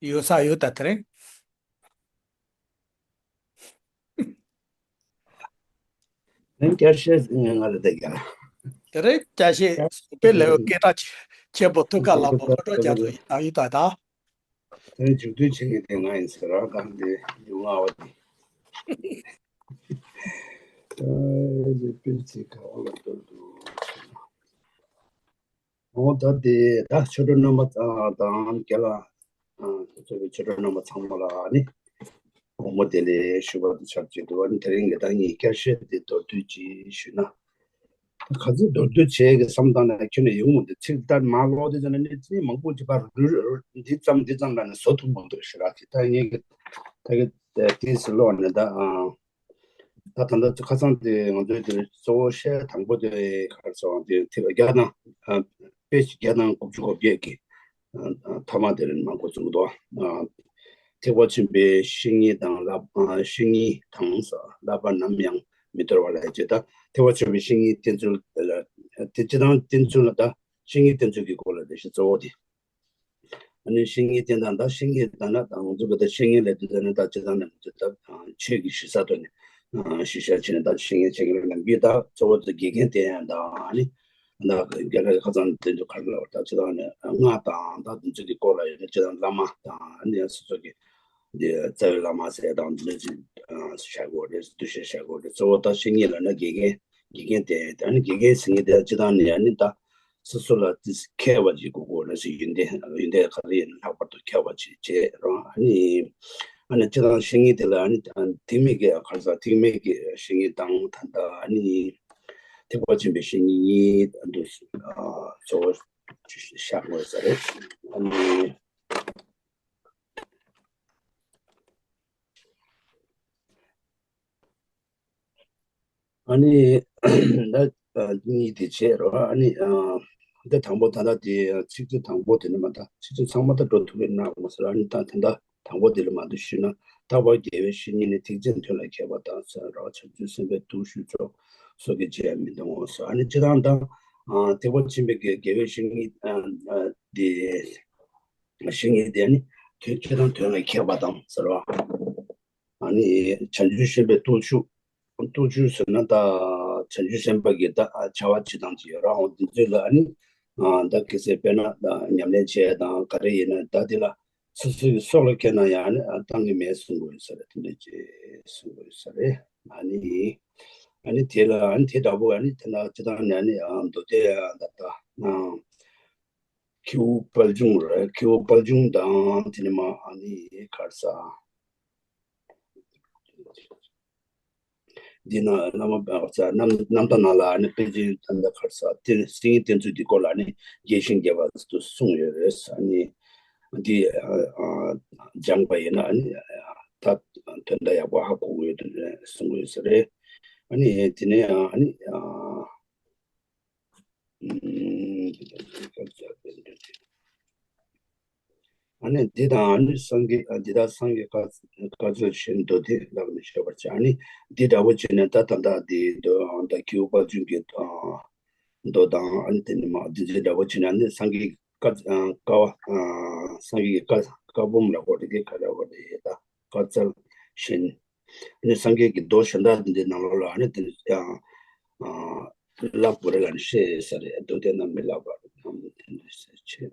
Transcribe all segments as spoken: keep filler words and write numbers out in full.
ཡོད་ས་ཡོད་ད་དེ་རིང་། ནན་བསྐྱར་བཤད་ང་ལ་བསྡད་ཀྱང་། དེ་རིང་བསྐྱར་བཤད་དཔེ་ལེགས་སྐད་གྲགས་ཆེ་པོ་ཐུག་ག་ལ་པོ་ཕོ་ཊོ་རྒྱ་མཚོ་ཡིན་ད་ཡིན་ད་ད། དེ་རིང་མཇུག་སྡུད་བྱེད་མཁན་དེ་ང་ཡིན་ཟེར་ར་གང་དེ་ཡུ་ང་བ་དེ། ཨ་ལེ་པིར་ཚི་ག་བ་ལ་ཏོ་དུ། འོ་ད་དེ་ད་ཆོས་གྲོགས་རྣམ་པ་དང་རྒན་ལགས་ཨ་གཙོས་པའི་ཆོས་གྲོགས་རྣམ་པ་ཚང་མ་ལ་ནི་དགོང་མོ་བདེ་ལེགས་ཞུ་བ་དང་ཆབས་ཅིག་ཏུ་ཨ་ནི་དེ་རིང་གི་ད་ངས་བསྐྱར་བཤད་དེ་མདོར་བསྡུས་ཅིག་ཞུས་ན། ག་ཚོད་མདོར་བསྡུས་བྱས་ཀྱི་བསམ་སྟངས་ལ་ཁྱོན་ནས་ཡོང་མི་འདུག་ཚིག་ལྟར་མ་ཀློག་དེ་ཙམ་ནས་ནི་ཚིག་མང་པོ་ཅིག་པར་རུལ་འདི་ཙམ་འདི་ཙམ་ལ་ནི་བཟོ་ཐུབ་མི་འདུག་ཞེ་དྲག་གི་ད་ངས་ཀྱི་ད་གི་ཏིས་ཀློག་ནས་ད་ཨ། ད་ད་ལྟ་ཁ་སང་དེ་ང་ཚོའི་དེ་གཙོ་བོ་བཤད་དང་པོ་དེ་ག་རེ་ཟེར་བ་དེ་ཐེག་བརྒྱ་དང་དཔེ་བརྒྱ་དང་དགུ་བཅུ་གོ་བརྒྱད་ཀྱི་ཐ་མ་དེ་རིང་མང་པོ་བཙུགས་འདུག་ཐེག་པ་ཆེན་པོའི་བཤེས་གཉེན་དང་བསླབ་བཤེས་གཉེན་དང་བསླབ་པ་ནམ་ཡང་མི་དོར་བ་ལ་བྱེད་ད་ཐེག་པ་ཆེན་པོའི་བཤེས་གཉེན་བསྟེན་ཚུལ་དེ་སྤྱི་དང་བསྟེན་ཚུལ་ལ་ད་བཤེས་གཉེན་བསྟེན་ཚུལ་གྱི་སྐོར་ལ་དེ་བཤད་གཙོ་བོ་དེ། ཨ་ནི་བཤེས་གཉེན་བསྟེན་སྟངས་དང་བཤེས་གཉེན་དང་ན་དང་ང་ཚོ་གི་ད་བཤེས་གཉེན་ལས་དུས་ད་ནི་ད་སྤྱི་བཏང་ནས་ང་ཚོ་ད་ཆོས་ཀྱི་ཞུ་ས་ཐོག་ནས་ཞུ་བཤད་བྱས་ནས་ད་བཤེས་གཉེན་བྱེད་ཀྱི་རེད་ལབ་ཀྱི་ད་གཙོ་བོ་ད་དགེ་རྒན་བསྟེན་ཡ་དང་ཨ་ནི་ད་རྒན་ལགས་ཁ་སང་དེ་ཚོ་ག་རེ་ལབ་ད་སྤྱི་བཏང་ནས་སྔགས་དང་ད་དེ་ཚོ་གི་སྐོར་ལ་ཡོད་ན་སྤྱི་བཏང་བླ་མ་དང་ཨ་ནི་སོ་སོ་གི་འདི་རྩ་བའི་བླ་མ་ཟེར་དང་འདི་འདྲ་ཅིག་བཤད་དགོས་རེད་འདུ་ཤེས་བཤད་དགོས་རེད་གཙོ་བོ་ད་བཤེས་གཉེན་ལབ་ན་དགེ་རྒན་དགེ་རྒན་བསྟེན་ཡ་ད་ཨ་ནི་དགེ་རྒན་ཟེར་མཁན་དེ་སྤྱི་བཏང་ནས་ཨ་ནི་ད། སོ་སོ་ལ་ཏིས་མཁས་པ་ཅིག་དགོས་དགོས་ན་ཟེར་ཡོན་ཏན་ཡོན་ཏན་ག་རེ་ཡིན་ན་ལྷག་པར་དུ་མཁས་པ་ཅིག་བྱས་རོགས་ཨ་ནི་ཨ་ནི་སྤྱི་བཏང་བཤེས་གཉེན་དེ་ལ་ཨ་ནི་ཐེག་དམན་གྱི་ག་རེ་ཟེར་ཐེག་དམན་གྱི་བཤེས་གཉེན་དང་ད་ལྟ་ཨ་ནི་ཐེག་པ་ཆེན་པོའི་བཤེས་གཉེན་གཉིས་འདུ་གཙོ་བོ་བཞག་དགོས་ས་རེད་ཨ་ནི། ཨ་ནི་ད་གཉིས་དེ་བྱས་རོགས་ཨ་ནི་ད་དང་པོ་ད་ལྟ་དེ་ཚིག་མཛོད་དང་པོ་དེ་ནི་མ་ད་ཚིག་མཛོད་ཚང་མ་ད་འགྲོ་ཐུབ་ཀྱི་ན་མ་ཟེར་ཨ་ནི་ད་ད་ལྟ་དང་པོ་དེ་ལ་མ་འདུ་ཞུས་ན་རྟག་པར་དགེ་བའི་བཤེས་གཉེན་ནི་ཐེག་ཆེན་དོན་ལ་མཁས་པ་དང་ཟེར་རོགས་བྱང་ཆུབ་སེམས་དཔའི་ཐུགས་ཞུགས་ཚོགས་སོགས་ཀྱིས་བརྗེད་མི་འདུག་ངོ་ཟེར་ཨ་ནི་སྤྱི་བཏང་ད་ཐེག་པ་ཆེན་པོའི་དགེ་བའི་བཤེས་གཉེན་དེ་བཤེས་གཉེན་དེ་ཨ་ནི་དོན་སྤྱི་དང་དོན་ལ་མཁས་པ་དང་ཟེར་བ། ཨ་ནི་བྱང་ཆུབ་སེམས་དཔའི་སྟོབས་ཤུགས་སྟོབས་ཤུགས་ཟེར་ན་ད་བྱང་ཆུབ་སེམས་དཔའ་གི་ད་བྱ་བ་བྱེད་སྟངས་ཅིག་ཡོད་ར་འོང་དེ་ཚོ་ལ་ཨ་ནི་ད་གལ་སྲིད་དཔེར་ན་ད་ཉམས་ལེན་བྱས་དང་ག་རེ་ཡིན་ན་ད་དེ་ལ་སོ་སོ་གི་སྲོག་ལ་ཁྱེར་ན་ཡང་ཨ་ནི་བཏང་གི་མེད་གསུང་དགོས་ས་རེད་དེ་འདྲ་ཅིག་གསུང་དགོས་ས་རེད་ཨ་ནི་ཨ་ནི་དེ་ལ་ཨ་ནི་དེ་འདྲ་པོ་ཨ་ནི་དེ་ན་སྤྱི་བཏང་ནས་ཨ་ནི་མདོ་སྡེ་ད་ད་ཁྱེའུ་དཔལ་འབྱུང་རེད། ཁྱེའུ་དཔལ་འབྱུང་དང་དེ་ནས་མ་ཨ་ནི་ག་རེ་ཟ། འདི་ན་བླ་མ་རྣམ་རྣམ་ཐར་ནང་ལ་ཨ་ནི་པཎ་ཆེན་ད་ལྟ་ག་རེ་ཟ་བསྟེན་བཤེས་གཉེན་བསྟེན་ཚུལ་འདི་སྐོར་ལ་ཨ་ནི་རྒྱས་ཤིང་རྒྱས་པ་དུ་གསུངས་ཡོད་རེད། ཨ་ནི་འདི་སྦྱངས་པ་ཡིན་ན་ཨ་ནི་ད་དོན་དག་ཡག་པོ་ཧ་གོ་གི་ཡོད་དུ་གསུངས་ཡོད་ས་རེད། ཨ་ནི་དེ་ནས་ཨ་ནི། ཨ་ནི་འདི་དང་ཨ་ནི་སངས་རྒྱས་འདི་དག་སངས་རྒྱས་བཀའ་བཀའ་སྩལ་བཞིན་མདོ་སྡེ་ལ་ནི་བཤད་པར་བྱ། ཨ་ནི་འདི་འདྲ་བོ་བྱས་ནས་ད་ད་ལྟ་འདི་མདོ་ད་ཁྱེའུ་དཔལ་འབྱུང་གི་མདོ་དང་ཨ་ནི་དེ་ནི་མ་འདི་འདྲ་བོ་བྱས་ནས་ཨ་ནི་སངས་རྒྱས་བཀའ་བཀའ་བ་སངས་རྒྱས་ཀྱི་བཀའ་བཀའ་འབུམ་ལ་གོ་རེ་གི་བཀའ་ལ་གོ་རེ་ད་བཀའ་སྩལ་བཞིན། ཨ་ནི་སངས་རྒྱས་ཀྱི་མདོ་གཞན་དག་འདི་ནང་ལོགས་ལ་ཨ་ནི་དེ་ཡང་བསླབ་དགོས་རེད་ལ་ནི་བཤད་ས་རེད། མདོ་སྡེ་རྣམས་མི་བསླབ་པར་ནམ་དེ་འདྲ་ཟེར་ཆེ།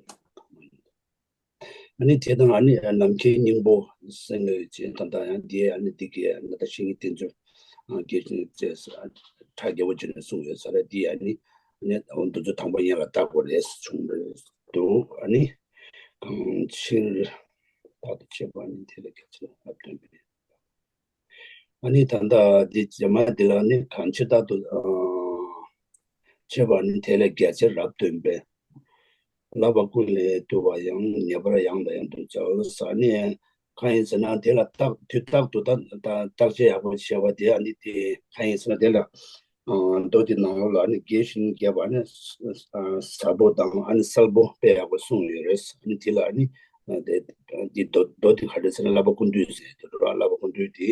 ཨ་ནི་དེ་དང་ཨ་ནི་ནམ་མཁའི་སྙིང་པོ་ཟེར་ནས་ཅེས་ད་ལྟ་ཡང་འདི་ཨ་ནི་འདི་གའི་ཨ་ནི་ད་བཤེས་གཉེན་བསྟེན་ཚུལ་དགེ་བཤེས་ཚེ་ཁྲ་རྒྱལ་པོ་ཅིག་ནས་གསུངས་ཡོད་ས་རེད། འདི་ཨ་ནི་ཨ་ནི་འདི་ཚོ་དང་པོ་ཡན་ལ་བལྟ་དགོས་རེད་བྱུང་རེད་འདུག་ཨ་ནི་གང་ཕྱིར་ད་ལྟ་བྱེད་པ་ནི་དེ་ལ་རྒྱ་ཆེ་ལ་སྟོན་པའི། ཨ་ནི་ད་ལྟ་འདི་རྗེས་མ་འདི་ལ་ནི་གང་ཕྱིར་རྟག་ཏུ་བྱེད་པ་ནི་དེ་ལས་རྒྱ་ཆེར་རབ་སྟོན་པས། བསླབ་པ་ཀུན་ལས་བཏུས་པ་ཡང་། ངེས་པར་ཡང་དང་ཡང་དུ་བྱ་ཟེར་ནི་གང་ཡིན་ཟེར་ན་དེ་ལ་བརྟག་དུས་རྟག་ཏུ་ད་བརྟག་དཔྱད་ཡག་པོ་བྱས་པ་དེ་ཨ་ནི་དེ་གང་ཡིན་ཟེར་ན་དེ་ལ། མདོ་དེ་ནང་ལོགས་ལ་ནི་རྒྱས་ཤིང་རྒྱས་པ་ནི་ཟབ་པོ་དང་ཨ་ནི་གསལ་པོ་དཔེ་ཡག་པོ་གསུངས་ཡོད་རེད། ཨ་ནི་དེ་ལ་ནི་དེ་འདི་མདོ་མདོ་དེ་ག་རེ་ཟེར་ན་བསླབ་པ་ཀུན་བཏུས་ཟེར་དེ་རེད། བསླབ་པ་ཀུན་བཏུས་དེ་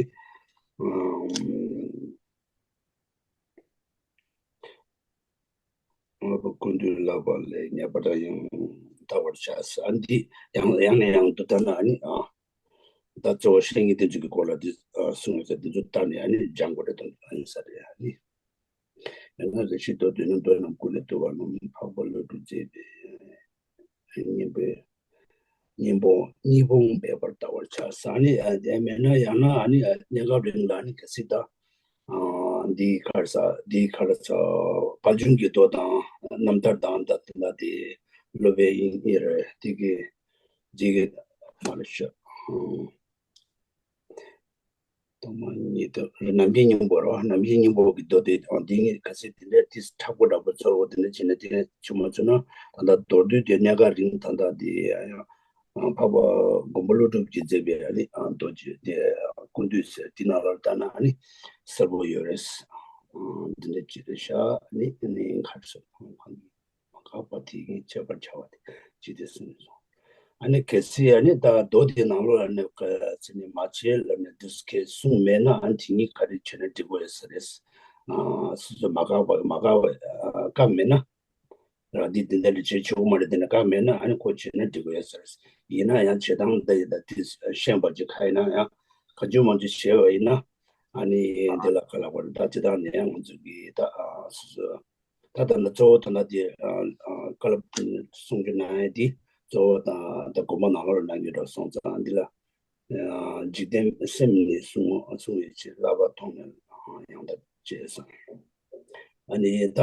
བསླབ་པ་ཀུན་བཏུས་བསླབ་པ་ལས་ངེས་པར་ཡང་ ལྟ་བར་བྱ་ཟེར། ཨ་ནི་འདི་ཡང་ཡང་ནས་ཡང་དུ་ལྟ་ན་ཨ་ནི་ཨ། ད་གཙོ་བོ་བཤེས་གཉེན་བསྟེན་ཚུལ་གྱི་སྐོར་ལ་འདི་ཨ་གསུངས་ཡོད་ས་འདི་ཚོ་ལྟ་ནས་ཨ་ནི་སྦྱང་དགོས་རེད་དམ་ཨ་ནི་ས་རེད་ཨ་ནི། ཡང་ན་རེ་ཞིག་མདོར་བསྡུས་ན་མདོ་རྣམས་ཀུན་ལས་བཏུས་པ་རྣམས་འཕགས་པ་ཀླུ་སྒྲུབ་མཛད་པའི་གཉེན་པོའི་གཉེན་པོ་གཉེན་པོ་འབད་པར་བལྟ་བར་བྱ་ཟེར་ནི་ཨ་དེ་མེད་ན་ཡང་ན་ཨ་ནི་གནས་སྐབས་རིང་ལ་ནི་གལ་སྲིད་ད་འདིའི་ཁར་ས་འདིའི་ཁར་ས་དཔལ་འབྱུང་གི་མདོ་དང་རྣམ་ཐར་དང་ད་དེ་ལ་དེ་སློབ་དཔོན་ཡིན་ཡིན་རེད་དེ་གི་དེ་གི་མ་རེད་ཤག་ཐོག་མ་ཉིད་དུ་ནམ་མཁའི་སྙིང་པོ་རོ། ནམ་མཁའི་སྙིང་པོ་གི་མདོ་དེ་འདི་ངས་ག་ཚོད་དེ་འདྲ་ཏིས་མཁྲེགས་པོ་འདྲ་པོ་ཚོར་བ་དེ་འདྲ་བྱས་ན་དེ་ནས་བྱུང་མ་ཚོར་ན་ད་ལྟ་མདོར་བསྡུས་དེ་གནད་འགག་རིང་ད་ལྟ་དེ་ཡང་འཕགས་པ་མགོན་པོ་ཀླུ་སྒྲུབ་ཀྱིས་མཛད་པའི་ཨ་ནི་མདོ་རྒྱུད་དེ་ཀུན་བཏུས་ཟེར་དེ་ནང་ལ་ལྟ་ན་ཨ་ནི་གསལ་པོ་ཡོད་རེད། འདི་འདྲ་ཅིག་རེད་ཤག་ཨ་ནི་ཨ་ནི་ཁར་སོ་ཁོང་ཁོང་གིས། མ་འགགས་པ་དེ་ཉིད་བྱེད་པར་བྱ་བ་དེ་ཇི་སྟེ་གསུངས་སོ། ཨ་ནི་གལ་སྲིད་ཨ་ནི་ད་མདོ་དེའི་ནང་ལོགས་ལ་ནི་ཚེ་ནི་མ་བྱེད་ལབ་ནས་འདུས་ཁས་གསུངས་མེད་ན་ཨ་ནི་དེ་ཉིད་ག་རེ་བྱས་ན་འགྲིག་གི་ཡོད་ས་རེད། སོ་སོ་མ་འགགས་པ་མ་འགགས་པ་བཀག་མེད་ན། ར་འདི་འདི་འདྲ་ལས་བྱེད་ཆོག་མ་རེད་དེ་ནི་བཀག་མེད་ན་ཨ་ནི་ཁོ་བྱས་ན་འགྲིག་གི་ཡོད་ས་རེད། ཡིན་ན་ཡང་བྱེད་སྟངས་འདི་ཡི་ད་དེ་ཤེས་པ་ཅིག་ག་ཡིན་ན་ཡང་ག་ཅུང་མང་ཅུང་བྱས་པ་ཡིན་ན་ཨ་ནི་འདི་ལ་ག་ལ་བར་ད་བྱེད་སྟངས་ནི་ཡང་ང་ཚོ་གི་ད་སོ་སོ། ད་ལྟ་ན་གཙོ་བོ་ད་ལྟ་དེ་བཀའ་སློབ་གསུང་རྒྱུ་གནང་ཡས་དེ་གཙོ་བོ་དང་ད་དགོངས་པ་ནང་ལོགས་ལ་གནང་རྒྱུ་འདྲ་སོང་ཙང་འདི་ལ་འཇིག་རྟེན་སེམས་ནི་གསུང་གསུང་བའི་ཕྱིར་བསླབ་པ་མཐོང་ནས་ཡང་དག་བྱས་སོ། ཨ་ནི་ད་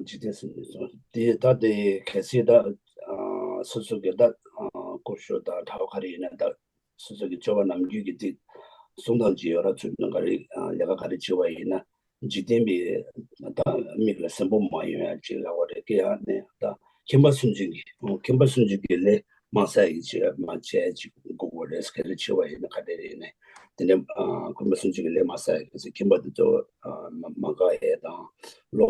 འཇིག་རྟེན་སེམས་ནི་གསུང་དེ་ད་དེ་གལ་སྲིད་ད་སོ་སོ་གི་ད་སྐུ་ཞབས་དང་གྲྭ་པ་ག་རེ་ཡིན་ན་ད། སོ་སོ་གི་སྤྱོད་པ་ནམ་རྒྱུན་གྱི་ཚིག་གསུང་སྟངས་ཅིག་ཡོད་ར་ཚུལ་ནང་ག་རེ་ལས་ཀ་ག་རེ་བྱེད་པ་ཡིན་ན་འཇིག་རྟེན་པའི་ད་མིག་ལ་གཟན་པོ་མ་ཡོང་ཡ་ཅིག་ལབ་པ་རེད་ཀི་ཡ་ནས་ད་ཁྱིམ་པ་སུན་འབྱིན་གྱི་ཁྱིམ་པ་སུན་འབྱིན་གྱི་ལས་མ་ཟ་ཡི་ཅིག་མ་བྱས་ཅིག་དགོས་པ་རེད། ག་རེ་བྱེད་པ་ཡིན་ན་ག་རེ་རེད་ནས་དེ་འདྲ་ཁྱིམ་པ་སུན་འབྱིན་གྱི་ལས་མ་ཟ་ཡི་ཁྱིམ་པ་དེ་ཚོ་མ་དགའ་ཡས་དང་བློ་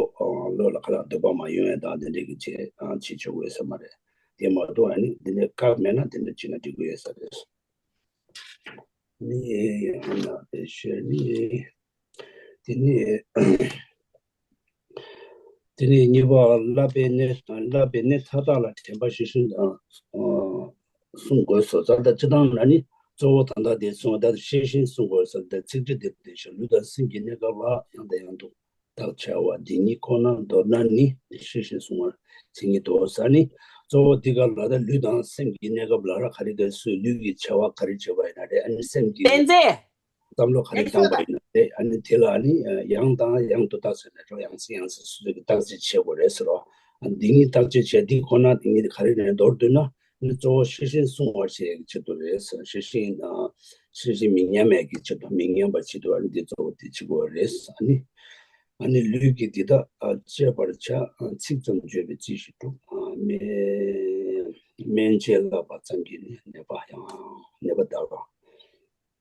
བློ་ལ་ཁ་ལག་འདོད་པ་མ་ཡོང་ཡས་དང་དེ་འདྲ་གི་བྱེད་བྱེད་ཆོག་གི་ཡོད་ས་མ་རེད། དེ་མ་གཏོགས་ཨ་ནི་འདི་ནས་བཀག་མེད་ན་དེ་འདྲ་བྱེད་ན་འགྲིག་གི་ཡོད་ས་རེད། ནི་ཨ་ན་དེ་ཤེས་ནི་དེ་ནི་དེ་ནི་གཉིས་པ་བསླབ་པའི་གནས་བསླབ་པའི་གནས་མཐའ་དག་ལ་དྲན་པ་ཤེས་བཞིན་དང་གསུང་དགོས་སོ། ད་ལྟ་སྤྱི་བཏང་ལ་ནི་གཙོ་བོ་ད་ལྟ་དེ་གསུང་བ་ད་ཤེས་བཞིན་གསུང་དགོས་སོ། ད་ཚིག་འབྲུ་དེ་དེ་ཤོ་ལུས་དང་སེམས་ཀྱི་གནས་སྐབས་ལ་ཡང་དང་ཡང་དུ། བདག་བྱ་བ་འདི་ཉིད་ཁོ་ན་མདོར་ན་ནི་ཤེས་བཞིན་གསུང་བར་མཚན་ཉིད་དོ་ཟེར་ནི། གཙོ་བོ་འདི་ག་ལ་ད་ལུས་དང་སེམས་ཀྱི་གནས་སྐབས་ལ་ར་ག་རེ་ག་སུའི་ལུས་ཀྱི་བྱ་བ་ག་རེ་བྱེད་པ་ཡིན་ན་རེད། ཨ་ནི་སེམས་ཀྱི་བསྟན་འཛིན། བསམ་བློ་ག་རེ་ཨེ་བཏང་པ་ཡིན་ན་རེད། ཨ་ནི་དེ་ལ་ཨ་ནི་ཡང་དང་ཡང་དུ་བརྟག་ཟེར་ནས་རོ་ཡང་སེ་ཡང་སེ་སོ་སོ་གི་བརྟག་དཔྱད་བྱེད་དགོས་རེད་ཟེར་རོ། ཨ་འདི་ཉིད་བརྟག་དཔྱད་བྱས་འདི་ཁོ་ན་འདི་ཉིད་ག་རེ་རེད་མདོར་བསྡུས་ན། ནི་གཙོ་བོ་ཤེས་བཞིན་བསྲུང་བར་བྱེད་ཀྱི་ཆེད་དུ་རེད། ཤེས་བཞིན་ཤེས་བཞིན་མི་ཉམས་ཡས་ཀྱི་ཆེད་དུ་མི་ཉམས་པ་ཆེད་དུ་ཨ་ནི་འདི་གཙོ་བོ་དེ་བྱེད་དགོས་རེད། ཨ་ནི་ཨ་ནི་ལུས་ཀྱི་འདི་དག་བཅད་པར་བྱ། ཚིག་ཙམ་བརྗོད་པས་ཅི་ཞིག་འགྲུབ། སྨན་སྨན་དཔྱད་བསླབ་པ་ཙམ་གྱིས་ནི་ནད་པ་ཡང་ནད་པ་དག་ལ་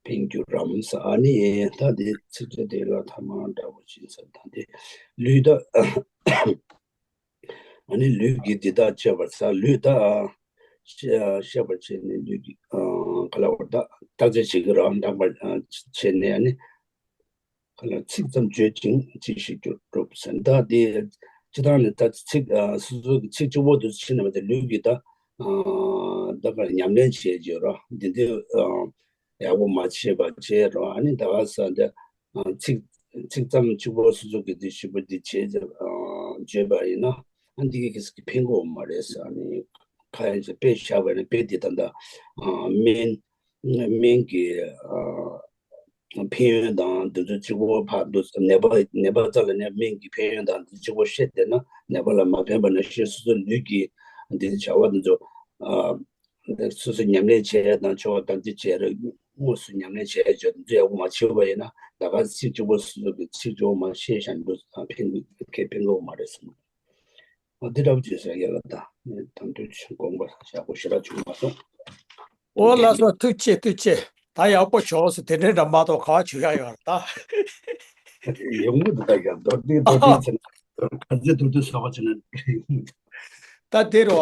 ཕན་འགྱུར་རམ་ཟེར། ཨ་ནི་ད་འདི་ཚིག་བརྗོད་དེ་ལ་ཐ་མ་འདྲ་བོ་ཅིག་ཟེར་ད་འདི་ལུས་དག་ཨ་ནི་ལུས་ཀྱི་འདི་དག་བཅད་པར་བྱ། ལུས་དག་བཤད་པར་བྱས་ནས་ལུས་ཀྱི་ག་ལ་བར་དག་བརྟག་དཔྱད་བྱེད་ཀྱི་རང་དག་པར་བྱས་ནས་ཨ་ནི་ག་ལ་ཚིག་ཙམ་བརྗོད་ཅིང་ཅི་ཞིག་འགྱུར་འགྲུབ་ཟེར། ད་དེ་སྤྱི་བཏང་ནས་ད་ཚིག་སོ་སོ་གི་ཚིག་གཅིག་པོ་དུ་ཕྱིན་ནས་མ་དེ་ལུས་ཀྱི་ད་ད་ག་ཉམས་ལེན་བྱེད་ཀྱི་ར་འདི་འདི་ཡག་པོ་མ་བྱས་པ་བྱས་ར་ཨ་ནི་ད་ག་ས་འདི། ཚིག་ཚིག་ཙམ་གཅིག་པོ་སོ་སོ་གི་དེ་ཞིབ་པོ་དེ་བྱས་བརྗོད་པ་ཡིན་ན་ཨ་འདི་གི་གི་ཕན་གོ་མ་རེད་ཟེར་ནི་ཁ་ཡ་ཅིག་དཔེ་བཞག་པ་ཡིན་ན་དཔེ་དེ་ད་ལྟ་སྨན་སྨན་གྱི་ཕན་ཡོན་དང་དེ་ཚོ་གཅིག་པོ་ཕར་འདུག་ནད་པ་ནད་པ་རྩ་ལ་ནས་སྨན་གྱི་ཕན་ཡོན་དང་དེ་གཅིག་པོ་བཤད་བསྡད་ན་ནད་པ་ལ་མ་ཕན་པ་ནང་བཞིན་སོ་སོ་ལུས་ཀྱི་འདི་བྱ་བ་དེ་ཚོ། སོ་སོ་ཉམས་ལེན་བྱས་དང་ཆོ་ག་དམ་ཚིག་བྱས་རེད། དངོས་སུ་ཉམས་ལེན་བྱས་བྱས་དམ་ཚིག་ཡག་པོ་མ་བྱས་པ་ཡིན་ན་ད་ག་ཚིག་གཅིག་པོ་སོ་སོ་གི་ཚིག་གཅིག་པོ་མ་ཤེས་ཤག་འགྲོ་ཕན་གི་ཕན་གི་མ་རེད་གསུངས། འོ་འདི་འདྲ་པོ་བྱས་ཟེར་ཡ་ལ་ད་ནས་དང་དུས་དགོངས་པ་ཡག་པོ་ཞེ་དྲག་བྱུང་མ་སོང་། འོ་ལགས་སོ་ཐུགས་རྗེ་ཆེ་ཐུགས་རྗེ་ཆེ། ད་ཡག་པོ་བྱུང་སོང་། དེ་འདྲའི་འདྲ་མ་གཏོགས་ག་བ་བྱུང་ཡ་ཡོད་རེད་ད། ཡོང་གི་འདུག་ད་ཡང་མདོར་བསྡུས་མདོར་བསྡུས་བྱས་ན་ག་ཚོད་མདོར་བསྡུས་བྱས་པ་བྱས་ན། ད་དེ་རུ།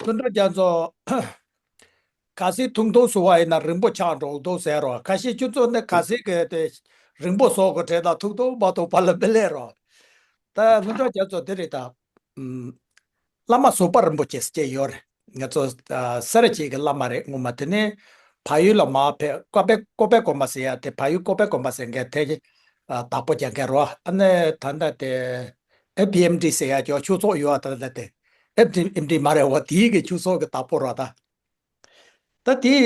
ལྷུན་གྲུབ་རྒྱ་མཚོ། གལ་སྲིད་ཐུང་ཐུང་བཟོ་བ་ཡིན་ན་རིང་པོ་ཆགས་འགྲོ་འདུག་ཟེར་རོ། ཁ་ཤས་ཁྱོད་ཚོ་ནི་གལ་སྲིད་གི་དེ་རིང་པོ་བཟོ་དགོས་དྲན་ན་ཐུང་ཐུང་མ་གཏོགས་ཕར་ལ་མི་སླེབས་རོ། ད་ལྷུན་གྲུབ་རྒྱ་མཚོ་དེ་རེད་ད། ཨུམ། བླ་མ་བཟོད་པ་རིན་པོ་ཆེ་ཟེར་གྱི་ཡོད་རེད། ང་ཚོ་ཨ་སེ་ར་བྱེས་ཀྱི་བླ་མ་རེད། སྔོན་མ་དེ་ནས་བལ་ཡུལ་ལ་མར་ཕེབས། ཀོ་པེ་ཀོ་པེ་དགོན་པ་ཟེར་ཡ་དེ། བལ་ཡུལ་ཀོ་པེ་དགོན་པ་ཟེར་མཁན་དེ་ཨ་བདག་པོ་རྒྱག་མཁན་རེད། ཨ་ནི་ད་ལྟ་དེ་ཨེཕ་ཨེམ་ཌི་ཟེར་ཡ་ཅིག་ཆོས་ཚོགས་ཡོད་པ། ད་ལྟ་དེ་ཨེཕ་ཨེམ་ཌི་མ་རེད་བ། དེའི་གི་ཆོས་ཚོགས་ཀྱི་བདག་པོ་རེད་ད། ད་དེ་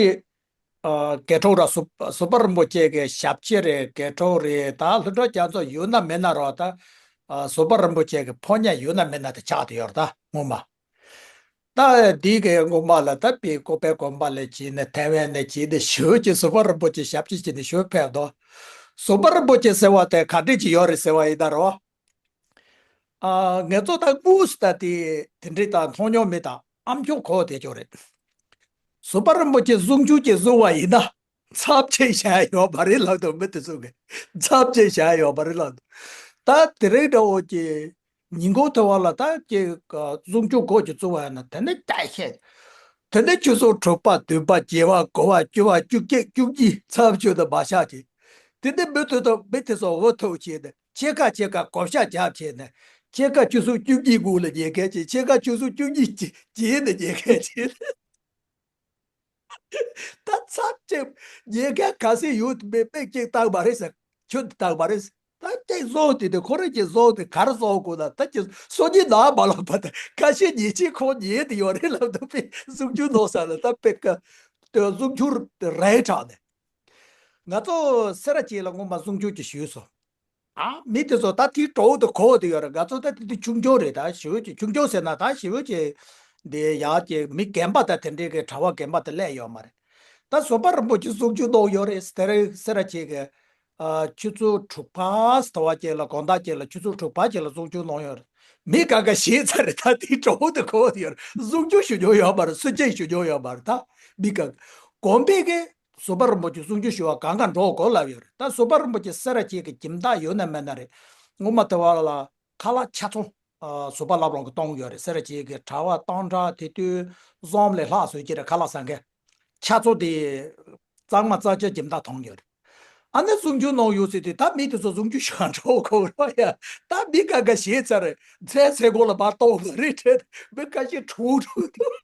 ཨ་དགེ་གྲོགས་ར་བཟོད་པ་རིན་པོ་ཆེ་གི་ཞབས་ཕྱི་རེད། དགེ་གྲོགས་རེད། ད་ལྷུན་གྲུབ་རྒྱ་མཚོ་ཡོད་ན་མེད་ན་རོ། ད་ཨ་བཟོད་པ་རིན་པོ་ཆེ་གི་ཕོ་ཉ་ཡོད་ན་མེད་ན་དེ་ཆགས་བསྡད་ཡོད་རེད་ད་སྔོན་མ། ད་འདི་གི་སྔོན་མ་ལ་ད་དཔེ་ཀོ་པེ་དགོན་པ་ལ་བྱས་ནས་ཐའེ་ཝན་ལ་བྱས་ནས་ཞུ་ཅིག་བཟོད་པ་རིན་པོ་ཆེ་ཞབས་ཕྱི་བྱས་ནས་ཞུ་ཕེབས་དོ། བཟོད་པ་རིན་པོ་ཆེ་ཟེར་བ་དེ་ག་འདྲས་ཅིག་ཡོད་རེད་ཟེར་བ་ཡིན་ད་རོ། ཨ་ང་ཚོ་ད་དངོས་སུ་ད་དེ་དེ་འདྲའི་ད་མཐོང་མྱོང་མེད། ད་ཨ་མཆོག་གོ་བསྡད་ཀྱོག་རེད། བཟོད་པ་རིན་པོ་ཆེ་གསུང་ཆོས་ཅིག་གསུང་བ་ཡིན་ན་མཚམས་ཆད་བཞག་ཡོད་མ་རེད་ལབ་འདུག་མི་དེ་ཚོ་གིས་མཚམས་ཆད་བཞག་ཡོད་མ་རེད་ལབ་འདུག་ད་དེ་རིང་འདྲ་བོ་ཅིག་ཉིན་གུང་ཐོ་བ་ལ་ད་ཅིག་གསུང་ཆོས་གོ་ཅིག་གསུང་བ་ཡིན་ན་དེ་ནི་ད་བཤད། དེ་ནི་ཆུ་ཚོད་དྲུག་པ་བདུན་པ་བརྒྱད་པ་དགུ་པ་བཅུ་པ་བཅུ་གཅིག་བཅུ་གཉིས་མཚམས་ཆད་དུ་མ་བཞག་ཅིག་དེ་ནི་མི་དེ་ཚོ་མི་དེ་ཚོ་འུ་ཐུག་བྱས་ནས། ཕྱེད་ཀ་ཕྱེད་ཀ་བགོ་བཤའ་རྒྱབ་བྱས་ནས། ཕྱེད་ཀ་ཆུ་ཚོད་བཅུ་གཉིས་གུང་ལ་ཉལ་མཁན་བྱས། ཕྱེད་ཀ་ཆུ་ཚོད་བཅུ་གཉིས་རྗེས་ནས་ཉལ་མཁན་བྱས། ད་མཚམས་ཆད་ཉལ་མཁན་ག་ཚོད་ཡོད་མེད་དཔེ་ཅིག་བལྟས་པ་རེད་ཟེར། ཁྱོན་བལྟས་པ་རེད་ཟེར། ད་ཅིག་བཟོ་དེ་དེ་ཁོ་རང་གིས་བཟོ་དེ་ག་རེ་བཟོ་དགོས་ན། ད་ཅིག་སོ་གཉིས་ནང་མ་ལོག་པ་དང་ཁ་ཤས་ཉལ་ཆས་ཁོ་ཉལ་དེ་ཡོད་རེད་ལབ་འདུག་དཔེ་གསུང་ཆོས་གནང་ས་ལ་ད་དཔེ་ཀ་གསུང་ཆོས་རེད་དྲགས་ནས། ང་ཚོ་སེ་ར་བྱེས་ལ་སྔོན་མ་གསུང་ཆོས་ཅིག་ཞུས་སོང་། ཨ་མི་དེ་ཚོ་ད་དེའི་གྲོགས་དེ་གོ་དེ་ཡོད་རེད། ང་ཚོ་ད་དེ་དུས་ཆུང་ཆུང་རེད། ད་ཞེ་པོ་ཅིག་ཆུང་ཆུང་ཟེར་ན་ད་ཞེ་པོ་ཅིག་འདི་ཡག་ཅིག་མི་རྒན་པ་དང་དེ་འདྲའི་གི་གྲྭ་པ་རྒན་པ་དེ་སླེབས་ཡོད་མ་རེད། ད་བཟོད་པ་རིན་པོ་ཆེ་གསུང་ཆོས་གནང་ཡོད་རེད། དེ་རིང་སེ་ར་བྱེས་གི་ཨ་ཆུ་ཚོད་དྲུག་པ་ཟླ་བ་ཅིག་ལ་དགོང་དག་ཅིག་ལ་ཆུ་ཚོད་དྲུག་པ་ཅིག་ལ་གསུང་ཆོས་གནང་ཡོད་རེད། མི་ག་ག་ཞེད་ཚར་རེད། ད་དེའི་གྲོགས་དེ་གོ་དེ་ཡོད་རེད། གསུང་ཆོས་ཞུ་མྱོང་ཡོད་མ་རེད། སུ་གཅིག་ཞུ་མྱོང་ཡོད་མ་རེད། ད་མི་ག་དགོན་པའི་གི་བཟོད་པ་རིན་པོ་ཆེ་གསུང་ཆོས་ཞུ་བ་གང་ག་འགྲོ་དགོས་ལབ་ཡོད་རེད། ད་བཟོད་པ་རིན་པོ་ཆེ་སེ་ར་བྱེས་ཀྱི་ཁྱིམ་བདག་ཡོད་ན་མེད་ན་རེད། སྔོན་མ་དེ་བ་ལ་ཁ་ལག་ཆ་ཚང་ཨ་བཟོད་པ་བླ་བྲང་གིས་གཏོང་ཡོད་རེད། སེ་ར་བྱེས་ཀྱི་གྲྭ་པ་སྟོང་ཕྲག་དེ་དུས་བཟོ་ལས་ལྷག་བཟོས་ཀྱི་རེད། ཁ་ལག་ཟ་མཁན་ཆ་ཚང་དེ་གཙང་མ་གཙང་ཆ་ཁྱིམ་བདག་གཏོང་ཡོད་རེད། ཨ་ནི་གསུང་ཆོས་གནང་ཡོད་ཟེར་དུས་ད་མི་དེ་ཚོ་གསུང་ཆོས་ཞུ་ག་འགྲོ་དགོས་རེད་ཡ། ད་མི་ག་ག་ཞེད་ཚར་རེད། ཚེ་ཚེ་གོ་ལ་མར་གཏོང་དགོས་རེད་དྲན། མི་ཁ་ཤས་གྲོངས་འགྲོ་འདུག་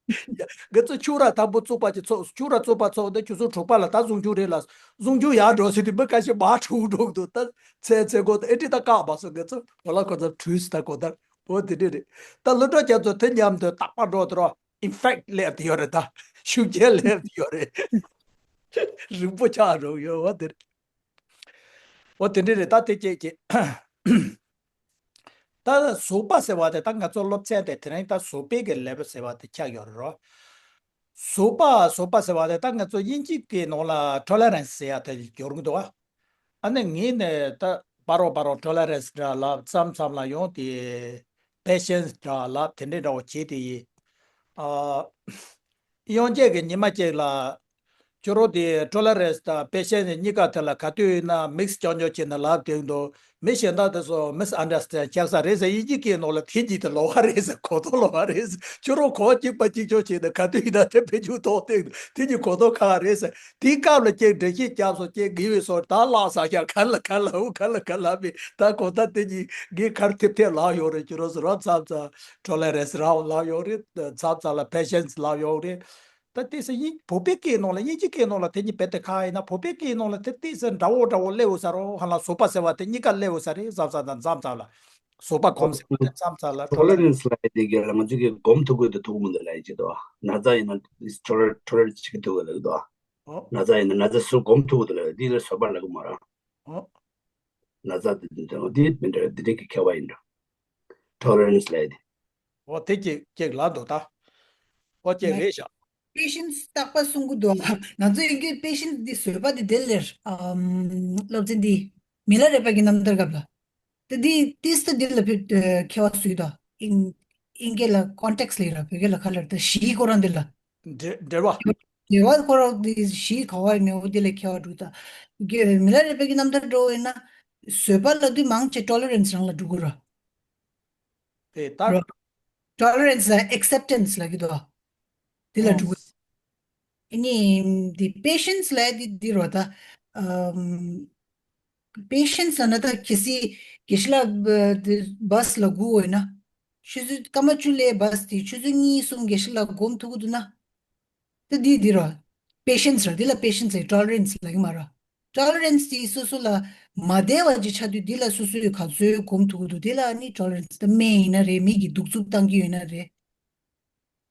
ང་ཚོ་ཆུ་ར་དང་པོ་བཙུགས་པ་ཅིག་ཚོགས། ཆུ་ར་བཙུགས་པ་ཚོགས་ཏེ་ཆུ་ཚོད་དྲུག་པ་ལ་ད་གསུང་ཆོས་རེད་ལ། གསུང་ཆོས་ཡར་འགྲོ་ཟེར་དུས་མི་ཁ་ཤས་མར་གྲོངས་འགྲོ་འདུག་ད་ཚེ་ཚེ་གོ་ད་ཨེ་འདྲ་ད་བཀག་མ་སོང་། ང་ཚོ་གོ་ལ་གོ་ཚ་བྲུས་ད་གོ་ད་འོ་དེ་འདྲ་རེད། ད་ལོ་གྲོགས་རྒྱ་མཚོ་དེ་མཉམ་དུ་རྟག་པར་འགྲོ་དུས་རོ། ཨིན་ཕེག་ཊི་སླེབས་ཏེ་ཡོད་རེད། ད་ཤུགས་རྐྱེན་སླེབས་ཏེ་ཡོད་རེད། རིང་པོ་ཆགས་འགྲོ་ཡོད། འོ་དེ་རེད། འོ་དེ་འདྲ་རེད། ད་དེ་སྐད་ཀྱི་ད་བཟོད་པ་ཟེར་བ་དེ་ད་ང་ཚོ་སློབ་ཚན་དེ་དེ་རིང་ད་བཟོད་པའི་གི་ལེ་བལ་ཟེར་བ་དེ་ཆགས་ཡོད་རེད་རོ། བཟོད་པ་བཟོད་པ་ཟེར་བ་དེ་ད་ང་ཚོ་དབྱིན་ཇི་སྐད་ནང་ལ་ཊོ་ལེ་རན་སི་ཟེར་ཡ་དེ་སྦྱོར་གི་འདུག་བ། ཨ་ནི་ངས་ནི་ད་བར་བ་བར་བ་ཊོ་ལེ་རན་སི་འདྲ་ལབ། མཚམས་མཚམས་ལ་ཡང་དེ་པེ་ཤན་སི་འདྲ་ལབ། དེ་འདྲའི་འདྲ་བོ་བྱས་ཏེ་ཡིན། ཨ་དབྱིན་ཇི་གི་ཉི་མ་གཅིག་ལ་ཁྱོད་རང་དེ་ཊོ་ལེ་རན་སི་དང་པེ་ཤན་སི་གཉིས་ཀ་དེ་ལ་ག་དུས་ཡིན་ན་མིག་སི་རྐྱང་རྐྱང་བྱས་ནས་ལབ་བསྡད་འདུག་མི་གཞན་དག་དེ་ཚོ་མིས་ཨན་ཌར་སི་ཊེན་ཌི་རྒྱག་ས་རེད་ཟེར། དབྱིན་ཇི་སྐད་ནང་ལ་དེ་གཉིས་དེ་ལོགས་ཀ་རེད་ཟེར། གོ་ཐོས་ལོགས་ཀ་རེད་ཟེར། ཁྱོད་རང་གོ་གཅིག་པ་གཅིག་རྐྱང་བྱས་ནས་ག་དུས་ཡིན་ན་དེ་བེད་སྤྱོད་གཏོང་བསྡད་འདུག་དེ་གཉིས་གོ་ཐོས་ཁག་རེད་ཟེར། དེའི་སྐབས་ལ་ཅིག་འགྲེལ་བཤད་རྒྱབ་སོང་། ཅིག་དགེ་བའི་སོ་ད་ལགས་ས་ཤ་ག་ལ་ག་ལ་འུ་ག་ལ་ག་ལ་མི་ད་གོ་ད་དེ་གཉིས་གི་ཁར་ཐེབས་ཐེབས་ལབ་ཡོད་རེད། ཁྱོད་རང་ཚོ་རང་མཚམས་མཚམས་ཊོ་ལེ་རན་སི་རང་ལབ་ཡོད་རེད། མཚམས་མཚམས་ལ་པེ་ཤན་སི་ལབ་ཡོད་རེད། ད་དེ་ཚོ་དབྱིན་བོད་པའི་སྐད་ནང་ལ་དབྱིན་ཇི་སྐད་ནང་ལ་དེ་གཉིས་རྦད་དེ་ཁག་ཡིན་ན་བོད་པའི་སྐད་ནང་ལ་དེ་ཏོག་ཙམ་འདྲ་བོ་འདྲ་བོ་སླེབས་ཡོད་ས་རེད། ཧ་ལམ་བཟོད་པ་ཟེར་བ་དེ་གཉིས་ཀ་སླེབས་ཡོད་ས་རེད། མཚམས་མཚམས་དང་མཚམས་མཚམས་ལ་བཟོད་པ་གོམས་ཟེར་བ་དེ་མཚམས་མཚམས་ལ་ཊོ་ལེ་རན་སི་ལབ་ཡ་དེ་ག་ལ་ང་ཚོ་གིས་སྒོམ་ཐུབ་ཀྱི་འདུག་ཐུབ་ཀྱི་མི་འདུག་ལབ་ཡ་ཅིག་འདུག་ན་ཚ་ཡིན་ན་ཊོ་ལེ་ཊོ་ལེ་བྱེད་ཀྱི་འདུག་ལབ་ཀྱི་འདུག་ཨོ། ན་ཚ་ཡིན་ན་ན་ཚ་སུ་སྒོམ་ཐུབ་ཀྱི་འདུག་ལབ་ཡ་དེ་ལ་བཟོད་པ་ལབ་ཀྱི་མ་རེད། ཨོ། ན་ཚ་དེ་དེ་དེ་དེ་མི་འདྲ། དེ་འདྲ་གི་ཁྱད་པར་ཡིན་འགྲོ། ཊོ་ལེ་རན་སི་ལབ་ཡ་དེ། འོ་དེ་ཅིག་ཅིག་ལབ་འདུག་ད། འོ་ཅིག་རེད་ཤག་པེ་ཤན་སི་རྟག་པར་གསུང་གི་འདུག་ང་ཚོ་ཡིན་གྱི་པེ་ཤན་སི་འདི་བཟོད་པ་འདི་དེ་ལས་ཨམ་སློབ་ཚན་འདི་མི་ལ་རས་པ་གི་རྣམ་ཐར་སྐབས་ལ། དེ་འདི་ཏིས་ཏི་འདི་ལ་ཕེ་ཁྱད་པར་སུས་དང་ཨིན་ཨིན་སྐད་ལ་ཀོན་ཊེག་སི་ལ་ཡིན་ར། བོད་སྐད་ལ་ག་ལ་ད་གཞིའི་སྐོར་རང་འདི་ལ། འབྲེལ་འབྲེལ་བ། འབྲེལ་བ་སྐོར་རང་འདི་གཞིའི་ག་བ་ཡིན་ནའི་འོ་འདི་ལ་ཁྱད་པར་འདུག་ད་གི་མི་ལ་རས་པ་གི་རྣམ་ཐར་འགྲོ་ཡིན་ན་བཟོད་པ་ལ་དུས་མང་ཆེ་ཊོ་ལེ་རན་སི་རང་ལ་འགྲོ་གི་ར། དེ་ལྟར། ཊོ་ལེ་རན་སི་དང་ཨེག་སེབ་ཊན་སི་ལབ་ཀྱི་འདུག་དེ་ལ་འགྲོ་གི། ཨ་ནི་འདི་པེ་ཤན་སི་ལབ་ཡ་འདི་འདི་རོ་ད། ཨམ། པེ་ཤན་སི་ལབ་ན་ད་གལ་སྲིད་དགེ་བཤེས་ལགས་འདི་བྷ་སི་ལ་སྒུག་འོས་ན། ཆུ་ཚོད་སྐར་མ་བཅུ་ལས་བཱས་དེ་ཆུ་ཚོད་གཉིས་གསུམ་གྱི་ཤི་ལ་སྒོམ་ཐུབ་ཀྱི་འདུག་ན། ད་འདི་འདི་རོ། patience ར་འདི་ལ་patience རེད། tolerance ལ་ཡིན་མ་རོ། tolerance དེ་སོ་སོ་ལ་མ་བདེ་བ་ཅིག་ཆགས་དུས་འདི་ལ་སོ་སོས་ག་ཚོད་སྒོམ་ཐུབ་ཀྱི་འདུག་འདི་ལ་ནི་tolerance ད་སྨན་ཡིན་ན་རེད། མི་གིས་གདུག་རྩུབ་བཏང་གི་ཡོད་ན་རེད།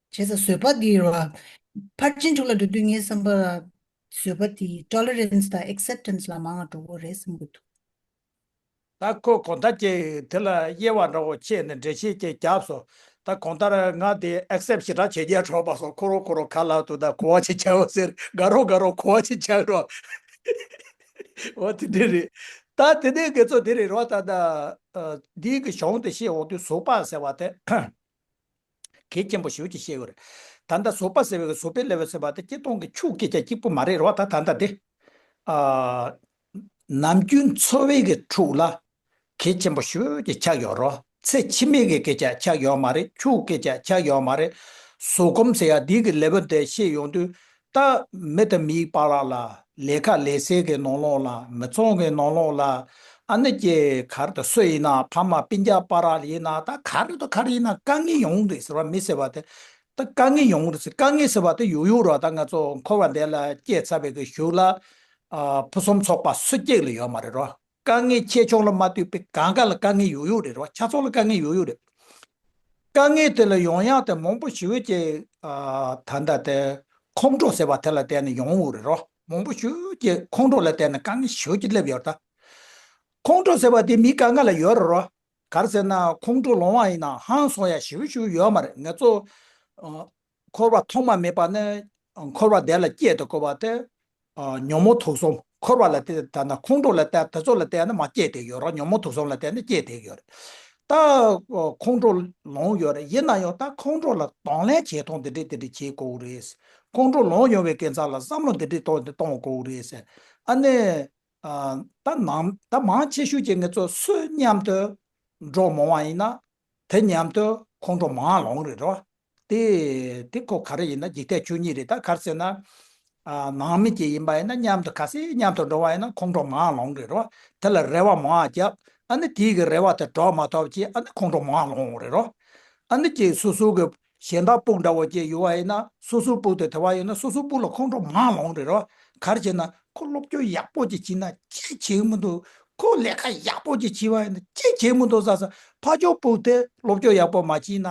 བྱས་ཙང་བཟོད་པ་འདི་རོ། ཕར་ཕྱིན་དྲུག་ལ་འགྲོ་དུས་ངའི་བསམ་པ་ལ་བཟོད་པ་དེ་tolerance དང་acceptance ལ་མང་བ་འགྲོ་གི་རེད་བསམ་གྱི་འདུག་ད་ཁོ་གོང་ཐག་ཅིག་དེ་ལ་དབྱེ་བ་འདྲ་བོ་ཕྱེ་ནས་འགྲེལ་བཤད་ཅིག་བརྒྱབ་སོང་། ད་གོང་ལྟར་ང་དེ་accept ཞེ་དྲག་བྱེད་རྒྱུ་གྲོགས་པ་སོང་། ཁོ་རོ་ཁོ་རོ་ག་ལ་དུ་ད་གོ་བ་ཅིག་བྱའོ་ཟེར། དགའ་རོགས་དགའ་རོགས་གོ་བ་ཅིག་བྱ་རོགས། འོ་དེ་འདྲ་རེད། ད་དེ་ནས་དགེ་ཚོ་དེ་རེད་རོ། ད་ད་འདིའི་གི་གཞུང་དེ་བཤད་འོང་དུས་བཟོད་པ་ཟེར་བ་དེ། གལ་ཆེན་པོ་ཞེ་པོ་ཅིག་བཤད་ཡོད་རེད། ད་ལྟ་བཟོད་པ་ཟེར་བའི་བཟོད་པའི་level ཟེར་བ་དེ་སྤྱིར་བཏང་གི་ཆོས་སྐད་ཆ་གཅིག་པུ་མ་རེད་རོ། ད་ད་ལྟ་དེ། ཨ། ནམ་རྒྱུན་འཚོ་བའི་གི་ཁྲོད་ལ་གལ་ཆེན་པོ་ཞེ་པོ་ཅིག་ཆགས་ཡོད་རོ། ཚེ་ཕྱི་མའི་གི་སྐད་ཆ་ཆགས་ཡོད་མ་རེད། ཆོས་སྐད་ཆ་ཆགས་ཡོད་མ་རེད། བཟོད་སྒོམ་ཟེར་ཡ་འདི་གི་level དེ་བཤད་ཡོང་དུས། ད་མི་དང་མིའི་བར་ལ། ལས་ཀ་ལས་སའི་གི་ནང་ལོགས་ལ། མི་ཚང་གི་ནང་ལོགས་ལ། ཨ་ནི་ཀྱེ་ག་རེ་ད་སུ་ཡིན་ན་ཕ་མ་སྤུན་ཀྱག་བར་ལ་ཡིན་ན། ད་ག་རེ་ད་ག་རེ་ཡིན་ན་དཀའ་ངལ་ཡོང་རེད་ཟེར་བ། མི་ཟེར་བ་དེ་ད་དཀའ་ངལ་ཡོང་རེད་ཟེར། དཀའ་ངལ་ཟེར་བ་དེ་ཡོད་ཡོད་རོ། ད་ང་ཚོ་འཁོར་བ་འདི་ལ་སྐྱེས་ཚར་བའི་གི་གཞུག་ལ། ཨ། ཕུན་སུམ་ཚོགས་པ་སུ་གཅིག་ལ་ཡོད་མ་རེད་རོ། དཀའ་ངལ་ཆེ་ཆུང་ལ་མ་ལྟོས་པའི་གང་ག་ལ་དཀའ་ངལ་ཡོད་ཡོད་རེད་རོ། ཆ་ཚང་ལ་དཀའ་ངལ་ཡོད་ཡོད་རེད། དཀའ་ངལ་དེ་ལ་ཡོང་ཡག་དེ་མང་པོ་ཞེ་པོ་ཅིག་ཨ། ད་ལྟ་དེ་ཁོང་ཁྲོ་ཟེར་བ་དེ་ལ་བརྟེན་ནས་ཡོང་ཡོད་རེད་རོ། མང་པོ་ཞེ་པོ་ཅིག་ཁོང་ཁྲོ་ལ་བརྟེན་ནས་དཀའ་ངལ་ཞེ་པོ་ཅིག་སླེབས་ཡོད་རེད་ད། ཁོང་ཁྲོ་ཟེར་བ་དེ་མི་གང་ག་ལ་ཡོད་རེད་རོ། ག་རེ་ཟེར་ན་ཁོང་ཁྲོ་ལངས་པ་ཡིན་ན་ཧང་སང་ཡ་ཞེ་པོ་ཞེ་པོ་ཡོད་མ་རེད། ང་ཚོ་ཨ། འཁོར་བ་ཐོག་མ་མེད་པ་ནས་འཁོར་བ་དེ་ལ་སྐྱེས་ཏེ་གོ་བ་དེ། ཨ། ཉོན་མོངས་དུག་གསུམ། འཁོར་བ་ལ་བལྟས་ད་ན་ཁོང་ཁྲོ་ལ་བལྟས་དེ་ཚོ་ལ་བལྟས་ན་མར་སྐྱེས་བསྡད་ཡོད་རེད། ཉོན་མོངས་དུག་གསུམ་ལ་བལྟས་ན་སྐྱེས་བསྡད་ཡོད་རེད། ད་ཨ། ཁོང་ཁྲོ་ལངས་ཡོད་རེད། ཡིན་ན་ཡང་ད་ཁོང་ཁྲོ་ལ་གདོང་ལེན་བྱེད་སྟངས་འདི་འདྲས་འདི་འདྲས་བྱེད་དགོས་རེད། ཁོང་ཁྲོ་ལངས་ཡོང་བའི་སྐབས་ལ་བསམ་བློ་འདི་འདྲས་གཏོང་འདི་གཏོང་དགོས་རེད། ཨ་ནི། ཨ། ད་ནང་ད་མང་ཆེ་ཤོས་ཀྱི་ང་ཚོ་སུ་མཉམ་དུ་འགྲོ་མྱོང་བ་ཡིན་ན། དེ་མཉམ་དུ་ཁོང་ཁྲོ་མང་ལངས་རེད་རོ། དེ་དེ་ཁོ་ག་རེ་ཡིན་ན་འཇིག་ལྟས་བཅུ་གཉིས་རེད། ད་ག་རེ་ཟེར་ན། ཨ། ནང་མི་ཅིག་ཡིན་པ་ཡིན་ན་མཉམ་དུ་ག་ཚོད་མཉམ་དུ་འགྲོ་བ་ཡིན་ན་ཁོང་ཁྲོ་མང་ལངས་རེད་རོ། དེ་ལ་རེ་བ་མང་བརྒྱབ། ཨ་ནི་དེའི་གི་རེ་བ་དེ་འགྲུབ་མ་ཐུབ་ཅིག་ཨ་ནི་ཁོང་ཁྲོ་མང་ལངས་རེད་རོ། ཨ་ནི་ཅིག་སོ་སོ་གི་གཞན་དག་སྤུན་འདྲ་བོ་ཅིག་ཡོད་པ་ཡིན་ན་སོ་སོའི་སྤུན་དེ་དེ་བ་ཡིན་ན་སོ་སོའི་སྤུན་ལ་ཁོང་ཁྲོ་མང་ལངས་རེད་རོ། ག་རེ་བྱས་ན་ཁོ་སློབ་སྦྱོང་ཡག་པོ་ཅིག་བྱས་ན་ཅི་བྱེད་མི་འདུག་ཁོ་ལས་ཀ་ཡག་པོ་ཅིག་བྱས་པ་ཡིན་ན་ཅི་བྱེད་མི་འདུག་ཟེར་ས། ཕར་ཕྱོགས་སྤུན་དེ་སློབ་སྦྱོང་ཡག་པོ་མ་བྱས་ན་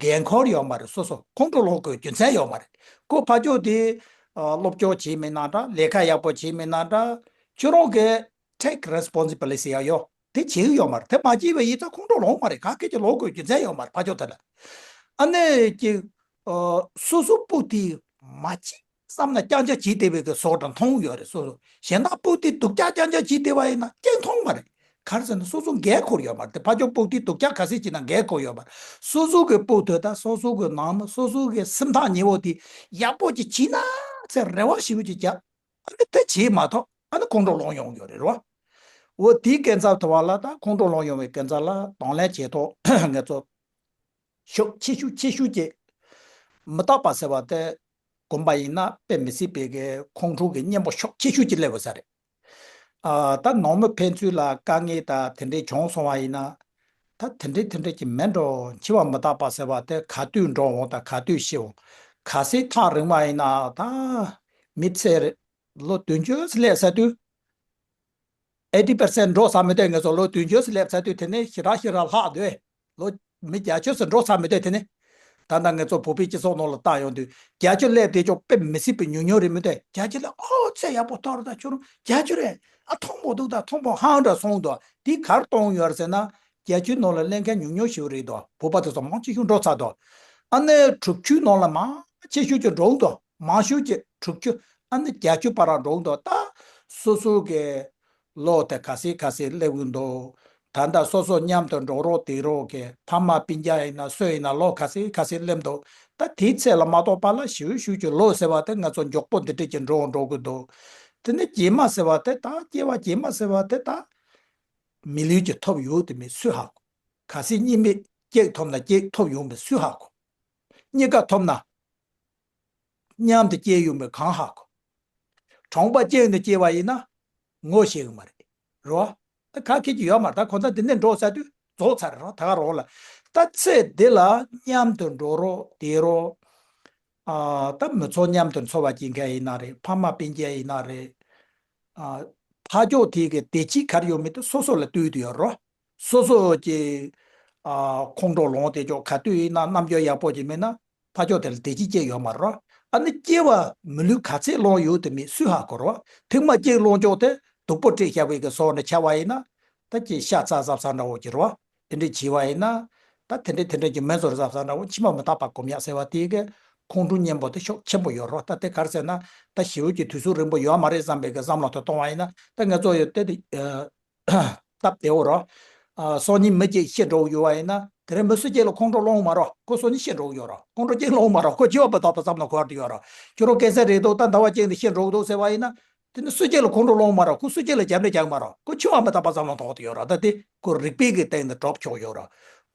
འགན་ཁུར་ཡོད་མ་རེད། སོ་སོ་ཁོང་ཁྲོ་ལངས་དགོས་རྒྱུ་མཚན་ཡོད་མ་རེད། ཁོ་ཕར་ཕྱོགས་དེ་ཨ། སློབ་སྦྱོང་བྱས་མེད་ན་འདྲ། ལས་ཀ་ཡག་པོ་བྱས་མེད་ན་འདྲ། ཁྱོད་རང་གིས་take responsibility ཡ་ཡོ། དེ་བྱེད་ཀྱི་ཡོད་མ་རེད། དེ་མ་བྱས་པ་ཡིན་ཙང་ཁོང་ཁྲོ་ལངས་མ་རེད། ག་གེ་ཅིག་ལངས་དགོས་རྒྱུ་མཚན་ཡོད་མ་རེད། ཕར་ཕྱོགས་དེ་ལ། ཨ་ནི་ཀྱི་ཨ། སོ་སོ་སྤུན་དེ་མ་བྱེད་བསམ་ན་རྐྱང་རྐྱང་བྱེད་བསྡད་པའི་གི་བཟོ་འདྲ་མཐོང་ཡོད་རེད། སོ་སོ་གཞན་དག་སྤུན་དེ་སྡུག་ཅག་རྐྱང་རྐྱང་བྱེད་བསྡད་པ་ཡིན་ན་ཅིག་མཐོང་མ་རེད། ག་རེ་ཟེར་ན་སོ་སོ་འགན་ཁུར་ཡོད་མ་རེད། དེ་ཕར་ཕྱོགས་སྤུན་དེ་སྡུག་ཅག་ག་ཚོད་བྱས་ན་འགན་ཁུར་ཡོད་མ་རེད། སོ་སོ་གི་སྤུན་དེ་དང་སོ་སོ་གི་ནང་མི་སོ་སོ་གི་སེམས་ཐག་ཉེ་བོ་དེ་ཡག་པོ་ཅིག་བྱས་ན་ཚེ་རེ་བ་ཞེ་པོ་ཅིག་བརྒྱབ། ཨ་ནི་དེ་བྱེད་མ་ཐུབ་ཨ་ནི་ཁོང་ཁྲོ་ལངས་ཡོང་གི་ཡོད་རེད་རོ། འོ་དེའི་སྐབས་ཚབ་ཐུབ་པ་ལ་ད་ཁོང་ཁྲོ་ལངས་ཡོང་བའི་སྐབས་ཚབ་ལ་གདོང་ལེན་བྱེད་ཐུབ་ང་ཚོ་ཤུགས་ཆེ་ཤོས་ཆེ་ཤོས་ཀྱི་མི་རྟག་པ་ཟེར་བ་དེ་སྒོམ་པ་ཡིན་ན་དཔེ་མི་སྲིད་པའི་གི་ཁོང་ཁྲོ་གི་གཉེན་པོ་ཤུགས་ཆེ་ཤོས་ཀྱི་སླེབས་ཡོད་ས་རེད། ཨ། ད་ནང་མི་ཕན་ཚུན་ལ་དཀའ་ངལ་ད་དེ་འདྲས་བྱུང་སོང་བ་ཡིན་ན། ད་དེ་འདྲས་དེ་འདྲས་ཀྱི་མེད་འགྲོ། འཆི་བ་མི་རྟག་པ་ཟེར་བ་དེ་ག་དུས་འགྲོ་འོང་ད་ག་དུས་ཤི་འོང་། གལ་སྲིད་ཐག་རིང་བ་ཡིན་ན་ད་མི་ཚེ་ལོ་བདུན་ཅུ་སླེབས་ཚར་དུས། eighty percent འགྲོ་ས་མི་འདུག་ང་ཚོ་ལོ་བདུན་ཅུ་སླེབས་ཚར་དུས་དེ་ནས་ཞེ་དྲག་ཞེ་དྲག་ལྷག་འདུག་ལོ་མི་བརྒྱད་ཅུ་ཙམ་འགྲོ་ས་མི་འདུག་དེ་ནས་ད་ལྟ་ང་ཚོ་བོད་པའི་སྤྱི་ཚོགས་ནང་ལ་བལྟ་ཡོང་དུས་བརྒྱད་ཅུ་སླེབས་བསྡད་ཆོག་དཔེ་མི་སྲིད་པའི་ཉུང་ཉུང་རེད་མི་འདུག་བརྒྱད་ཅུ་ལ་ཨོ་ཚེ་ཡག་པོ་ཐོབ་རེད། ད་ཁྱོད་རང་བརྒྱད་ཅུ་རེད། ཨ་མཐོང་པོ་འདུག་ད་མཐོང་པོ་ཧང་འདྲ་སོང་འདུག་དེ་གར་གཏོང་ཡོད་རེད་ཟེར་ན་བརྒྱད་ཅུའི་ནང་ལ་སླེབས་མཁན་ཉུང་ཉུང་ཞིག་རེད་འདུག་བོད་པ་དེ་ཚོ་མང་ཆེ་ཤོས་འགྲོ་ཚར་འདུག་ཨ་ནི་དྲུག་ཅུའི་ནང་ལ་མང་ཆེ་ཤོས་ཀྱི་འགྲོ་འདུག་མང་ཤོས་ཀྱི་དྲུག་ཅུ་ཨ་ནི་བརྒྱད་ཅུ་བར་འགྲོ་འདུག་ད་སོ་སོ་གི་ལོ་དེ་ག་ཚོད་ག་ཚོད་སླེབས་ཀྱི་འདུག་ད་ལྟ་སོ་སོ་མཉམ་དུ་འགྲོགས་རོགས་བསྡད་རོགས་ཀྱི་ཕ་མ་སྤུན་ཀྱག་ཡིན་ན་སུ་ཡིན་ན་ལོ་ག་ཚོད་ག་ཚོད་སླེབས་འདུག་ད་དེའི་ཚད་ལ་མ་གཏོགས་པ་ལ་ཞེ་པོ་ཞེ་པོ་ཅིག་ལོ་ཟེར་བ་དེ་ང་ཚོ་མགྱོགས་པོ་འདི་འདྲས་ཀྱི་འགྲོ་འགྲོ་གི་འདུག་དེ་ནས་སྐྱེས་མ་ཟེར་བ་དེ་ད་སྐྱེ་བ་སྐྱེས་མ་ཟེར་བ་དེ་ད་མི་ལུས་ཀྱི་ཐོབ་ཡོད་དེ་མི་སུས་ཧ་གོ་གལ་སྲིད་གཉིས་མེད་སྐྱེས་ཐོབ་ན་སྐྱེས་ཐོབ་ཡོང་བའི་སུས་ཧ་གོ་གཉིས་ཀ་ཐོབ་ན། མཉམ་དུ་སྐྱེས་ཡོང་བའི་གང་ཧ་གོ་གྲོང་པ་སྐྱེས་ནས་སྐྱེས་པ་ཡིན་ན་ངོ་ཤེས་གི་མ་རེད། རོ། ད་ག་ཁེ་ཅི་ཡོད་མ་རེད། ད་གོ་ད་འདི་ནས་འགྲོ་ས་དུས་རྫོགས་ཚར་རེད་རོ། ད་ག་རོགས་ལ། ད་ཚེ་འདི་ལ་མཉམ་དུ་འགྲོགས་རོགས་བསྡད་རོགས། ཨ། ད་མི་ཚོགས་མཉམ་དུ་འཚོ་བ་སྐྱེལ་མཁན་ཡིན་ན་རེད། ཕ་མ་སྤུན་ཀྱག་ཡིན་ན་རེད། ཨ། ཕ་ཕྱོགས་དེ་གི་བདེ་སྐྱིད་ག་རེ་ཡོད་མེད་དེ་སོ་སོ་ལ་ལྟོས་དུ་ཡོད་རོགས། སོ་སོ་གི། ཨ། ཁོང་ཁྲོ་ལངས་དེ་ཅོག་ག་དུས་ཡིན་ན་རྣམ་འགྱུར་ཡག་པོ་ཅིག་མེད་ན། ཕ་ཕྱོགས་དེ་ལ་བདེ་སྐྱིད་ཅིག་ཡོད་མ་རེད། ཨ་ནི་སྐྱེ་བ་མི་ལུས་ག་ཚད་སློང་ཡོད་དེ་མེད་སུས་ཧ་གོ་རོགས། ཐེངས་མ་གཅིག་སློང་ཆོག་དེ་སྡུག་པོ་སྤྲད་བཞག་པའི་གི་སོ་ནས་ཆ་བ་ཡིན་ན། ད་ཅི་ཤ་ཚ་གཟབ་ཚ་འདྲ་བོ་ཅིག་རོགས། དེ་འདྲས་བྱས་པ་ཡིན་ན། ད་དེ་འདྲས་དེ་འདྲས་ཀྱི་མི་ཚོར་གཟབ་གཟབ་འདྲ་བོ་ཕྱི་མ་མི་རྟག་པ་སྒོམ་ཡག་ཟེར་བ་དེ་གི་ཁོང་ཁྲོ་གཉན་པོ་དེ་ཤུགས་ཆེན་པོ་ཡོད་རོགས། ད་དེ་ག་རེ་ཟེར་ན། ད་ཞེ་པོ་ཅིག་དུས་ཚོད་རིང་པོ་ཡོད་མ་རེད་བསམ་པའི་གི་བསམ་བློ་དེ་གཏོང་བ་ཡིན་ན། ད་ང་ཚོ་ཡོད་དེ་དེ། སྟབས་བདེ་བོ་རོ། ཨ། སང་ཉིན་མི་གཅིག་ཤི་འགྲོ་གི་ཡོད་པ་ཡིན་ན། དེ་རིང་མི་སུ་གཅིག་ལ་ཁོང་ཁྲོ་སློང་མ་རོགས། ཁོ་སང་ཉིན་ཤི་འགྲོ་གི་ཡོད་རོ། ཁོང་ཁྲོ་གཅིག་སློང་མ་རོགས། ཁོ་འཆི་བ་མི་རྟག་པ་བསམ་བློ་འཁོར་དུ་ཡོད་རོ། ཁྱོད་རང་སྐལ་ཚད་རེད་འདུག་ད་ཟླ་བ་གཅིག་ནས་ཤི་འགྲོ་གི་འདུག་ཟེར་བ་ཡིན་ན། དེ་ནི་སུ་གཅིག་ལ་ཁོང་ཁྲོ་སློང་མ་རོགས། ཁོ་སུ་གཅིག་ལ་རྒྱབ་འདྲེ་རྒྱག་མ་རོགས། ཁོ་འཆི་བ་མི་རྟག་པ་བསམ་བློ་འཁོར་དུ་ཡོད་རོ། ད་དེ་ཁོ་རིག་པའི་གི་སྟེང་ནས་གྲོགས་ཆོག་ཡོད་རོ།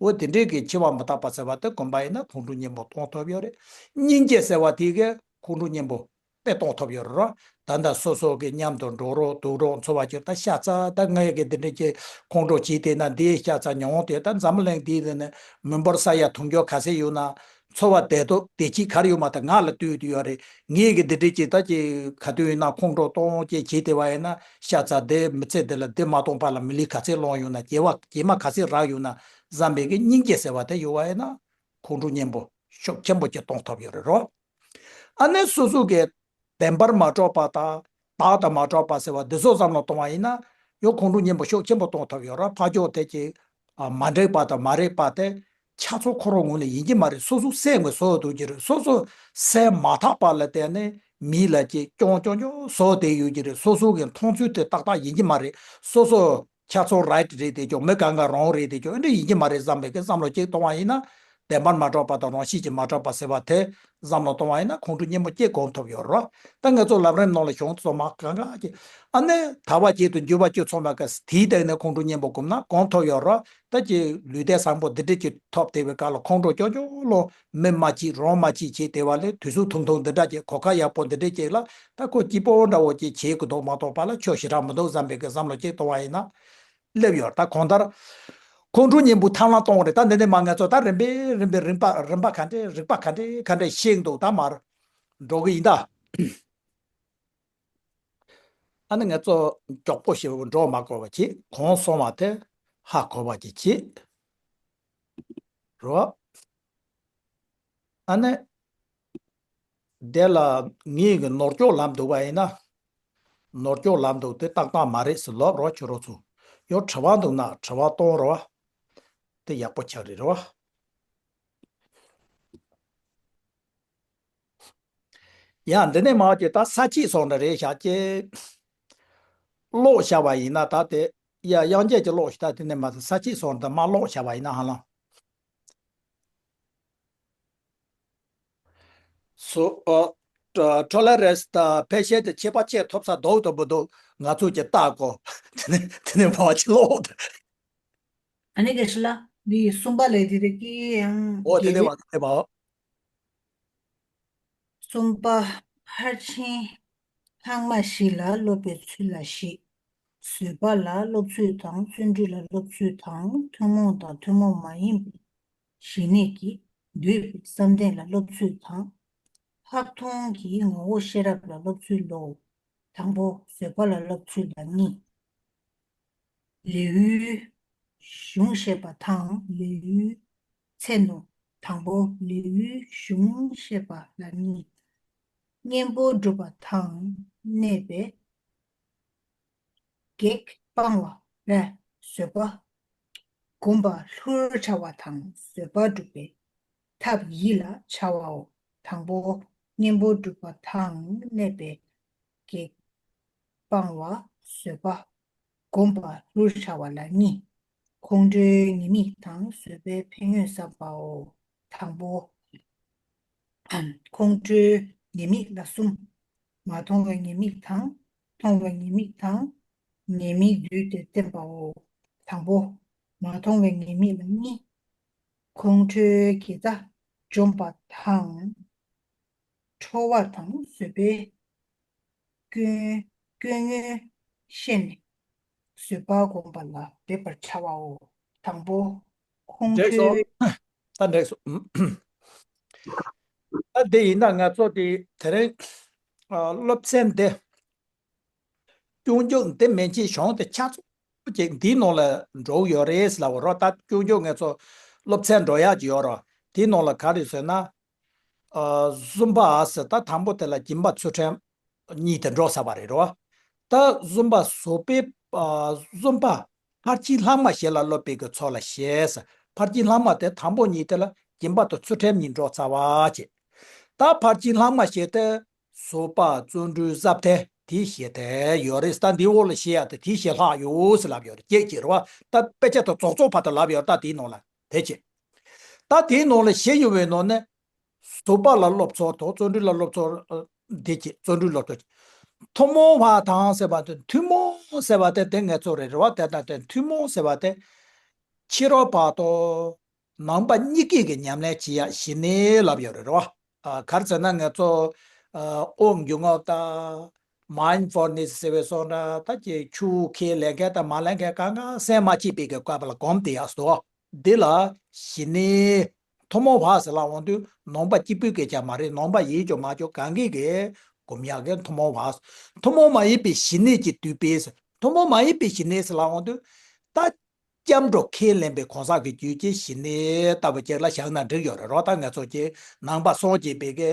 འོ་དེ་འདྲའི་གི་འཆི་བ་མི་རྟག་པ་ཟེར་བ་དེ་གོམས་པ་ཡིན་ན་ཁོང་ཁྲོ་གཉན་པོ་གཏོང་ཐུབ་ཡོད་རེད། སྙིང་རྗེ་ཟེར་བ་དེ་གི་ཁོང་ཁྲོ་གཉན་པོ་དཔེ་གཏོང་ཐུབ་ཡོད་རེད་རོ། ད་ལྟ་སོ་སོ་གི་མཉམ་དུ་འགྲོགས་རོགས་འདུག་རོགས་འཚོ་བ་སྐྱེལ། ད་ཤ་ཚ་ད་ངས་གི་འདི་འདྲ་ཅིག་ཁོང་ཁྲོ་བྱས་བསྡད་ན། འདིའི་ཤ་ཚ་མྱོང་དེ་ད་འཛམ་བུ་གླིང་འདིའི་ནང་ནས་མི་འབོར་ས་ཡ་དུང་ཕྱུར་ག་ཚད་ཡོད་ན། འཚོ་བ་བདེ་ཏོག་བདེ་སྐྱིད་ག་རེ་ཡོད་མ་ཐག་ང་ལ་ལྟོས་དུ་ཡོད་རེད། ངས་གི་འདི་འདྲ་ཅིག་ད་ཅིག་ག་དུས་ཡིན་ན་ཁོང་ཁྲོ་གཏོང་ཅིག་བྱས་བསྡད་པ་ཡིན་ན། ཤ་ཚ་འདི་མི་ཚེ་འདི་ལ་འདི་མ་གཏོང་བར་ལ་མི་ལུས་ག་ཚད་སློང་ཡོད་ན། སྐྱེ་བ་རྗེས་མ་ག་ཚད་རག་ཡོད་ན་བསམ་པའི་གི་སྙིང་རྗེ་ཟེར་བ་དེ་ཡོད་པ་ཡིན་ན། ཁོང་ཁྲོ་གཉན་པོ་ཤུགས་ཆེན་པོ་ཅིག་གཏོང་ཐུབ་ཡོད་རེད་རོ། ཨ་ནི་སོ་སོ་གི་བདེན་པར་མ་གྲུབ་པ་དང་བདག་ཏུ་མ་གྲུབ་པ་ཟེར་བ་འདི་ཚོ་བསམ་བློ་གཏོང་བ་ཡིན་ན། ཡང་ཁོང་ཁྲོ་གཉན་པོ་ཤུགས་ཆེན་པོ་གཏོང་ཐུབ་ཡོད་རེད། ཕ་ཕྱོགས་དེ་གི། ཨ། མ་འགྲིག་པ་དང་མ་རིག་པ་དེ་ཆགས་ཚུལ་ཁོ་རང་ངོས་ནས་ཡིན་གྱི་མ་རེད། སོ་སོ་སེམས་ཀྱི་བཟོ་འདུག་གི་རེད། སོ་སོ་སེམས་མ་དག་པ་ལ་བརྟེན་ནས་མི་ལ་ཅིག་རྐྱང་རྐྱང་རྐྱང་བཟོ་བསྡད་ཡོད་ཀྱི་རེད། སོ་སོ་གི་མཐོང་ཚུལ་དེ་ཏག་ཏག་ཡིན་གྱི་མ་རེད། སོ་སོ་ཆགས་ཚུལ་རའིཊ་རེད་དེ་ཅོག་མི་གང་ག་རོང་རེད་དེ་ཅོག་འདི་ཡིན་གྱི་མ་རེད་བསམ་པའི་གི་བསམ་བློ་གཅིག་གཏོང་བ་ཡིན་ན། བདེན་པར་མ་གྲུབ་པ་དང་རང་བཞིན་གྱིས་མ་གྲུབ་པ་ཟེར་བ་དེ་བསམ་བློ་གཏོང་བ་ཡིན་ན་ཁོང་ཁྲོ་གཉན་པོ་སྐྱེ་གོམས་ཐུབ་ཡོད་རེད། ད་ང་ཚོ་ལམ་རིམ་ནང་ལ་གཞུང་ཚོ་མ་གང་ག་གི། ཨ་ནི་དལ་བ་བཅུད་དང་འགྱུར་བ་བཅུ་ཚང་བ་གི་དེའི་སྟེང་ནས་ཁོང་ཁྲོ་གཉན་པོ་གོམས་ན་གོམས་ཐུབ་ཡོད་རེད། ད་ཀྱི་ལུས་རྟེན་བཟང་པོ་འདི་འདྲ་ཅིག་ཐོབ་བསྡད་པའི་སྐབས་ལ་ཁོང་ཁྲོ་སྐྱོ་སྐྱོ་ལོ། མི་མ་སྐྱིད་རོང་མ་སྐྱིད་བྱས་བསྡད་པ་ལས་དུས་ཚོད་ཐུང་ཐུང་འདི་འདྲ་ཅིག་གོ་སྐབས་ཡག་པོ་འདི་འདྲ་ཅིག་ལ་ད་ཁོ་སྐྱིད་པོ་འདྲ་བོ་ཅིག་བྱེད་དགོས་འདུག་མ་གཏོགས་པ་ལ་ཆོ་ཞེ་དྲག་མི་འདུག་བསམ་པའི་གི་བསམ་བློ་ཅིག་གཏོང་བ་ཡིན་ན། སླེབས་ཡོད། ད་གང་ལྟར། ཁོང་ཁྲོ་གཉན་པོ་ཐབས་ལམ་གཏོང་རེད། ད་འདི་ནས་མ་ང་ཚོ་ད་རིམ་པས་རིམ་པས་རིམ་པ་རིམ་པ་ག་འདྲས་རིག་པ་ག་འདྲས་ག་འདྲས་ཤེས་འདུག་ད་མར་འགྲོ་གི་ཡིན་ད། ཨ་ནི་ང་ཚོ་མགྱོགས་པོ་ཞིག་འགྲོ་མ་དགོས་པ་བྱེད། གོང་སོང་བ་དེ་ཧ་གོ་བ་ཅིག་བྱེད་རོགས། ཨ་ནི། དེ་ལ་ངེད་ཀྱི་ནོར་སྐྱོག་ལམ་འདུག་པ་ཡིན་ན། ནོར་སྐྱོག་ལམ་འདུག་དེ་ཏག་ཏག་མ་རེད་ཟེར་ལབ་རོགས། ཁྱོད་རང་ཚོ་ཡང་དྲི་བ་འདུག་ན་དྲི་བ་གཏོང་རོགས། དེ་ཡག་པོ་ཆགས་རེད་རོགས། ཡང་འདི་ནས་མ་ཅིག་ད་ས་ཕྱིས་སོང་འདྲ་རེད་ཤག་ཅེ། ཀློག་བྱ་བ་ཡིན་ན་ད་དེ། ཡ་དབྱངས་ཅན་གྱི་ཀློག་ཤི་ད་དེ་ནས་མ་ས་ཕྱིས་སོང་འདི་མ་ཀློག་བྱ་བ་ཡིན་ན་ཧ་ལམ། སོ། ཨ། ཊོ་ལ་རེ་སི་དང་ཕལ་ཆེར་དེ་ཁྱད་པར་ཆེ་ཐོབ་ས་འདུག་དང་མི་འདུག་ང་ཚོས་ཀྱི་ལྟ་དགོས། དེ་ནས་དེ་ནས་མ་ཅིག་ཀློག་དེ། ཨ་ནི་དགེ་བཤེས་ལགས། འདི་གསུམ་པ་ལས་དེ་རིགས་ཀྱི་ཡང་འོ་དེ་དེ་ནས་བ་དེ་བ། གསུམ་པ། ཕར་ཕྱིན་ལྷག་མ་བཞི་ལ་སློབ་པའི་ཚུལ་ལ་བཞི། བཟོད་པ་ལ་སློབ་ཚུལ་དང་བརྩོན་འགྲུས་ལ་སློབ་ཚུལ་དང་ཐུན་མོང་དང་ཐུན་མོང་མ་ཡིན་པའི་ཞི་གནས་ཀྱིས་བསྡུས་པའི་བསམ་གཏན་ལ་སློབ་ཚུལ་དང་། ལྷག་མཐོང་གི་ངོ་བོ་ཤེས་རབ་ལ་སློབ་ཚུལ་ལོ། དང་པོ་བཟོད་པ་ལ་སློབ་ཚུལ་ལ་གཉིས། ལེའུའི་གཞུང་བཤད་པ་དང་། ལེའུའི་ཚན་དུ། དང་པོ་ལེའུའི་གཞུང་བཤད་པ་ལ་གཉིས། གཉེན་པོ་སྒྲུབ་པ་དང་གནས་པའི་གེགས་སྤང་བ་ལས་བཟོད་པ་སྒོམ་པ་ལྷུར་བྱ་བ་དང་། བཟོད་པ་སྒྲུབ་པའི་ཐབས་ཡིད་ལ་བྱ་བའོ། དང་པོ་གཉེན་པོ་སྒྲུབ་པ་དང་གནས་པའི་གེགས་སྤང་བ། བཟོད་པ་སྒོམ་པ་ལྷུར་བྱ་བ་ལ་གཉིས། ཁོང་ཁྲོའི་ཉེས་དམིགས་དང་བཟོད་པའི་ཕན་ཡོན་བསམ་པའོ། དང་པོ། ཁོང་ཁྲོའི་ཉེས་དམིགས་ལ་གསུམ། མ་མཐོང་བའི་ཉེས་དམིགས་དང་། མཐོང་བའི་ཉེས་དམིགས་དང་། ཉེས་དམིགས་བསྡུས་ཏེ་བསྟན་པའོ། དང་པོ། མ་མཐོང་བའི་ཉེས་དམིགས་ལ་གཉིས། ཁོང་ཁྲོའི་དགེ་རྩ་འཇོམས་པ་དང་། ཁྲོ་བ་དང་བཟོད་པའི་སྐྱོན་སྐྱོན་ཡོན་ཤེས་ནས་བཟོད་པ་སྒོམ་པ་ལ་འབད་པར་བྱ་བའོ། དང་པོ། ཁོང་འགྲིག་སོང་། ཚོའི། ད་འགྲིག་སོང་། ད་འདི་ཡིན་ན་ང་ཚོ་དེ་དེ་རིང་ཨ་སློབ་ཚན་འདི་སྐྱོན་བརྗོད་འདི་མན་ཆད་གཞུང་དེ་ཆ་ཚང་ཅིག་འདིའི་ནང་ལ་འགྲོ་གི་ཡོད་རེད་ལབ་པ་རོ། ད་སྐྱོན་བརྗོད་ང་ཚོ་སློབ་ཚན་འགྲོ་ཡག་ཅིག་ཡོད་རོ། དེའི་ནང་ལ་ག་རེ་ཟེར་ན། ཨ་བཟོད་པ་ཟེར་ད་དང་པོ་དེ་ལ་སྦྱིན་པ་ཚུལ་ཁྲིམས་གཉིས་དེ་འགྲོ་ཚར་བ་རེད་རོ། ད་བཟོད་པ་བཟོད་པའི་ཨ་བཟོད་པ་ཕར་ཕྱིན་ལྷག་མ་བཞི་ལ་སློབ་པའི་གི་ཚོགས་ལ་ཞེས་ཟེར། ཕར་ཕྱིན་ལྷག་མ་དེ་དང་པོ་གཉིས་དེ་ལ་སྦྱིན་པ་དང་ཚུལ་ཁྲིམས་གཉིས་འགྲོ་ཚར་བ་བྱས། ད་ཕར་ཕྱིན་ལྷག་མ་བཞི་དེ་བཟོད་པ་བརྩོན་འགྲུས་ཟབ་གཏད་དེ་བཞི་དེ་ཡོད་རེད། ད་འདི་འོག་ལ་བཤད་ཡག་དེ་དེ་བཞི་ལྷག་ཡོད་ཟེར་ལབ་ཡོད་རེད། ཅེས་ཀྱི་རེད་བ། ད་དཔེ་ཆ་དང་རྫོགས་རྫོགས་བར་དུ་ལབ་ཡོད་རེད། ད་དེའི་ནང་ལ་དེ་བྱས། ད་དེའི་ནང་ལ་བཞི་ཡོད་པའི་ནང་ནས། བཟོད་པ་ལ་སློབ་ཚོགས་དང་བརྩོན་འགྲུས་ལ་སློབ་ཚོགས་ཨ་འདི་བྱེད། བརྩོན་འགྲུས་སློབ་ཚོགས། ཐུན་མོང་བ་དང་ཟེར་བ་དེ་ཐུན་མོང་ཟེར་བ་དེ་དེ་ངེས་ཚོ་རེད་རེད་བ། དེ་དང་དེ་ཐུན་མོང་ཟེར་བ་དེ་ཕྱི་རོལ་པ་དང་ནང་པ་གཉིས་ཀའི་གི་ཉམས་ལེན་བྱེད་ཡག་ཞི་གནས་ལབ་ཡོད་རེད་རེད་བ། ཨ་ག་རེ་ཟེར་ན་ང་ཚོ་ཨ་དབུགས་འབྱུང་རྔུབ་དང་མའིན་ཌ་ཕུལ་ནེ་སི་ཟེར་བའི་སོགས་འདྲ་ད་ཀྱི་ཆུ་ཁས་ལེན་མཁན་དང་མ་ལེན་མཁན་གང་ག་སེམས་མ་སྐྱིད་པའི་གི་བཀོད་པ་ལ་གོམས་ཏེ་ཡག་སོ། འདི་ལ་ཞི་གནས། ཐུན་མོང་བ་ཟེར་ལབ་འོང་དུས་ནང་པ་གཅིག་པུའི་སྐད་ཆ་མ་རེད། ནང་པ་ཡིན་ཀྱང་མ་ཀྱང་གང་གིས་གི་སྒོམ་ཡག་གི་ཐུན་མོང་བ། ཐུན་མོང་མ་ཡིན་པའི་ཞི་གནས་ཀྱི་དུས་པས་ཟེར། ཐུན་མོང་མ་ཡིན་པའི་ཞི་གནས་ཟེར་ལབ་འོང་དུས་ད་སྐྱབས་འགྲོ་ཁས་ལེན་པའི་གང་ཟག་གི་རྒྱུད་ཀྱི་ཞི་གནས་ལྟ་བུ་ཅིག་ལ་བཞག་ན་འགྲིག་ཡོད་རེད་རོ། ད་ང་ཚོ་ཀྱི་ནང་པ་སངས་རྒྱས་པའི་གི་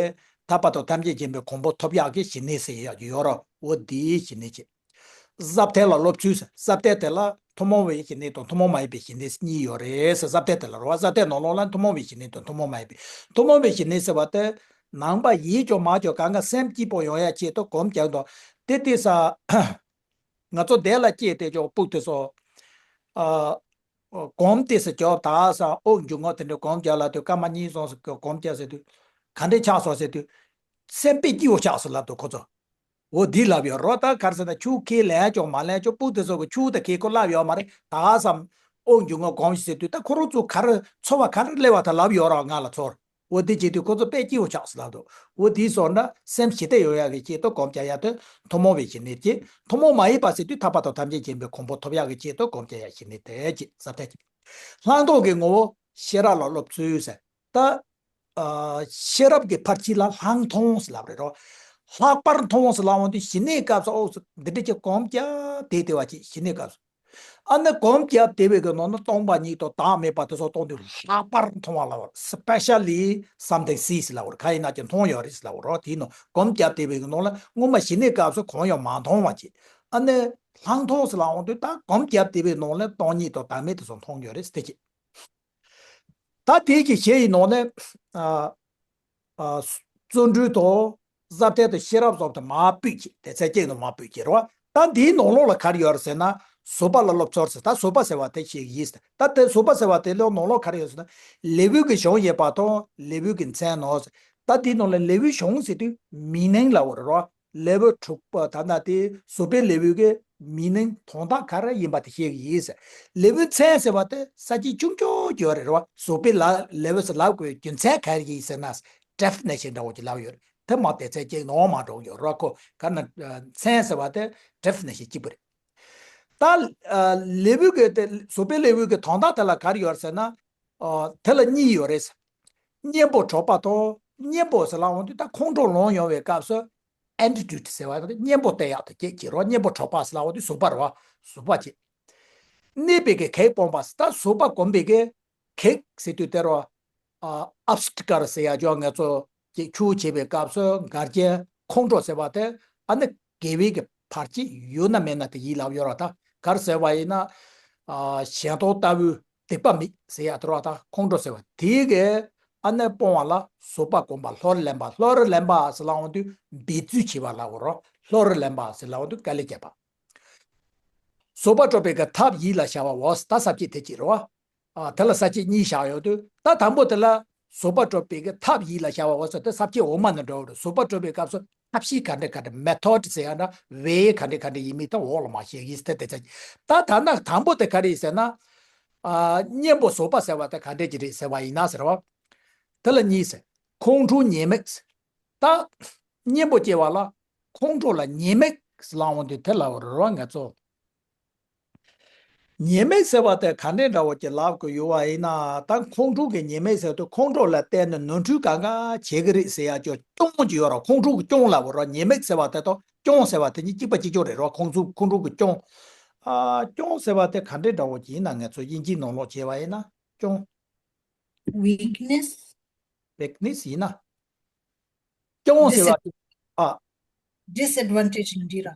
ཐར་པ་དང་ཐམས་ཅད་མཁྱེན་པའི་གོ་འཕང་ཐོབ་ཡག་གི་ཞི་གནས་ཟེར་ཡག་ཡོད་རོ། འོ་འདིའི་ཞི་གནས་ཀྱི། ཟབ་གཏད་ལ་སློབ་ཚུལ་ཟེར། ཟབ་གཏད་དེ་ལ་ཐུན་མོང་བའི་ཞི་གནས་དང་ཐུན་མོང་མ་ཡིན་པའི་ཞི་གནས་གཉིས་ཡོད་རེད་ཟེར། ཟབ་གཏད་དེ་ལ་རོ། ཟབ་གཏད་ནང་ལོགས་ལ་ཐུན་མོང་བའི་ཞི་གནས་དང་ཐུན་མོང་མ་ཡིན་པའི། ཐུན་མོང་བའི་ཞི་གནས་ཟེར་བ་དེ་ནང་པ་ཡིན་ཀྱང་མ་ཀྱང་གང་ག་སེམས་སྐྱིད་པོ་ཡོང་ཡ་ཆེད་དུ་གོམས་ཀྱང་དང་དེ་དེ་ས་ང་ཚོ་བདེ་ལ་སྐྱེས་ཏེ་ཀྱང་སྤུག་དེ་སོ། ཨ་གོམས་དེ་སུ་ཀྱོབ་ད་ས་དབུགས་འབྱུང་རྔུབ་དེ་འདྲ་གོམས་རྒྱག་ལ་དུས་སྐར་མ་གཉིས་གསུམ་སུ་གོམས་རྒྱག་ཟེར་དུས་ག་འདྲས་ཆགས་སོང་ཟེར་དུས་སེམས་པའི་སྐྱིད་པོ་ཆགས་སོང་ལབ་འདུག་ཁོ་ཚོ། འོ་འདི་ལབ་ཡོད་རོ། ད་ག་རེ་ཟེར་ན་ཆུ་ཁས་ལེན་ཀྱང་མ་ལེན་ཀྱང་སྤུ་དེ་ཚོ་གི་ཆུ་དེ་ཁས་ཁོ་ལབ་ཡོད་མ་རེད། ད་ག་སམ་དབུགས་འབྱུང་རྔུབ་གོམས་ཤིག་ཟེར་དུས་ད་ཁོ་རང་ཚོ་ག་རེ་ཚོར་བ་ག་རེ་སླེབས་པ་ད་ལབ་ཡོད་རོ་ང་ལ་ཚོར། འོ་དེ་བྱེད་དུས་ཁོ་ཚོ་དཔེ་སྐྱིད་པོ་ཆགས་སོང་ལབ་འདུག་འོ་དེའི་སོགས་ན་སེམས་ཞི་བདེ་ཡོང་ཡག་གི་ཆེད་དུ་གོམས་རྒྱག་ཡག་དེ་ཐུན་མོང་བའི་ཞི་གནས་ཀྱི། ཐུན་མོང་མ་ཡིན་པ་ཟེར་དུས་ཐར་པ་དང་ཐམས་ཅད་མཁྱེན་པའི་གོ་འཕང་ཐོབ་ཡག་གི་ཆེད་དུ་གོམས་རྒྱག་ཡག་ཞི་གནས་དེ་ཀྱི་ཟབ་གཏད་ཀྱི། ལྷག་མཐོང་གི་ངོ་བོ་ཤེས་རབ་ལ་སློབ་ཚུལ་ཟེར། ད། ཨ་ཤེས་རབ་ཀྱི་ཕར་ཕྱིན་ལ་ལྷག་མཐོང་ཟེར་ལབ་རེད་རོ། ལྷག་པར་མཐོང་ཟེར་ལབ་འོང་དུས་ཞི་གནས་སྐབས་སུ་ཨོ་ཟེར་འདི་འདྲ་ཅིག་གོམས་རྒྱག་བསྡད་བསྡད་པ་ཅིག་ཞི་གནས་སྐབས་སུ། ཨ་ནི་གོམས་རྒྱག་བསྡད་པའི་གི་ནང་ན་སྟོང་པ་ཉིད་དང་བདག་མེད་པ་དེ་ཚོ་མཐོང་དུས་ལྷག་པར་མཐོང་བ་ལབ་པ་རེད། Specially something see ཟེར་ལབ་པ་རེད། གང་ཡིན་ན་ཅིག་མཐོང་ཡོད་རེད་ཟེར་ལབ་པ་རོ། དེའི་ནང་གོམས་རྒྱག་བསྡད་པའི་གི་ནང་ལ་སྔོན་མ་ཞི་གནས་སྐབས་སུ་གང་ཡང་མ་མཐོང་བ་ཅིག་ཨ་ནི་ལྷག་མཐོང་ཟེར་ལབ་འོང་དུས་ད་གོམས་རྒྱག་བསྡད་པའི་ནང་ལ་སྟོང་ཉིད་དང་བདག་མེད་དེ་ཚོ་མཐོང་ཡོད་རེད་ཟེར་དེ་ཅིག་ད་དེའི་གི་གཞི་ཡི་ནང་ནས་ཨ་ཨ་བརྩོན་འགྲུས་དང་ཟབ་གཏད་དང་ཤེས་རབ་སོགས་དེ་མར་སྤུས་ཀྱི་དེ་ཚད་ཅིག་ནང་མར་སྤུས་ཀྱི་རེད་བ། ད་འདིའི་ནང་ལོགས་ལ་ག་རེ་ཡོད་རེད་ཟེར་ན་བཟོད་པ་ལ་སློབ་ཚོགས་ཟེར། ད་བཟོད་པ་ཟེར་བ་དེ་ཞིག་ཡིན་ཟེར། ད་དེ་བཟོད་པ་ཟེར་བ་དེ་ལོ་ནང་ལོགས་ག་རེ་ཡོད་ཟེར་ན་ལེའུ་གི་གཞུང་ཡོད་པ་དང་ལེའུ་གི་མཚན་ནོ་ཟེར། ད་དེའི་ནང་ལ་ལེའུའི་གཞུང་ཟེར་དུས་མི་ནིང་ལ་འོ་རེད་བ། ལེའུ་དྲུག་པ་ད་ལྟ་དེ་བཟོད་པའི་ལེའུ་གི་མི་ནིང་དོན་དག་ག་རེ་ཡིན་པ་དེ་ཤེས་ཀྱི་ཡིན་ཟེར། ལེའུའི་མཚན་ཟེར་བ་དེ་ས་བཅད་ཆུང་ཆུང་ཅིག་ཡོད་རེད་རོ། བཟོད་པའི་ལ་ལེའུ་ཟེར་ལབ་དགོས་རྒྱུ་མཚན་ག་རེ་ཡིན་ཟེར་ན་ཌེ་ཕི་ནེ་ཤན་འདྲ་བོ་ཅིག་ལབ་ཡོད་རེད། དེ་མ་དེ་ཚད་ཅིག་ནོར་མ་འགྲོ་ཡོད་རོ། ཁོ་ག་ན་མཚན་ཟེར་བ་དེ་ཌེ་ཕི་ནེ་ཤན་གཅིག་པུ་རེད། ད་ལེའུ་གི་དེ་བཟོད་པའི་ལེའུ་གི་དོན་དག་དེ་ལ་ག་རེ་ཡོད་རེད་ཟེར་ན། དེ་ལ་གཉིས་ཡོད་རེད། གཉེན་པོ་གྲོགས་པ་དང་གཉེན་པོ་ཟེར་ལབ་འོང་དུས་ད་ཁོང་ཁྲོ་ལངས་ཡོང་བའི་སྐབས་སུ་ཨེན་ཊི་ཊི་ཊུཌ་ཟེར་བ་དེ་གཉེན་པོ་བསྟེན་ཡག་དེ་སྐད་ཅིག་རོ། གཉེན་པོ་གྲོགས་པ་ཟེར་ལབ་འོང་དུས་བཟོད་པ་རོ། བཟོད་པ་ཅིག་གནས་པའི་གི་གེགས་སྤོང་བ་ཟེར། ད་བཟོད་པ་སྒོམ་པའི་གི་གེགས་ཟེར་དུས་དེ་རོ། ཨ་ཨབ་སི་ཊི་ཀལ་ཟེར་ཡག་ཅོ་ང་ཚོ་ཀྱི་ཆུ་བྱེད་པའི་སྐབས་སུ་འགལ་རྐྱེན་ཁོང་ཁྲོ་ཟེར་བ་དེ་ཨ་ནི་དགེ་བའི་གི་བར་ཆད་ཡོད་ན་མེད་ན་དེ་ཡིན་ལབ་ཡོད་ར། ད་ག་རེ་ཟེར་བ་ཡིན་ན་ཨ་གཞན་སྟོང་ལྟ་བུའི་སྡིག་པ་མེད་ཟེར་ཡག་དེ་རོ། ད་ཁོང་ཁྲོ་ཟེར་བ་དེའི་གི་ཨ་ནི་སྤོང་བ་ལ་བཟོད་པ་སྒོམ་པ་ལྷུར་ལེན་པ། ལྷུར་ལེན་པ་ཟེར་ལབ་འོང་དུས་འབད་རྩོལ་བྱེད་པ་ལབ་རོ། ལྷུར་ལེན་པ་ཟེར་ལབ་འོང་དུས་དཀའ་ལས་བརྒྱབ་པ། བཟོད་པ་སྒྲུབ་པའི་གི་ཐབས་ཡིད་ལ་བྱ་བའོ། ད་ས་བཅད་དེ་གཅིག་རོ། ཨ་དེ་ལ་ས་བཅད་གཉིས་བཞག་ཡོད་དུས་ད་དང་པོ་དེ་ལ་བཟོད་པ་སྒྲུབ་པའི་གི་ཐབས་ཡིད་ལ་བྱ་བའོ་ཟེར་དེ་ས་བཅད་འོག་མ་ནས་འགྲོ་བ་རེད། བཟོད་པ་སྒྲུབ་པའི་སྐབས་སུ་ཐབས་ཤེས་ག་འདྲ་ག་འདྲ་མེ་ཐོ་ཌི་ཟེར་ཡག་འདྲ་ཝེ་ག་འདྲ་ག་འདྲ་ཡིན་མིན་ད་འོག་ལ་མར་བཤད་ཡིན་ཟེར་དེ་དེ་ཚ་གི། ད་ད་ན་དང་པོ་དེ་ག་རེ་ཡིན་ཟེར་ན། ཨ་གཉེན་པོ་བཟོད་པ་ཟེར་བ་དེ་ག་འདྲ་ཅིག་རེད་ཟེར་བ་ཡིན་ན་ཟེར་བ། དེ་ལ་གཉིས་ཟེར། ཁོང་ཁྲོ་ཉེས་དམིགས་ཟེར། ད་གཉེན་པོ་སྐྱེ་བ་ལ་ཁོང་ཁྲོ་ལ་ཉེས་དམིགས་ཟེར་ལབ་འོང་དུས་དེ་ལ་རོ་ང་ཚོ། ཉེས་དམིགས་ཟེར་བ་དེ་ག་འདྲས་འདྲ་བོ་ཅིག་ལབ་དགོས་ཡོད་པ་ཡིན་ན། ད་ཁོང་ཁྲོ་གི་ཉེས་དམིགས་ཟེར་དུས་ཁོང་ཁྲོ་ལ་བརྟེན་ནས་ནོར་འཁྲུལ་གང་ག་བྱེད་ཀྱི་རེད་ཟེར་ཡ་ཅོ་སྐྱོན་ཅིག་ཡོད་ར། ཁོང་ཁྲོ་གི་སྐྱོན་ལབ་དགོས་ར། ཉེས་དམིགས་ཟེར་བ་དེ་དང་སྐྱོན་ཟེར་བ་དེ་གཉིས་གཅིག་པ་གཅིག་རྐྱང་རེད་ར། ཁོང་ཚོ་ཁོང་ཁྲོ་གི་སྐྱོན། ཨ་སྐྱོན་ཟེར་བ་དེ་ག་འདྲས་འདྲ་བོ་ཅིག་ཡིན་ན། ངེད་ཚོ་དབྱིན་ཇིའི་ནང་ལོགས་བྱས་པ་ཡིན་ན་སྐྱོན། Weakness. Weakness ཡིན་ན། སྐྱོན་ཟེར་བ། ཨ། Disadvantage ཡིན་འདི་ར།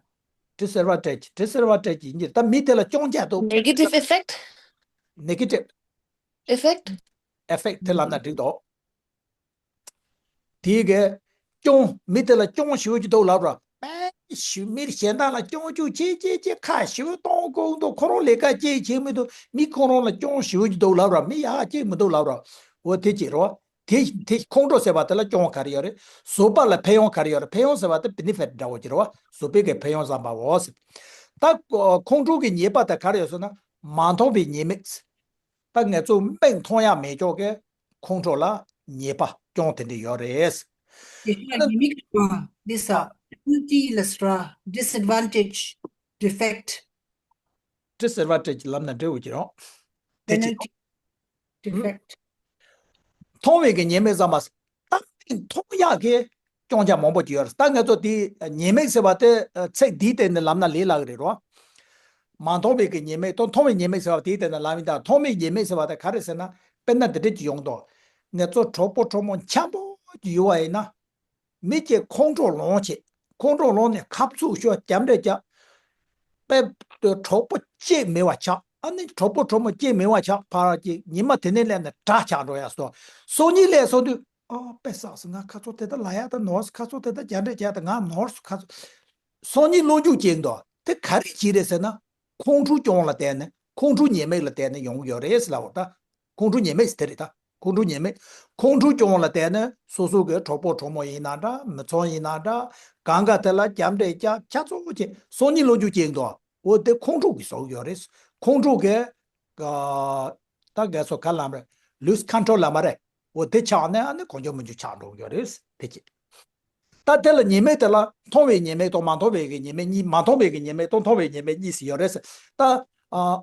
Disadvantage, disadvantage ཡིན་གྱི་རེད། ད་མི་དེ་ལ་སྐྱོན་རྒྱག་འདུག Negative effect. Negative effect དེ་ལབ་ན་འགྲིག་འདུག་དེའི་གི་སྐྱོན། མི་དེ་ལ་སྐྱོན་ཞེ་པོ་ཅིག་འདུག་ལབ་ར། མི་གཞན་དག་ལ་སྐྱོན་བརྗོད་བྱེད་བྱེད་བྱེད་ཁ་ཞེ་པོ་གཏོང་གི་འདུག་ཁོ་རང་ལས་ཀ་ཅིག་བྱེད་མི་འདུག་མི་ཁོ་རང་ལ་སྐྱོན་ཞེ་པོ་ཅིག་འདུག་ལབ་ར། མི་ཡག་ཅིག་མི་འདུག་ལབ་ར། འོ་དེ་ཅིག་རེད་བ། དེ་དེ་ཁོང་ཁྲོ་ཟེར་བ་དེ་ལ་སྐྱོན་ག་རེ་ཡོད་རེད། བཟོད་པ་ལ་ཕན་ཡོན་ག་རེ་ཡོད་རེད། ཕན་ཡོན་ཟེར་བ་དེ་benefit འདྲ་བོ་ཅིག་རེད་བ། བཟོད་པའི་གི་ཕན་ཡོན་བསམ་པའོ་ཟེར། ད་ཁོང་ཁྲོ་གི་ཉེས་པ་དེ་ག་རེ་ཡོད་ཟེར་ན། མ་མཐོང་བའི་ཉེས་དམིགས། ད་ངེད་ཚོ་མིག་མཐོང་ཡག་མེད་ཀྱོག་གི་ཁོང་ཁྲོ་ལ་ཉེས་པ་སྐྱོན་དེ་འདྲ་ཡོད་རེད། དེ་ཤ་ཉེས་དམིགས་དང་འདི་ས་penalty ལ་སྲ་disadvantage defect disadvantage ལབ་ན་འགྲིག་གི་རེད། དེ་ཅིག Penalty defect མཐོང་བའི་གི་ཉེས་དམིགས་བསམ་པ། ད་མཐོང་ཡག་གི་སྐྱོན་ཆ་མང་པོ་ཅིག་ཡོད་རེད། ད་ངེད་ཚོ་དེ་ཉེས་དམིགས་ཟེར་བ་དེ་ཚིག་འདིའི་སྟེང་ནས་ལབ་ན་ལས་སླ་གི་རེད་རོ། མ་མཐོང་བའི་གི་ཉེས་དམིགས་དང་མཐོང་བའི་ཉེས་དམིགས་ཟེར་བ་དེའི་སྟེང་ནས་ལབ་ཡིན། ད་མཐོང་བའི་ཉེས་དམིགས་ཟེར་བ་དེ་ག་རེ་ཟེར་ན། དཔེར་ན་འདི་འདྲ་ཅིག་ཡོང་དོ། ངེད་ཚོ་གྲོགས་པོ་གྲོགས་མོ་འཆམ་པོ་ཅིག་ཡོད་པ་ཡིན་ན། མི་གཅིག་ཁོང་ཁྲོ་ལངས་བྱས། ཁོང་ཁྲོ་ལངས་ནས་ཁ་ཚུགས་ཤོར། རྒྱབ་འདྲེ་རྒྱབ། པས་གྲོགས་པོ་གཅིག་མེད་པ་ཆགས། ཨ་ནི་གྲོགས་པོ་གྲོགས་མོ་གཅིག་མེད་པ་ཆགས། ཕར་གཅིག་ཉི་མ་དེ་ནས་སླེབས་ནས་དགྲ་ཆགས་འགྲོ་ཡ་སོ། སང་ཉིན་སླེབས་སོང་དུས། ཨ་དཔེ་བསགས་སོང་། ང་ཁ་ཚུགས་དེ་ལྟར་ལངས་ཡ་ད་ནོར་སོང་། ཁ་ཚུགས་དེ་ལྟར་རྒྱབ་འདྲེ་རྒྱབ་ད་ང་ནོར་སོང་། ཁ་ཚུགས། སང་ཉིན་སློབ་སྦྱོང་བྱེད་འདུག་དེ་ག་རེ་བྱེད་རེད་ཟེར་ན། ཁོང་ཁྲོ་སྐྱོན་ལ་བརྟེན་ནས། ཁོང་ཁྲོ་ཉེས་དམིགས་ལ་བརྟེན་ནས་ཡོང་གི་ཡོད་རེད་ཟེར་ལབ་པ་ད། ཁོང་ཁྲོ་ཉེས་དམིགས་དེ་རེད་ད། ཁོང་ཁྲོ་ཉེས་དམིགས། ཁོང་ཁྲོ་སྐྱོན་ལ་བརྟེན་ནས་སོ་སོ་གི་གྲོགས་པོ་གྲོགས་མོ་ཡིན་ན་འདྲ། མི་ཚང་ཡིན་ན་འདྲ། གང་ག་དེ་ལ་རྒྱབ་འདྲེ་རྒྱབ། ཁྱབ་ཚུགས་བྱས། སང་ཉིན་སློབ་སྦྱོང་བྱེད་འདུག་འོ་དེ་ཁོང་ཁྲོ་གིས་བཟོ་གི་ཡོད་རེད། ཁོང་ཁྲོ་གིས། ད་ག་སོ་ག་ལབ་རེད། lose control ལབ་མ་རེད། འོ་དེ་ཆགས་ནས་ཨ་ནི་གང་བྱུང་མང་བྱུང་ཆགས་འགྲོ་གི་ཡོད་རེད། དེ་ཅི། ད་དེ་ལ་ཉེས་དམིགས་དེ་ལ་མཐོང་བའི་ཉེས་དམིགས་དང་མ་མཐོང་བའི་གི་ཉེས་དམིགས་གཉིས། མ་མཐོང་བའི་གི་ཉེས་དམིགས་དང་མཐོང་བའི་ཉེས་དམིགས་གཉིས་ཟེར་ཡོད་རེད་ཟེར། ད་ཨ།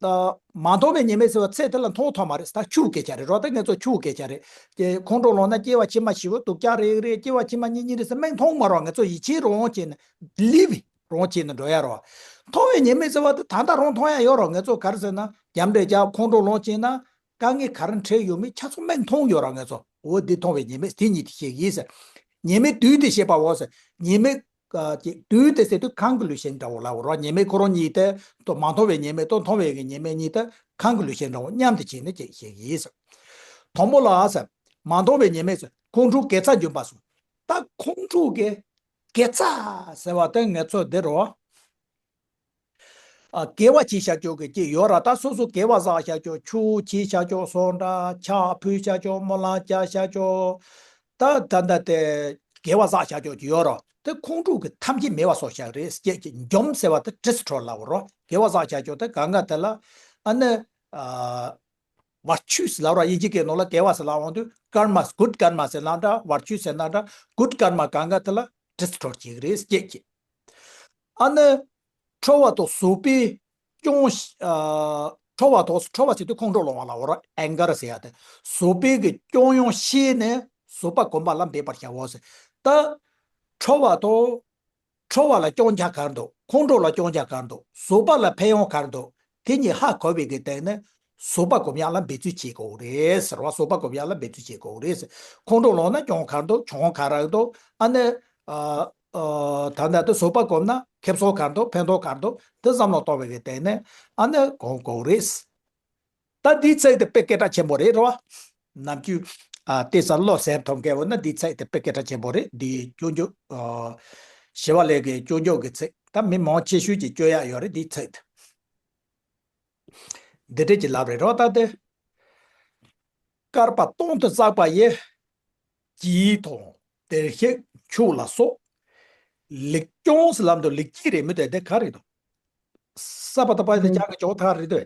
ད་མ་མཐོང་བའི་ཉེས་དམིགས་ཟེར་བ་ཚེ་དེ་ལ་མཐོང་ཐུབ་མ་རེད། ད་ཆུ་སྐད་ཆ་རེད་རོ། ད་ངེད་ཚོ་ཆུ་སྐད་ཆ་རེད། དེ་ཁོང་ཁྲོ་ལངས་ན་སྐྱེ་བ་ཕྱི་མ་ཞེ་པོ་སྡུག་ཅག་རེད་རེད། སྐྱེ་བ་ཕྱི་མ་གཉིས་གཉིས་རེད་ཟེར་མིག་མཐོང་མ་རོགས། ངེད་ཚོ་ཡིད་ཆེས་རང་བྱས་ནས་believe རང་བྱས་ནས་འགྲོ་ཡ་རོ། མཐོང་བའི་ཉེས་དམིགས་ཟེར་བ་དེ་ད་ལྟ་རང་མཐོང་ཡ་ཡོད་རོ། ངེད་ཚོ་ག་རེ་ཟེར་ན་རྒྱབ་འདྲེ་རྒྱབ། ཁོང་ཁྲོ་ལངས་བྱས་ན། དཀའ་ངལ་ག་རེ་འཕྲད་ཡོད་མེད་ཆ་ཚང་མིག་མཐོང་ཡོད་ར་ངེད་ཚོ། འོ་འདི་མཐོང་བའི་ཉེས་དམིགས་དེ་གཉིས་དེ་བཤད་ཀྱི་ཡིན་ཟེར། ཉེས་དམིགས་བསྡུས་ཏེ་བཤད་པའོ་ཟེར། ཉེས་དམིགས་ཀྱི་བསྡུས་ཏེ་ཟེར་དུས་conclusion འདྲ་བོ་ལབ་ར། ཉེས་དམིགས་ཁོ་རང་གཉིས་དེ་དང་མ་མཐོང་བའི་ཉེས་དམིགས་དང་མཐོང་བའི་གི་ཉེས་དམིགས་གཉིས་དེ་conclusion འདྲ་བོ་མཉམ་དུ་བྱས་ནས་ཅིག་བཤད་ཀྱི་ཡིན་ཟེར། དང་པོ་ལ་ཟེར། མ་མཐོང་བའི་ཉེས་དམིགས་ཟེར། ཁོང་ཁྲོ་དགེ་རྩ་འཇོམས་པ་སོ། ད་ཁོང་ཁྲོ་གི་དགེ་རྩ་ཟེར་བ་དེ་ངེད་ཚོ་འདི་རོ། ཨ། དགེ་བ་བྱས་བཞག་ཀྱོག་གི་ཅིག་ཡོད་ར། ད་སོ་སོ་དགེ་བ་བསགས་བཞག་ཀྱོག་ཆོས་བྱས་བཞག་ཀྱོག་སོང་འདྲ། ཕྱག་ཕུལ་བཞག་ཀྱོག་སྨོན་ལམ་བརྒྱབ་བཞག་ཀྱོག་ད་ད་ད་དེ་དགེ་བ་བསགས་བཞག་ཀྱོག་ཅིག་ཡོད་ར། དེ་ཁོང་ཁྲོ་གི་ཐམས་ཅད་མེད་པ་བཟོ་བཞག་རེད། སྐད་ཅིག་འཇོམས་ཟེར་བ་དེ་destroy ལབ་ར། དགེ་བ་བསགས་བཞག་ཀྱོག་དེ་གང་ག་དེ་ལ་ཨ་ནི། ཨ། virtues ལབ་ར། དབྱིན་ཇི་སྐད་ནང་ལ་དགེ་བ་ཟེར་ལབ་འོང་དུས་karma། good karma ཟེར་ན་འདྲ། virtue ཟེར་ན་འདྲ། good karma གང་ག་དེ་ལ་destroy བྱེད་ཀྱི་རེད། སྐད་ཅིག་ཨ་ནི། ཁྲོ་བ་དང་བཟོད་པའི་སྐྱོན། ཨ། ཁྲོ་བ་དང་། ཁྲོ་བ་ཟེར་དུས་ཁོང་ཁྲོ་ལངས་པ་ལ་འོ་ར། anger ཟེར་ཡ་དེ། བཟོད་པའི་གི་སྐྱོན་ཡང་ཤེས་ནས་བཟོད་པ་གོམས་པ་ལ་འབད་པར་བྱའོ་ཟེར། ད་ཁྲོ་བ་དང་། ཁྲོ་བ་ལ་སྐྱོན་ཆ་ག་རེ་འདུག་ཁོང་ཁྲོ་ལ་སྐྱོན་ཆ་ག་རེ་འདུག་བཟོད་པ་ལ་ཕན་ཡོན་ག་རེ་འདུག་དེ་གཉིས་ཧ་གོ་བའི་གི་སྟེང་ནས་བཟོད་པ་སྒོམ་ཡག་ལ་འབད་རྩོལ་བྱེད་དགོས་རེད་ཟེར་བ། བཟོད་པ་སྒོམ་ཡག་ལ་འབད་རྩོལ་བྱེད་དགོས་རེད་ཟེར། ཁོང་ཁྲོ་ལངས་ན་སྐྱོན་ག་རེ་འདུག་གྱོང་ག་རེ་འདུག་ཨ་ནི། ཨ། ཨ། ད་ལྟ་དེ་བཟོད་པ་སྒོམ་ན་ཁེ་བཟང་ག་རེ་འདུག་ཕན་ཐོགས་ག་རེ་འདུག་དེ་བསམ་བློ་གཏོང་བའི་གི་སྟེང་ནས་ཨ་ནི་སྒོམ་དགོས་རེད། ད་འདིའི་ཚིག་དེ་དཔེ་སྐད་གྲགས་ཆེན་པོ་རེད་རོ། ནམ་རྒྱུན། ཨ། དེ་ཚོ་བློ་གསལ་ཐོབ་མཁན་བོ་ན་འདིའི་ཚིག་དེ་དཔེ་སྐད་གྲགས་ཆེན་པོ་རེད། འདི་སྐྱོན་བརྗོད། ཨ། ཞི་བ་ལྷས་ཀྱི་སྐྱོན་བརྗོད་ཀྱི་ཚིག་ད་མི་མང་ཆེ་ཤོས་ཀྱིས་སྐྱོན་ཡག་ཡོད་རེད་འདིའི་ཚིག་དེ། འདི་འདྲས་ཀྱི་ལབ་རེད་རོ། ད་དེ། བསྐལ་པ་སྟོང་དུ་བསགས་པ་ཡི། སྐྱིད་དང་བདེར་གཤེགས་མཆོག་ལ་སོགས། ལེགས་སྐྱོང་ཟེར་ལབ་འདུག་ལེགས་སྐྱེས་རེད་མི་འདུག་དེ་ག་རེད་འདུག་སརྦ་དང་པ་ཡ་ཏ་ཙ་གི་ཇོ་ཐ་རེད་དོ།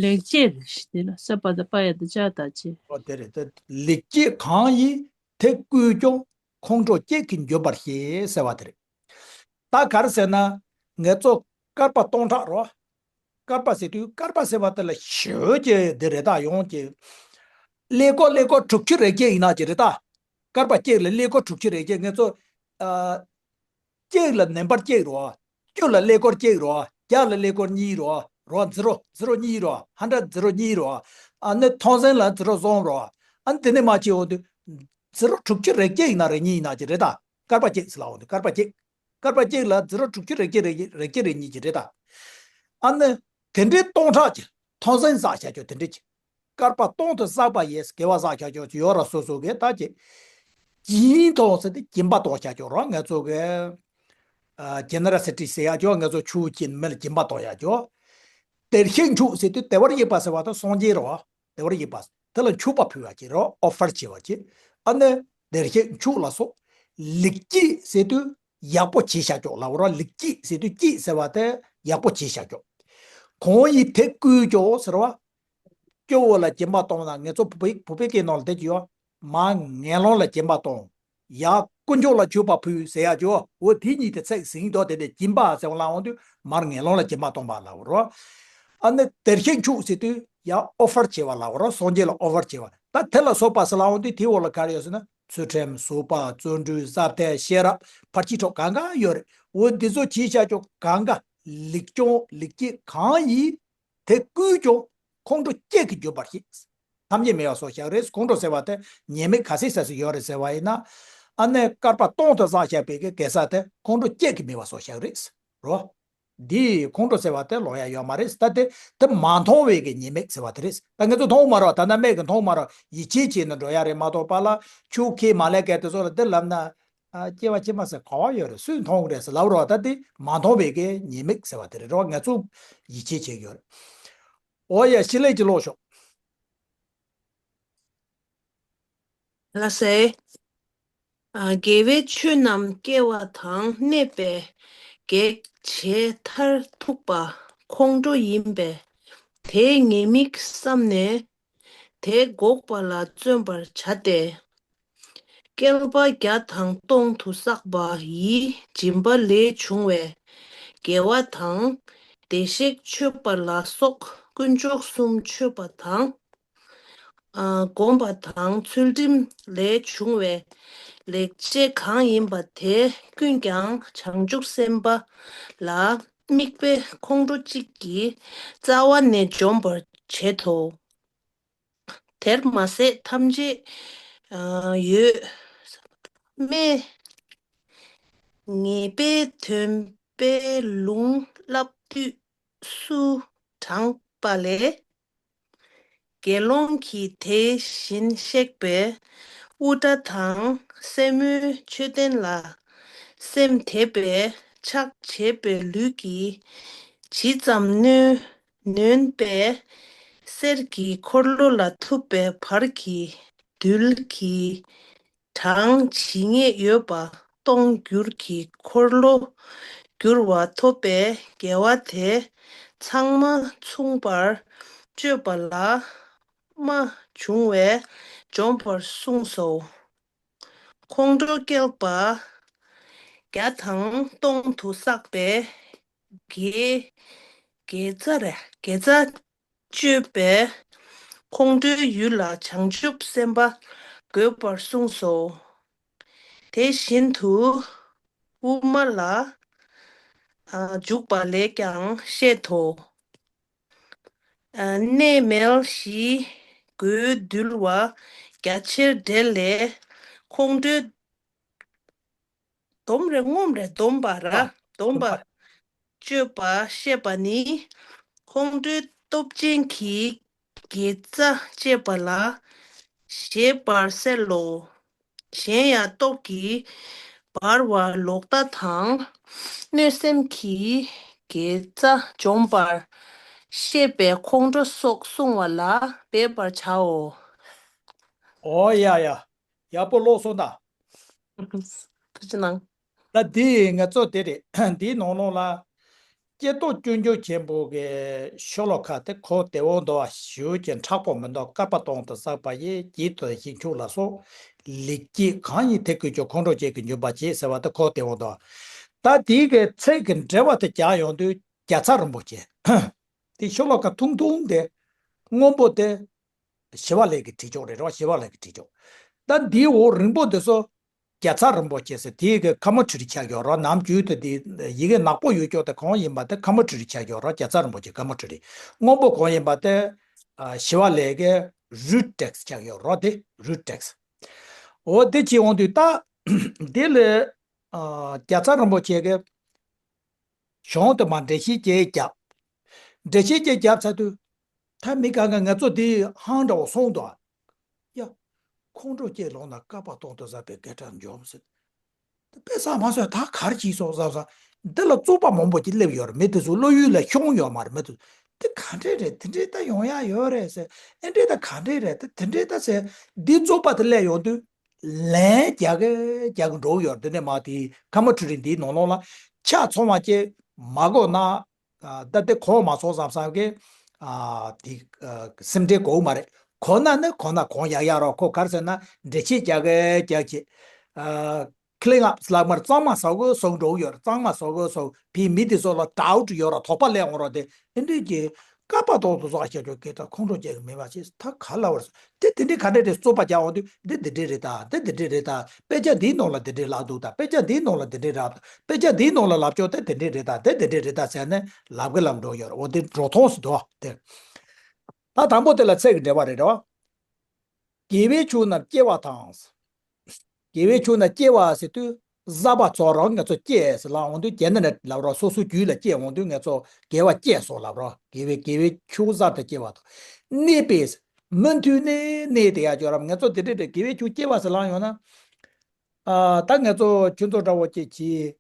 ལེགས་སྐྱེས་རེད་ཤི་དེ་ལ་སརྦ་དང་པ་ཡ་ཏ་ཙ་ད་ཅེ། ཨོ་དེ་རེད་དེ། ལེགས་སྐྱེས་གང་ཡིན་དེ་བསྐུལ་ཀྱང་། ཁོང་ཁྲོ་སྐྱེད་ཀྱིས་འཇོམས་པར་བྱེད་ཟེར་བ་དེ་རེད། ད་ག་རེ་ཟེར་ན། ངེད་ཚོ་བསྐལ་པ་སྟོང་ཕྲག་རོ། བསྐལ་པ་ཟེར་དུས་བསྐལ་པ་ཟེར་བ་དེ་ལ་ཞོལ་གྱི་འདི་རེད་ད། ཡོངས་ཀྱི་ཀླད་ཀོར་ཀླད་ཀོར་དྲུག་ཅུ་རེ་བརྒྱད་ཡིན་ན་ཅི་རེད་ད། བསྐལ་པ་གཅིག་ལ་ཀླད་ཀོར་དྲུག་ཅུ་རེ་བརྒྱད། ང་ཚོ་ཨ། གཅིག་ལ་ནམ་བར་གཅིག་རོ། བཅུ་ལ་ཀླད་ཀོར་གཅིག་རོ། བརྒྱ་ལ་ཀླད་ཀོར་གཉིས་རོ། རོ་ཛི་རོ་ཛི་རོ་གཉིས་རོ། ཧན་ཌེ་རེཌ་ཛི་རོ་གཉིས་རོ། ཨ་ནི་ཐའོ་ཟེན་ལ་ཛི་རོ་གསུམ་རོ། ཨ་ནི་དེ་ནས་མར་བྱས་འོང་དུས་ཛི་རོ་དྲུག་ཅུ་རེ་བརྒྱད་ཡིན་ན་རེ་གཉིས་ཡིན་ན་ཅི་རེད་ད། བསྐལ་པ་གཅིག་ཟེར་ལབ་འོང་དུས་བསྐལ་པ་གཅིག་བསྐལ་པ་གཅིག་ལ་ཛི་རོ་དྲུག་ཅུ་རེ་བརྒྱད་རེ་རེ་བརྒྱད་རེ་གཉིས་ཀྱི་རེད་ད། ཨ་ནི་དེ་འདྲའི་སྟོང་ཕྲག་གི་ཐའོ་ཟེན་བསགས་བྱ་ཆོག་དེ་འདྲའི་གི། བསྐལ་པ་སྟོང་དུ་བསགས་པ་ཡིས། དགེ་བ་བསགས་བྱ་ཆོག་ཡོད་ར། སོ་སོ་གི་ད་གི་སྦྱིན་གཏོང་ཟེར་ཏེ་སྦྱིན་པ་གཏོང་བྱ་ཆོག་ར། ང་ཚོ་གི་ཨ་ཇེ་ནེ་རོ་སི་ཊི་ཟེར་ཡ་ཆོག་ང་ཚོ་ཆུ་སྦྱིན་མི་ལ་སྦྱིན་པ་གཏོང་ཡ་ཆོག་བདེར་གཤེགས་མཆོག་ཟེར་དུས་བདེ་བར་གཤེགས་པ་ཟེར་བ་དང་སངས་རྒྱས་ར། བདེ་བར་གཤེགས་པ་དེ་ལ་མཆོད་པ་ཕུལ་བ་ཅིག་རོ། ཨོ་ཕར་བྱེད་པ་ཅིག་ཨ་ནི་བདེར་གཤེགས་མཆོག་ལ་སོགས། ལེགས་སྐྱེས་ཟེར་དུས་ཡག་པོ་བྱས་བཞག་ཆོག་ལབ་རོ། ལེགས་སྐྱེས་ཟེར་དུས་སྐྱེས་ཟེར་བ་དེ་ཡག་པོ་བྱས་བཞག་ཆོག་གང་ཡིན་དེ་བསྐུལ་ཆོག་ཟེར་བ། སྐྱོ་བོ་ལ་སྦྱིན་པ་གཏོང་ན། ང་ཚོ་བོད་པའི་བོད་པའི་སྐད་ནང་ལ་དེ་ཅི་ཡོད། མར་ངན་སློང་ལ་སྦྱིན་པ་གཏོང་། ཡ་དཀོན་མཆོག་ལ་མཆོད་པ་ཕུལ་ཟེར་ཡ་ཅོ། འོ་དེ་གཉིས་དེ་ཚིག་ཟིན་དོ། དེ་ནས་སྦྱིན་པ་ཟེར་བ་ལ་འོང་དུས་མར་ངན་སློང་ལ་སྦྱིན་པ་གཏོང་བ་ལབ་རོ། ཨ་ནི་བདེར་གཤེགས་མཆོག་ཟེར་དུས་ཡ་ཨོ་ཕར་བྱེད་པ་ལབ་རོ། སངས་རྒྱས་ལ་ཨོ་ཕར་བྱེད་པ། ད་དེ་ལ་སོགས་པ་ཟེར་ལ་འོང་དུས་དེའི་འོག་ལ་ག་རེ་ཡོད་ཟེར་ན། ཚུལ་ཁྲིམས་ཟབ་པ་བརྩོན་འགྲུས་ཟབ་ཐལ་ཤེས་རབ་ཕར་ཕྱིན་དྲུག་གང་ག་ཡོད་རེད། འོ་འདི་ཚོ་བྱས་བཞག་ཆོག་གང་ག་ལེགས་སྐྱོང་ལེགས་སྐྱེས་གང་ཡིན། དེ་ཀུན་ཀྱང་ཁོང་ཁྲོ་སྐྱེས་ཀྱི་འགྱུར་བར་བྱེད། ཐམས་ཅད་མེད་པ་སོགས་བཞག་རེད། ཁོང་ཁྲོ་ཟེར་བ་དེ་ཉེས་དམིགས་ག་ཚད་ཟེར་ཟེར་ཡོད་རེད་ཟེར་བ་ཡིན་ན། ཨ་ནི་བསྐལ་པ་སྟོང་དུ་བསགས་བཞག་པའི་གི་དགེ་རྩ་དེ་ཁོང་ཁྲོ་སྐྱེས་ཀྱི་མེད་པ་སོགས་བཞག་རེད་རོ། འདི་ཁོང་ཁྲོ་ཟེར་བ་དེ་ལོང་ཡ་ཡོད་མ་རེད། ད་དེ་དེ་མ་མཐོང་བའི་གི་ཉེས་དམིགས་ཟེར་བ་དེ་རེད། ད་ང་ཚོ་མཐོང་མ་རོགས། ད་ལྟ་མིག་གིས་མཐོང་མ་རོགས། ཡིད་ཆེས་བྱས་ནས་འགྲོ་ཡ་རེད་མ་གཏོགས། པཱ་ལགས་ཆུ་ཁྱེར་མ་ལས་ཀ་དེ་ཚོ་ལ་འདི་ལབ་ན། ཨ། སྐྱེ་བ་ཕྱི་མ་ཟེར་ག་བ་ཡོད་རེད། སུས་མཐོང་རེད་ཟེར་ལབ་རོགས། ད་དེ་མ་མཐོང་བའི་གི་ཉེས་དམིགས་ཟེར་བ་དེ་རེད་རོ། ང་ཚོ་ཡིད་ཆེས་བྱེད་ཀྱི་ཡོད་རེད། འོ་ཡ། ཞི་ལས་ཀྱི་ཀློག་ཤོག་ལགས་སེ། ཨ། དགེ་བའི་ཆོས་རྣམས་སྐྱེ་བ་དང་གནས་པའི་གེགས་བྱེད་མཐར་ཐུག་པ་ཁོང་ཁྲོ་ཡིན་པས། དེའི་ཉེས་དམིགས་བསམས་ནས། དེ་འགོག་པ་ལ་བརྩོན་པར་བྱ་སྟེ། བསྐལ་པ་བརྒྱ་དང་སྟོང་དུ་བསགས་པ་ཡི་སྦྱིན་པ་ལས་བྱུང་བའི་དགེ་བ་དང་། བདེ་གཤེགས་མཆོད་པ་ལ་སོགས་དཀོན་མཆོག་གསུམ་མཆོད་པ་དང་། ཨ། བསྒོམ་པ་དང་ཚུལ་ཁྲིམས་ལས་བྱུང་བའི་ལེགས་སྐྱེས་གང་ཡིན་པ་དེ་ཀུན་ཀྱང་བྱང་ཆུབ་སེམས་དཔའ་ལ་དམིགས་པའི་ཁོང་ཁྲོ་གཅིག་གིས་རྩ་བ་ནས་འཇོམས་པར་བྱེད་དོ། དེར་མ་ཟད་ཐམས་ཅད་ཡོད་མེད་ངེས་པའི་དོན་པའི་ལུང་བསླབ་དུས་སུ་དྲངས་པ་ལས། དགེ་སློང་གིས་དེ་བཞིན་གཤེགས་པའི་དབུ་སྐྲ་དང་སེན་མོའི་མཆོད་རྟེན་ལ་སེམས་དད་པས་ཆགས་བྱས་པའི་ལུས་ཀྱིས་ཇི་ཙམ་ནོན་ནོན་པའི་གསེར་གྱི་འཁོར་ལོ་ལ་ཐུབ་པའི་བར་གྱི་རྡུལ་གྱི་གྲངས་ཇི་སྙེད་ཡོད་པ་སྟོང་འགྱུར་གྱི་འཁོར་ལོ་འགྱུར་བ་ཐོབ་པའི་དགེ་བ་དེ་ཚང་མ་མཚུངས་པར་སྤྱོད་པ་ལ་རྨ་བྱུང་བས་འཇོམས་པར་གསུངས་སོ། ཁོང་ཁྲོ་བསྐལ་པ་བརྒྱ་དང་སྟོང་དུ་བསགས་པའི་དགེ་དགེ་རྩ་རེད། དགེ་རྩ་སྤྱོད་པས་ཁོང་ཁྲོའི་ཡུལ་ལ་བྱང་ཆུབ་སེམས་དཔའ་དགོས་པར་གསུངས་སོ། དེ་བཞིན་དུ་དབུ་མ་ལ་ཨ་འཇུག་པ་ལས་ཀྱང་བཤད་དོ། ཨ་གནས་མལ་བཞིའི་སྒོའི་འདུལ་བ་རྒྱ་ཆེར་འགྲེལ་ལས། ཁོང་ཁྲོའི་སྡོམ་རེ་སྡོམ་རེ་སྡོམ་པ་ར་སྡོམ་པ་སྤྱོད་པ་བཤད་པ་ནི། ཁོང་ཁྲོའི་སྟོབས་ཅན་གྱི་དགེ་རྩ་བཅས་པ་ལ་ཞེས་པར་གསལ་ལོ། གཞན་ཡང་སྟོབས་ཀྱིས་འབར་བ་ལོག་ལྟ་དང་། གནོད་སེམས་ཀྱིས་དགེ་རྩ་འཇོམས་པར་བཤད་པའི་ཁོང་ཁྲོ་སོགས་བསྲུང་བ་ལ་འབད་པར་བྱའོ། ཨོ་ཡ་ཡ། ཡག་པོ་ཀློག་སོང་ད། ཐུགས་རྗེ་གནང་། ད་འདི་ང་ཚོ་དེ་རེད། འདིའི་ནང་ལོགས་ལ། ཀྱེ་རྟོག་སྤྱོད་འཇུག་ཆེན་པོ་གི་ཤོ་ལོ་ཀ་དེ་ཁོ་བདེ་བོ་འདུག་བ། ཞུ་གི་མཁྲེགས་པོ་མི་འདུག་བསྐལ་པ་སྟོང་དུ་བསགས་པ་ཡི་རྒྱུད་དུ་ཞིག་འཁྱུག་ལ་སོགས། ལེགས་སྐྱེས་གང་ཡིན་དེ་ཀུན་ཀྱང་ཁོང་ཁྲོ་བཅས་ཀྱི་འགྱུར་བ་བྱེད་ཟེར་བ་དེ་ཁོ་བདེ་བོ་འདུག་ད་དེའི་གི་ཚིག་གི་འགྲེལ་བ་དེ་རྒྱག་ཡོང་དུས་རྒྱལ་ཚབ་རིན་པོ་ཆེ། དེ་ཤོ་ལོ་ཀ་ཐུང་ཐུང་དེ་སྔོན་པོ་དེ་ཞི་བ་ལྷས་ཀྱིས་བྲིས་ཆོག་རེད་རོ། ཞི་བ་ལྷས་ཀྱིས་བྲིས་ཆོག་ད་འདིའི་འོག་རིང་པོ་དེ་ཚོ་རྒྱལ་ཚབ་རིན་པོ་ཆེ་ཟེར་དེའི་གི་ཀ་མ་ཊ་རི་ཆགས་ཡོད་རོ། ནམ་རྒྱུན་དུ་དེ་ཡི་གེ་ནག་པོ་ཡོད་ཀྱོག་དེ་གང་ཡིན་པ་དེ་ཀ་མ་ཊ་རི་ཆགས་ཡོད་རོ། རྒྱལ་ཚབ་རིན་པོ་ཆེ་ཀ་མ་ཊ་རི། སྔོན་པོ་གང་ཡིན་པ་དེ་ཨ་ཞི་བ་ལྷས་ཀྱི་རུཊ་ཊེག་སི་ཆགས་ཡོད་རོ། དེ་རུཊ་ཊེག་སི། འོ་དེ་བྱས་འོང་དུས་ད་དེ་ལས་ཨ་རྒྱལ་ཚབ་རིན་པོ་ཆེ་གི་གཞུང་དུ་མ་འགྲེལ་བཤད་ཅིག་བརྒྱབ། འགྲེལ་བཤད་ཅིག་བརྒྱབ་ཚར་དུས། ད་མི་གང་ག་ང་ཚོ་དེ་ཧང་འདྲ་བོ་སོང་འདུག་ཡ། ཁོང་ཁྲོ་སྐྱེས་ལོང་ན་བསྐལ་པ་སྟོང་དུ་བསགས་པའི་དགེ་སྦྲང་འཇོམས་ཟེར། དཔེ་བསགས་མ་སོང་ད་ག་རེ་བྱས་སོང་བསམ་བསམ། འདི་ལ་རྩོད་པ་མང་པོ་ཅིག་སླེབས་ཡོད་རེད། མི་དེ་ཚོ་བློ་ཡུལ་ལ་ཤོང་ཡོད་མ་རེད། མི་དེ་ཚོ་དེ་ག་འདྲས་རེད། དེ་འདྲས་ད་ཡོང་ཡ་ཡོད་རེད་ཟེར། ཨེ་འདྲས་ད་ག་འདྲས་རེད། དེ་དེ་འདྲས་ད་ཟེར། འདི་རྩོད་པ་དེ་སླེབས་ཡོང་དུས། ལན་རྒྱག་གི་རྒྱག་གི་འགྲོ་གི་ཡོད་རེད། དེ་ནས་མ་དེ་ཀ་མ་ཊ་རི་འདིའི་ནང་ལོགས་ལ་ཆ་ཚང་བ་ཅིག་མ་གོ་ན། ཨ་ད་དེ་གོ་མ་སོང་བསམ་བསམ་གི། ཨ་དེ་ཨ་སེམས་ཁྲལ་དགོས་མ་རེད། གོ་ན་ནི་གོ་ན་གོང་ཡག་ཡག་རོགས། ཁོ་ག་རེ་ཟེར་ན་འགྲེལ་བཤད་རྒྱག་གི་རྒྱག་གི། ཨ་ཁི་ལིང་ཨབ་ལག་དམར་གཙང་མ་བཟོ་དགོས་བཟོ་འགྲོ་གི་ཡོད་རེད། གཙང་མ་བཟོ་དགོས་བཟོ། བི་མི་དེ་ཚོ་ལ་ཌའུ་ཊི་ཡོད་ར། དོགས་པ་སླེབས་འོང་ར། དེ་ཨེ་འདྲས་ཀྱི་བསྐལ་པ་ཐོག་ཏུ་བཟོ་བ་ཤར་ཕྱོགས་སྐད་གྲགས་ཁོང་ཁྲོ་སྐྱེ་གི་མེད་པ་ཞེས་ད་ག་ལ་བར་སོང་། དེ་དེ་འདྲའི་ག་འདྲ་རེ་རྩོད་པ་རྒྱག་འོང་དུས་འདི་འདི་འདྲས་རེད་ད། འདི་འདི་འདྲས་རེད་ད། དཔེ་ཆ་འདིའི་ནང་ལ་འདི་འདྲས་ལབ་འདུག་ད། དཔེ་ཆ་འདིའི་ནང་ལ་འདི་འདྲས་རེད། དཔེ་ཆ་འདིའི་ནང་ལ་ལབ་ཕྱོགས་དེ་འདི་འདྲས་རེད་ད། དེ་འདི་འདྲས་རེད་ད་ཟེར་ནས་ལབ་གི་ལབ་འགྲོ་ཡོད་རེད། འོ་དེ་འགྲོ་སྟངས་སུ་འདུག་དེ། ད་དང་པོ་དེ་ལ་ཚིག་གི་འགྲེལ་པ་རེད་རོ། དགེ་བའི་ཕྱོགས་རྣམས་སྐྱེ་བ་དང་། དགེ་བའི་ཕྱོགས་རྣམས་སྐྱེ་བ་ཟེར་དུས་བསགས་པ་ཚོགས་རང་ང་ཚོ་སྐྱེས་ཟེར་ལབ་འོང་དུས་རྒྱ་ནི་ནས་ལབ་རོགས། སོ་སོའི་རྒྱུད་ལ་སྐྱེས་འོང་དུས་ང་ཚོ་དགེ་བ་སྐྱེས་སོ་ལབ་རོགས། དགེ་བའི་དགེ་བའི་ཕྱོགས་བསགས་ཏེ་སྐྱེ་བ་དང་། གནས་པས་མུ་མཐུད་ནས་གནས་ཏེ་ཡ་ཅོ་རམ། ང་ཚོ་དེ་འདྲས་དེ་དགེ་བའི་ཕྱོགས་སྐྱེ་བ་ཟེར་ལབ་ཡོང་ན། ཨ་ད་ང་ཚོ་ཁྱོད་ཚོ་འདྲ་བོ་ཅིག་གིས།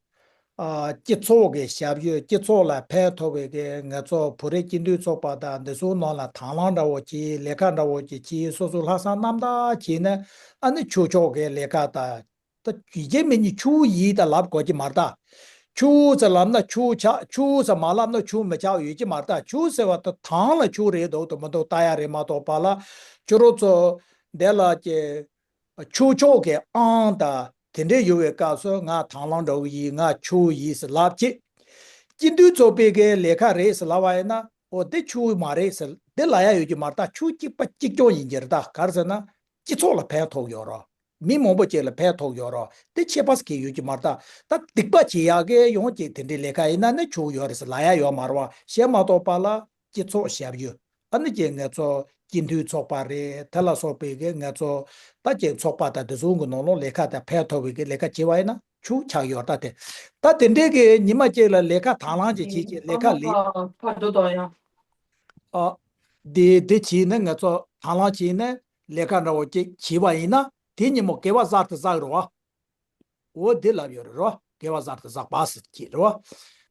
ཨ་སྤྱི་ཚོགས་ཀྱི་ཞབས་ཞུ། སྤྱི་ཚོགས་ལ་ཕན་ཐོགས་པའི་གི་ང་ཚོ་བོད་རིགས་སྤྱི་མཐུན་ཚོགས་པ་དང་འདི་ཚོའི་ནང་ལ་དང་བླངས་འདྲ་བོ་ཅིག་ལས་ཀ་འདྲ་བོ་ཅིག་བྱས། སོ་སོ་ལྷག་བསམ་རྣམ་དག་བྱས་ནས་ཨ་ནི་ཆོས་ཕྱོགས་ཀྱི་ལས་ཀ་དང་། ད་ཡིན་གཅིག་མིན་གཉིས་ཆོས་ཡིན་ད་ལབ་དགོས་ཀྱི་མ་རེད་ད། ཆོས་ཟེར་ལབ་ན་ཆོས་ཆགས། ཆོས་ཟེར་མ་ལབ་ན་ཆོས་མི་ཆགས་ཡོད་ཀྱི་མ་རེད་ད། ཆོས་ཟེར་བ་ད་དང་ལ་ཆོས་རེད་འདུག་འདུག་མི་འདུག་ལྟ་ཡ་རེད་མ་གཏོགས་པ་ལ། ཁྱོད་རང་ཚོ་འདི་ལ་ཀྱི་ཆོས་ཕྱོགས་ཀྱི་ཨང་དང་དེ་འདྲས་ཡོད་པའི་སྐབས་སུ་ང་དང་བླངས་འདྲ་བོ་ཡིན། ང་ཆོས་ཡིན་ཟེར་ལབ་ཀྱི། སྤྱི་མཐུན་ཚོགས་པའི་གི་ལས་ཀ་རེད་ཟེར་ལབ་པ་ཡིན་ན། འོ་དེ་ཆོས་མ་རེད་ཟེར་དེ་ལབ་ཡ་ཡོད་ཀྱི་མ་རེད་ད། ཆོས་གཅིག་པ་གཅིག་རྐྱང་ཡིན་གྱི་རེད་ད། ག་རེ་ཟེར་ན། སྤྱི་ཚོགས་ལ་ཕན་ཐོགས་ཡོད་རོགས། མི་མང་པོ་ཅིག་ལ་ཕན་ཐོགས་ཡོད་རོགས། དེ་ཁྱད་པར་གང་ཡོད་ཀྱི་མ་རེད་ད། ད་སྡིག་པ་བྱེད་ཡག་གི་ཡོང་ཅིག་དེ་འདྲའི་ལས་ཀ་ཡིན་ན་ནི་ཆོས་ཡོད་རེད་ཟེར་ལབ་ཡ་ཡོད་མ་རེད་བ། བྱས་མ་གཏོགས་པ་ལ་སྤྱི་ཚོགས་ཞབས་ཞུ། ཨ་ནི་ཀྱི་ང་ཚོ་སྤྱི་མཐུན་ཚོགས་པ་རེད། དེ་ལ་སོགས་པའི་གི་ང་ཚོ་ད་ཀྱི་ཚོགས་པ་དང་དེ་ཚོ་གི་ནང་ལོགས་ལས་ཀ་དང་ཕན་ཐོགས་པའི་གི་ལས་ཀ་བྱེད་པ་ཡིན་ན་ཆོས་ཆགས་ཡོད་ད། དེ་ད་དེ་འདྲའི་གི་ཉི་མ་གཅིག་ལ་ལས་ཀ་དང་བླངས་ཅིག་བྱེད་ཅིག་ལས་ཀ་ལས། ཕར་འགྲོ་དང་ཡ། ཨ། དེ་དེ་བྱས་ནས་ང་ཚོ་དང་བླངས་བྱས་ནས་ལས་ཀ་འདྲ་བོ་ཅིག་བྱས་པ་ཡིན་ན་དེ་ཉིན་མོ་དགེ་བ་གསར་དུ་བསགས་རོགས། འོ་དེ་ལབ་ཡོད་རེད་རོ། དགེ་བ་གསར་དུ་བསགས་པ་ཟེར་གྱི་རེད་བ།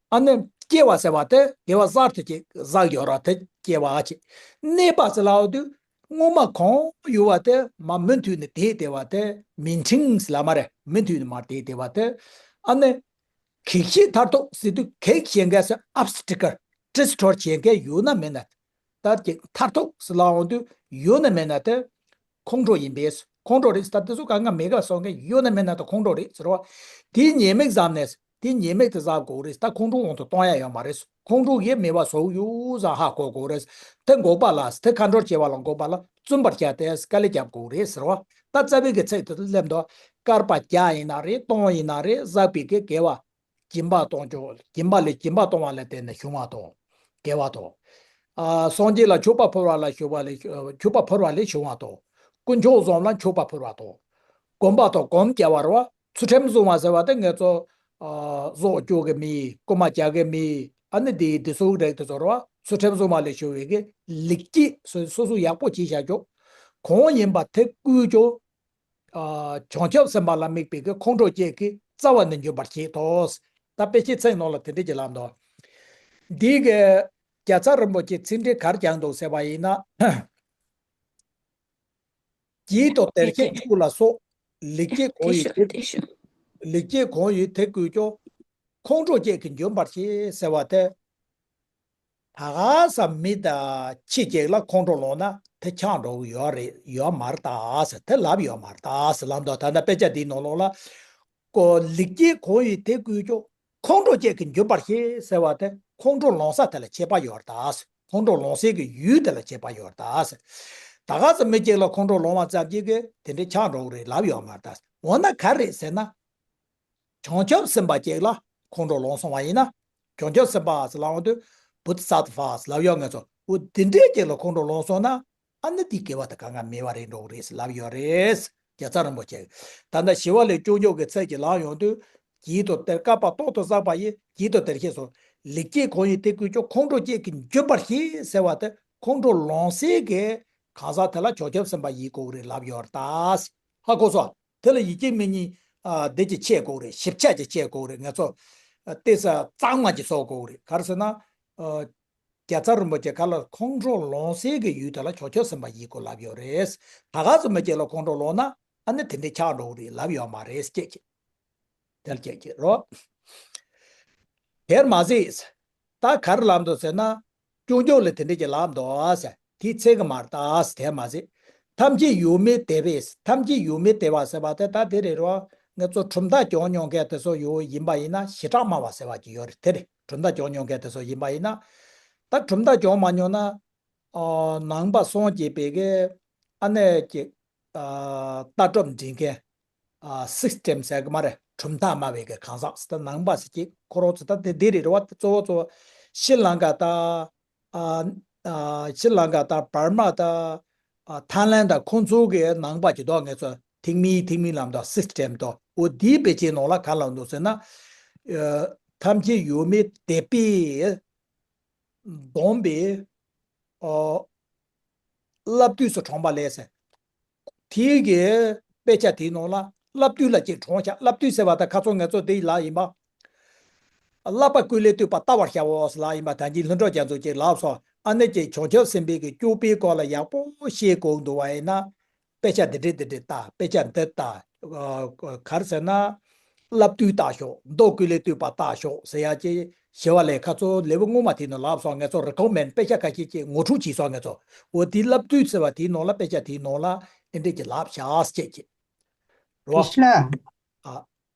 ཨ་ནི་སྐྱེ་བ་ཟེར་བ་དེ་དགེ་བ་གསར་དུ་ཅིག་བསགས་ཡོད་ར། དེ་སྐྱེ་བ་ཅིག་གནས་པ་ཟེར་ལབ་དུས་སྔོན་མ་གང་ཡོད་པ་དེ་མ་མུ་མཐུད་ནས་བསྡད་བསྡད་པ་དེ་མེན་ཊེན་ནེན་སི་ལབ་མ་རེད། མུ་མཐུད་ནས་མར་བསྡད་བསྡད་པ་དེ། ཨ་ནི་གེགས་བྱེད་མཐར་ཐུག་ཟེར་དུས་གེགས་བྱེད་མཁན་ཟེར་ཨབ་སི་ཊི་ཀལ་བྲིས་འཕྲོར་བྱེད་མཁན་ཡོད་ན་མེད་ན། ད་ཀྱི་མཐར་ཐུག་ཟེར་ལབ་འོང་དུས་ཡོད་ན་མེད་ན་དེ་ཁོང་ཁྲོ་ཡིན་པས། ཁོང་ཁྲོ་རེད། ད་དེ་ཚོ་གང་ག་མེད་ག་སོང་མཁན་ཡོད་ན་མེད་ན་དེ་ཁོང་ཁྲོ་རེད་ཟེར་བ། དེའི་ཉེས་དམིགས་བསམ་ནས་དེའི་ཉེས་དམིགས་དེ་བསགས་དགོས་རེད། ད་ཁོང་ཁྲོ་དབང་དུ་གཏོང་ཡ་ཡོད་མ་རེད། ཁོང་ཁྲོ་ཡེ་མེད་པ་བཟོ་ཡོད་ཟེར་ཧ་གོ་དགོས་རེད། དེ་འགོག་པ་ལ་དེ་ཁ་འགྲོར་བྱེད་པ་ལ་འགོག་པ་ལ་བཙུན་པར་བྱ་སྟེ་དཀའ་ལས་རྒྱབ་དགོས་རེད་ཟེར་བ། ད་རྩ་བའི་གི་ཚིག་དེ་སླེབས་འདུག་བསྐལ་པ་བརྒྱ་ཡིན་ན་རེད། སྟོང་ཡིན་ན་རེད། བསགས་པའི་གི་དགེ་བ། སྦྱིན་པ་གཏོང་ཆོག་སྦྱིན་པ་ལས་སྦྱིན་པ་གཏོང་བ་ལ་བརྟེན་ནས་བྱུང་བ་དང་། དགེ་བ་དང་། ཨ་སངས་རྒྱས་ལ་མཆོད་པ་ཕུལ་བ་ལ་ཞུ་བ་ལས་མཆོད་པ་ཕུལ་བ་ལས་བྱུང་བ་དང་། དཀོན་མཆོག་གསུམ་ལ་མཆོད་པ་ཕུལ་བ་དང་། སྒོམ་པ་དང་སྒོམ་རྒྱག་པ་རེད་བ། ཚུལ་ཁྲིམས་སྲུང་བ་ཟེར་བ་དེ་ང་ཚོ་ཨ་གཟུགས་སྐྱོ་གི་མི། རྐུན་མ་རྒྱག་གི་མི། ཨ་ནི་དེ་དེ་ཚོའི་རིགས་དེ་ཚོ་རེད་བ། ཚུལ་ཁྲིམས་སྲུང་བ་ལས་བྱུང་བའི་གི་ལེགས་སྐྱེས་སོ་སོ་སོ་ཡག་པོ་བྱས་བཞག་ཆོག་གང་ཡིན་པ་དེ་བསྐུལ་ཆོག་ཨ་བྱང་ཆུབ་སེམས་དཔའ་ལ་དམིགས་པའི་གི་ཁོང་ཁྲོ་བཅས་ཀྱི་རྩ་བ་ནས་འཇོམས་པར་བྱེད་དོ། ད་དཔེ་ཆའི་ཚིག་ནང་ལ་དེ་འདྲ་ཅིག་ལབ་འདུག་འདི་གི་རྒྱལ་ཚབ་རིན་པོ་ཆེ་ཚིག་འགྲེལ་ག་རེ་བརྒྱབ་འདུག་ཟེར་བ་ཡིན་ན། རྒྱས་དང་དལ་བཤད་ཆོས་ལ་སོགས་ལེགས་སྐྱེས་གང་ཡོད་དེ། ལེགས་སྐྱེས་གང་ཡོད་དེ་བསྐུལ་ཆོག་ཁོང་ཁྲོ་བཅས་ཀྱིས་འཇོམས་པར་བྱེད་ཟེར་བ་དེ། ད་ག་ས་མི་དང་ཁྱི་གཅིག་ལ་ཁོང་ཁྲོ་ལངས་ན་དེ་ཆགས་འགྲོ་གི་ཡོད་རེད། ཡོད་མ་རེད་ད་ཟེར། དེ་ལབ་ཡོད་མ་རེད་ད་ཟེར་ལབ་འདུག་ད་ལྟ་དཔེ་ཆ་འདིའི་ནང་ལོགས་ལ། ཀོ་ལེགས་སྐྱེས་གང་ཡོད་དེ་བསྐུལ་ཆོག་ཁོང་ཁྲོ་བཅས་ཀྱིས་འཇོམས་པར་བྱེད་ཟེར་བ་དེ་ཁོང་ཁྲོ་ལངས་ས་དེ་ལ་ཁྱད་པར་ཡོད་རེད་ད་ཟེར། ཁོང་ཁྲོ་ལངས་སའི་གི་ཡུལ་དེ་ལ་ཁྱད་པར་ཡོད་རེད་ད་ཟེར། ད་ག་ཙམ་མི་གཅིག་ལ་ཁོང་ཁྲོ་ལངས་པ་ཙམ་གྱིས་གི་དེ་འདྲའི་ཆགས་འགྲོ་གི་རེད་ལབ་ཡོད་མ་རེད་ད། འོ་ན་ག་རེད་ཟེར་ན། བྱང་ཆུབ་སེམས་དཔའ་གཅིག་ལ་ཁོང་ཁྲོ་ལངས་སོང་བ་ཡིན་ན། བྱང་ཆུབ་སེམས་དཔའ་ཟེར་ལབ་འོང་དུས་བུདྡྷ་སཏྭ་ལབ་ཡོད་ང་ཚོ། འོ་དེ་འདྲའི་གཅིག་ལ་ཁོང་ཁྲོ་ལངས་སོང་ན། ཨ་ནི་དེའི་དགེ་བ་དེ་གང་ག་མེད་པ་རེད་འགྲོ་གི་རེད་ཟེར་ལབ་ཡོད་རེད། རྒྱལ་ཚབ་རིན་པོ་ཆེ། ད་ལྟ་ཞི་བ་ལྷས་སྐྱོབ་མཆོག་གི་ཚིག་ཅིག་ལབ་ཡོང་དུས། བགྱིས་དང་དེར་བསྐལ་པ་རྟག་ཏུ་བསགས་པ་ཡི། བགྱིས་དང་དེར་ཤེས་སོ། ལེགས་སྐྱེས་གང་ཡིན་དེ་ཀུན་ཀྱང་། ཁོང་ཁྲོ་སྐྱེས་ཀྱིས་འཇོམས་པར་བྱེད་ཟེར་བ་དེ་ཁོང་ཁྲོ་ལངས་སའི་གི་གང་ཟག་དེ་ལ་བྱང་ཆུབ་སེམས་དཔའ་ཡིན་དགོས་རེད་ལབ་ཡོད་རེད་ད། ཧ་གོ་སོང་། དེ་ལ་ཡིད་ཀྱི་མི་གཉིས། ཨ། འདི་ཅིག་ཕྱེ་དགོས་རེད། ཞིབ་ཆ་ཅིག་ཕྱེ་དགོས་རེད། ང་ཚོ་ཨ་ཏོག་ཙམ་གཙང་མ་ཅིག་བཟོ་དགོས་རེད། ག་རེ་ཟེར་ན། ཨ། རྒྱལ་ཚབ་རིན་པོ་ཆེ་ག་ལ་ཁོང་ཁྲོ་ལངས་སའི་གི་ཡུལ་དེ་ལ་བྱང་ཆུབ་སེམས་དཔའ་ཡིན་དགོས་ལབ་ཡོད་རེད། ད་ག་ཙམ་མི་གཅིག་ལ་ཁོང་ཁྲོ་ལངས་ན། ཨ་ནི་དེ་འདྲའི་ཆགས་འགྲོ་གི་རེད་ལབ་ཡོད་མ་རེད་ཅེས་ཀྱི། དེ་ལ་ཅེས་ཀྱི་རོ། དེར་མ་ཟད། ད་ག་རེ་ལབ་འདུག་ཟེར་ན། སྐྱོབ་མཆོག་ལ་དེ་འདྲ་ཅིག་ལབ་འདུག་ཟེར། དེའི་ཚིག་གི་མར་ལྟ་ཟེར། དེར་མ་ཟད། ཐམས་ཅད་ཡོད་མེད་དད་པས། ཐམས་ཅད་ཡོད་མེད་དད་པ་ཟེར་བ་དེ་ད་དེ་རེད་རོ། ང་ཚོ་གྲུབ་མཐའ་སྦྱོང་མྱོང་མཁན་དེ་ཚོ་ཡོད་ཡིན་པ་ཡིན་ན་ཞི་དྲག་སྨྲ་བ་ཟེར་བ་ཅིག་ཡོད་རེད། དེ་རེད། གྲུབ་མཐའ་སྦྱོང་མྱོང་མཁན་དེ་ཚོ་ཡིན་པ་ཡིན་ན། ད་གྲུབ་མཐའ་སྦྱོང་མ་མྱོང་ན། ཨ། ནང་པ་སངས་རྒྱས་པའི་གི་ཨ་ནེ་ཀྱི། ཨ། ལྟ་གྲུབ་འབྲི་མཁན། ཨ། སིས་ཊེམ་ཟེར་གི་མ་རེད། གྲུབ་མཐའ་སྨྲ་བའི་གི་གང་ཟག་ཟེར། ད་ནང་པ་ཟེར་གྱི་ཁོ་རང་ཚོ་ད་དེ་འདི་རེད་རེད་བ། གཙོ་བོ་གཙོ་བོ་ཤྲི་ལང་ཀ་དང་། ཨ། ཨ། ཤྲི་ལང་ཀ་དང་བར་མ་དང་། ཨ། ཐའི་ལེན་དང་ཁོང་ཚོ་གི་ནང་པ་ཅིག་འདུག་ང་ཚོ་ཐིག་མིའི་ཐིག་མིའི་ལམ་དང་སིས་ཊེམ་དང་། འོ་དེའི་དཔེ་ཆའི་ནང་ལ་ག་ལབ་འདུག་ཟེར་ན། ཨ། ཐམས་ཅད་ཡོད་མེད་དད་པས། བསྡོམས་པས། ཨོ། བསླབ་བཏུས་སུ་དྲངས་པ་ལས་ཟེར། དེའི་གི་དཔེ་ཆ་དེའི་ནང་ལ་བསླབ་བཏུས་ལ་ཅིག་དྲངས་བཞག་བསླབ་བཏུས་ཟེར་བ་ད་ཁ་སང་ང་ཚོ་དེ་ལ་ཡིན་པ། བསླབ་པ་ཀུན་ལས་བཏུས་པ་བལྟ་བར་བྱའོ་ཟེར་ལ་ཡིན་པ། ད་གིན་ལྷུན་གྲུབ་རྒྱ་མཚོ་ཅིག་ལབ་སོང་། ཨ་ནེ་ཅིག་བྱང་ཆུབ་སེམས་དཔའི་གི་སྐྱོབ་པའི་སྐོར་ལ་ཡག་པོ་ཤེས་དགོས་འདུག་བ་ཡིན་ན། དཔེ་ཆ་འདི་འདྲས་འདི་འདྲས་ལྟ། དཔེ་ཆ་འདི་ལྟ། ཨ། ག་རེ་ཟེར་ན། བསླབ་བཏུས་ལྟ་ཤོག་མདོ་ཀུན་ལས་བཏུས་པ་ལྟ་ཤོག་ཟེར་ཡ་ཅིག་ཞི་བ་ལྷས་ཁ་ཚོ་ལེའུ་སྔོན་མ་དེའི་ནང་ལབ་སོང་། ང་ཚོ་རི་ཀོ་མེན་དཔེ་ཆ་ཁ་ཤས་ཅིག་ངོ་སྤྲོད་བྱས་སོང་། ང་ཚོ་འོ་དེའི་བསླབ་བཏུས་ཟེར་བ་དེའི་ནང་ལ། དཔེ་ཆ་དེའི་ནང་ལ་ཨེ་འདྲས་ཀྱི་ལབ་བཞག་ཅེས་ཀྱི་རོ། ཀྲིཤ་ལ། ཨ།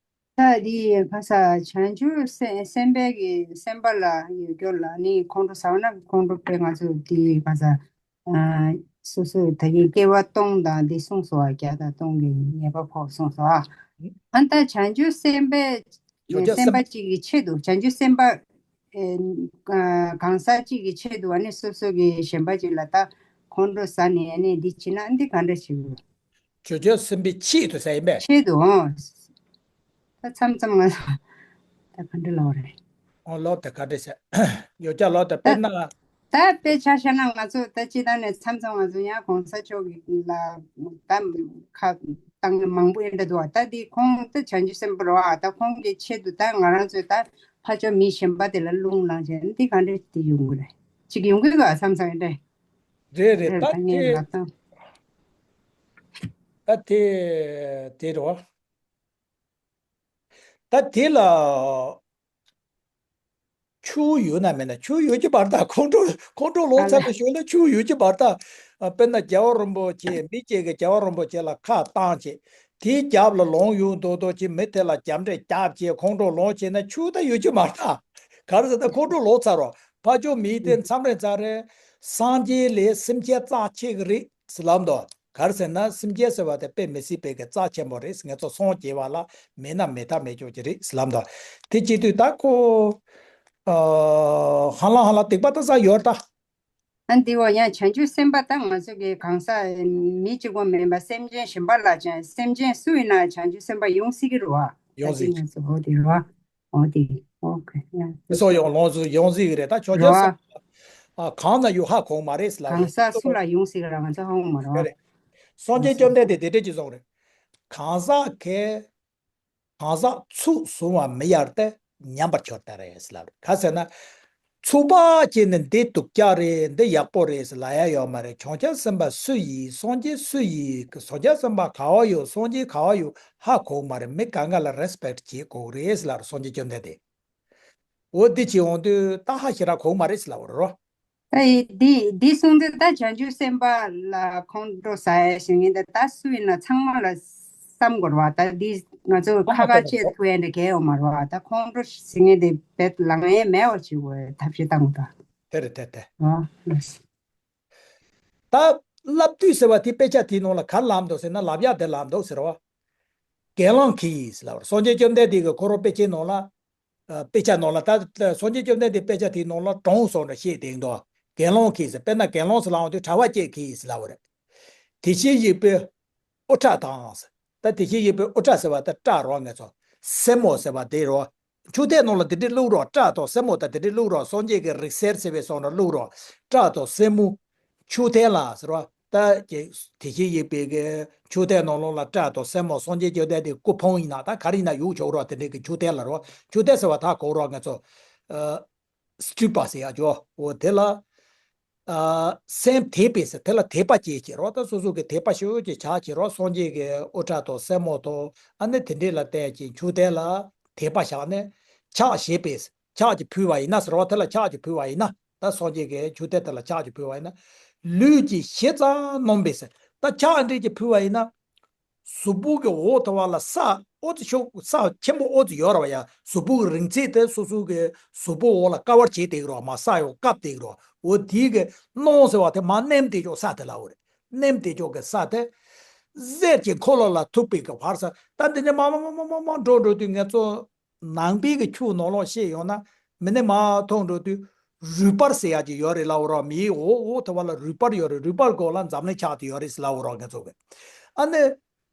ད་འདི་ཁ་ས་བྱང་ཆུབ་སེམས་སེམས་དཔའི་གི་སེམས་དཔའ་ལ་ཡོད་རྒྱུ་ལ་ནི་ཁོང་ཁྲོ་ཟ་བ་ན་ཁོང་ཁྲོ་དཔེ་ང་ཚོ་འདི་ཁ་ས། ཨ། སོ་སོའི་ད་གིན་སྐྱེ་བ་སྟོང་དང་འདི་གསུངས་སོ། བརྒྱ་དང་སྟོང་གི་ཉེས་པ་ཕོག་གསུངས་སོ། ཨ། ཨ་ད་བྱང་ཆུབ་སེམས་དཔའི་བྱང་ཆུབ་སེམས་སེམས་དཔའ་གཅིག་གི་ཆེད་དུ། བྱང་ཆུབ་སེམས་དཔའ། ཨེ། ཨ། གང་ཟག་གཅིག་གི་ཆེད་དུ་ཨ་ནི་སོ་སོ་གི་གཞན་པ་གཅིག་ལ་ད་ཁོང་ཁྲོ་ཟ་ནས་ཨ་ནི་འདི་བྱེད་ན་འདི་ག་འདྲ་བྱེད་དགོས། བྱང་ཆུབ་སེམས་དཔའི་ཆེད་དུ་ཟེར་ཡིན་པས། ཆེད་དུ། ཨོ། ད་མཚམས་མཚམས་ང་ད་ག་འདྲ་ལབ་རེད། ཨོ་ལོ་དེ་ག་འདྲ་ཟེར། ཡོ་ཅག་ལོ་དེ་དཔེར་ན། ད་དཔེ་ཆ་བཞག་ན་ང་ཚོ་ད་སྤྱི་བཏང་ནས་མཚམས་མཚམས་ང་ཚོ་ཡང་གོང་ས་མཆོག་གི་ལ་ད་ཁ་བཏང་མང་པོ་ཡིན་འདྲ་འདུག་ད་འདི་ཁོང་ད་བྱང་ཆུབ་སེམས་དཔའ་རེད་བ། ད་ཁོང་གི་ཆེད་དུ་ད་ང་རང་ཚོས་ད་ཕར་ཕྱོགས་མི་གཞན་པ་དེ་ལ་རླུང་ལངས་བྱས་འདི་ག་འདྲ་དེ་ཡོང་གི་རེད། ཅིག་ཡོང་གི་ག་མཚམས་མཚམས་ཡིན་འདྲ། རེད་རེད། རེད། ད་ད་ངས་དེ་ལབ་སྟངས། ད་དེ་དེ་རེད་བ། ད་དེ་ལ་ཆུ་ཡོད་ན་མེད་ན། ཆུ་ཡོད་ཀྱི་མ་རེད་ད། ཁོང་ཁྲོ་ཁོང་ཁྲོ་ལངས་ཚར་བའི་གཞུག་ལ་ཆུ་ཡོད་ཀྱི་མ་རེད་ད། དཔེར་ན་རྒྱལ་བ་རིན་པོ་ཆེ་མི་གཅིག་གིས་རྒྱལ་བ་རིན་པོ་ཆེ་ལ་ཁ་བཏང་བྱས། དེའི་རྒྱབ་ལ་ལངས་ཡོང་མདོག་མདོག་བྱས། མི་དེ་ལ་རྒྱབ་འདྲེ་རྒྱབ་བྱས་ཁོང་ཁྲོ་ལངས་བྱས་ན་ཆུ་ད་ཡོད་ཀྱི་མ་རེད་ད། ག་རེ་ཟེར་ན་ཁོང་ཁྲོ་ལངས་ཚར་རོ། ཕར་ཕྱོགས་མི་དེ་མཚམས་རེ་མཚམས་རེ་སངས་རྒྱས་ལས་སེམས་ཅན་རྩ་ཆེ་གི་རེད་ཟེར་ལབ་འདུག་ག་རེ་ཟེར་ན་སེམས་ཅན་ཟེར་བ་དེ་དཔེ་མི་སྲིད་པའི་གི་རྩ་ཆེན་པོ་རེད། ང་ཚོ་སངས་རྒྱས་པ་ལ་མེད་ན་མེད་ཐབས་མེད་ཅོག་ཅིག་རེད་ཟེར་ལབ་འདུག་དེ་བྱེད་དུས་ད་ཁོ། ཨ། ཧ་ལམ་ཧ་ལམ་སྡིག་པ་ད་ས་ཡོད་ད། ཨ་འདི་འོ་ཡང་བྱང་ཆུབ་སེམས་དཔའ་ད་ང་ཚོ་གི་གང་ཟག་མི་གཅིག་པོ་མིན་པ་སེམས་ཅན་གཞན་པ་ལ་ཀྱང་སེམས་ཅན་སུ་ཡིན་ན་བྱང་ཆུབ་སེམས་དཔའ་ཡོང་སྲིད་ཀྱི་རེད་བ། ཡོང་སྲིད། ད་ཅི་ང་ཚོ་འོ་དེ་རེད་བ། འོ་དེ། ཨོ་ཁེ། ཡང་། དེ་སོགས་ཡང་ལོངས་སུ་ཡོང་སྲིད་ཀྱི་རེད། ད་ཆོས་རྒྱལ་རེད་བ། སེམས། ཨ། གང་ན་ཡོད་ཧ་གོ་མ་རེད་ཟེར་ལབ་གང་རེད། ཟག་སུ་ལ་ཡོང་སྲིད་ཀྱི་རེད། ང་ཚོ་ཧ་གོ་མ་རེད་བ། རེད། སངས་རྒྱས་བཅོམ་ལྡན་འདས་དེ་འདྲས་ཅིག་གསུངས་རེད། གང་ཟག་གིས། གང་ཟག་ཚུགས་བཟུང་བ་མི་གཡར་ཏེ་ཉམས་པར་གྱུར་ཏེ་རེད་ཟེར་ལབ་རེད། ག་ཟེར་ན། ཚུགས་པ་བྱས་ནས་འདི་སྡུག་ཅག་རེད། འདི་ཡག་པོ་རེད་ཟེར་ལབ་ཡ་ཡོད་མ་རེད། བྱང་ཆུབ་སེམས་དཔའ་སུ་ཡིན། སངས་རྒྱས་སུ་ཡིན། བྱང་ཆུབ་སེམས་དཔའ་ག་བ་ཡོད། སངས་རྒྱས་ག་བ་ཡོད་ཧ་གོ་མ་རེད། མི་གང་ག་ལ་རེ་སི་པེག་བྱེད་དགོས་རེད་ཟེར་ལབ་རེད། སངས་རྒྱས་བཅོམ་ལྡན་འདས། འོ་འདི་བྱེད་འོང་དུས་ད་ཧ་ཞེ་དྲག་གོ་མ་རེད་ཟེར་ལབ་རེད་རོ། ད་ཡི་འདི་འདི་གསུངས་དུས་ད་བྱང་ཆུབ་སེམས་དཔའ་ལ་ཁོང་ཁྲོ་ཟ་ཡ་ཞིག་ཡིན་ད། ད་སུ་ཡིན་ན་ཚང་མ་ལ་བསམ་དགོས་རེད་བ། ད་འདི་ང་ཚོ་ཁ་ཁ་བཅད་ཐུབ་ཡ་འདྲ་གལ་ཡོད་མ་རེད་བ། ད་ཁོང་ཁྲོ་ཟ་མཁན་དེ་བེད་ལང་ཡས་མེད་པ་བྱེད་དགོས་ཐབས་ཤེས་བཏང་དགོས་ད། དེ་རེད་དེ་དེ། ཨ་ལགས། ད་བསླབ་བཏུས་ཟེར་བ་དེ་དཔེ་ཆ་དེའི་ནང་ལ་ག་རེ་ལབ་འདུག་ཟེར་ན། ལབ་ཡག་དེ་ལབ་འདུག་ཟེར་བ། གྱེན་ལངས་གྱིས་ལབ་པ་རེད། སངས་རྒྱས་བཅོམ་ལྡན་འདས་ཀྱིས་ཁོ་རང་དཔེ་ཆའི་ནང་ལ། ཨ། དཔེ་ཆ་ནང་ལ་ད་ད་སངས་རྒྱས་བཅོམ་ལྡན་འདས་དཔེ་ཆ་དེའི་ནང་ལ་དྲང་སོང་འདྲ་བཤད་བསྡད་འདུག་གྱེན་ལངས་གྱིས་ཟེར། དཔེར་ན་གྱེན་ལངས་ཟེར་ལབ་ཡོང་དུས་གྲྭ་པ་བསྐྱེད་གྱིས་ལབ་པ་རེད། དེ་བཞིན་གཤེགས་པའི་དབུ་སྐྲ་དང་ཟེར། ད་དེ་བཞིན་གཤེགས་པའི་དབུ་སྐྲ་ཟེར་བ་ད་སྐྲ་རོ། ང་ཚོ་སེན་མོ་ཟེར་བ་དེ་རོ། མཆོད་རྟེན་ནང་ལ་དེ་འདྲས་བླུགས་རོགས། སྐྲ་དང་སེན་མོ་དང་དེ་འདྲས་བླུགས་རོགས། སངས་རྒྱས་ཀྱི་རིང་བསྲེལ་ཟེར་བའི་བཟོ་འདྲ་བླུགས་རོགས། སྐྲ་དང་སེན་མོ། མཆོད་རྟེན་ལ་ཟེར་བ། ད་དེ་བཞིན་གཤེགས་པའི་གི་མཆོད་རྟེན་ནང་ལོགས་ལ་སྐྲ་དང་སེན་མོ། སངས་རྒྱས་བཅོམ་ལྡན་འདས་སྐུ་ཕུང་ཡིན་ན་ད་ག་རེ་ཡིན་ན་གཡུག་ཆོག་རོགས། དེ་འདྲས་ཀྱི་མཆོད་རྟེན་ལ་རོ། མཆོད་རྟེན་ཟེར་བ་ད་གོ་རོགས། ང་ཚོ་ཨ་སི་ཊུ་པ་ཟེར་ཡག་ཅོ། འོ་དེ་ལ། ཨ་སེམས་དད་པས་ཟེར། དེ་ལ་དད་པ་སྐྱེས་ཀྱི་རོ། ད་སོ་སོ་གི་དད་པ་ཞེ་པོ་ཅིག་ཆགས་ཀྱི་རོ། སངས་རྒྱས་ཀྱི་དབུ་སྐྲ་དང་སེན་མོ་དང་ཨ་ནི་དེ་འདྲས་ལ་བལྟས་ཀྱི་མཆོད་རྟེན་ལ་དད་པ་བཞག་ནས་ཕྱག་བཞེས་པས། ཕྱག་ཅིག་ཕུལ་བ་ཡིན་ན་ཟེར་བ། དེ་ལ་ཕྱག་ཅིག་ཕུལ་བ་ཡིན་ན། ད་སངས་རྒྱས་ཀྱི་མཆོད་རྟེན་དེ་ལ་ཕྱག་ཅིག་ཕུལ་བ་ཡིན་ན། ལུས་ཀྱི་གཞི་རྩ་བསྣམས་པས་ཟེར། ད་ཕྱག་འདྲས་ཅིག་ཕུལ་བ་ཡིན་ན། གཟུགས་པོ་གི་འོག་ཐོག་བ་ལ་ས་ཨོ་ཙི་ཤོག་ས་ཆེན་པོ་ཨོ་ཙི་ཡོད་ར་བ་ཡ། གཟུགས་པོ་གི་རིང་ཚད་དེ་སོ་སོ་གི་གཟུགས་པོ་འོག་ལ་ཀ་བར་བྱེད་བསྡད་ཀྱི་རོ། མ་ས་ཡོད་བཀབ་བསྡད་ཀྱི་རོ། འོ་དེའི་གི་སྣང་ཟེར་བ་དེ་མ་མནན་བསྡད་ཆོག་ས་དེ་ལ་འོ་རེད། མནན་བསྡད་ཆོག་གི་ས་དེ། གསེར་གྱི་འཁོར་ལོ་ལ་ཐུག་པའི་གི་བར་ས། ད་འདི་ནས་མ་མ་མ་མ་མ་མ་འགྲོ་འགྲོ་དུས་ང་ཚོ་ནང་པའི་གི་ཆོས་ནང་ལོགས་བཤད་ཡོང་ན། མི་ནི་མ་ཐོག་འགྲོ་དུས་རུས་སྦལ་ཟེར་ཡག་ཅིག་ཡོད་རེད་ལབ་རོགས། མིའི་འོག་འོག་ཐོག་བ་ལ་རུས་སྦལ་ཡོད་རེད། རུས་སྦལ་གོ་ལ་འཛམ་གླིང་ཆགས་ཏེ་ཡོད་རེད་ཟེར་ལབ་རོགས། ང་ཚོ་གི་ཨ་ནི།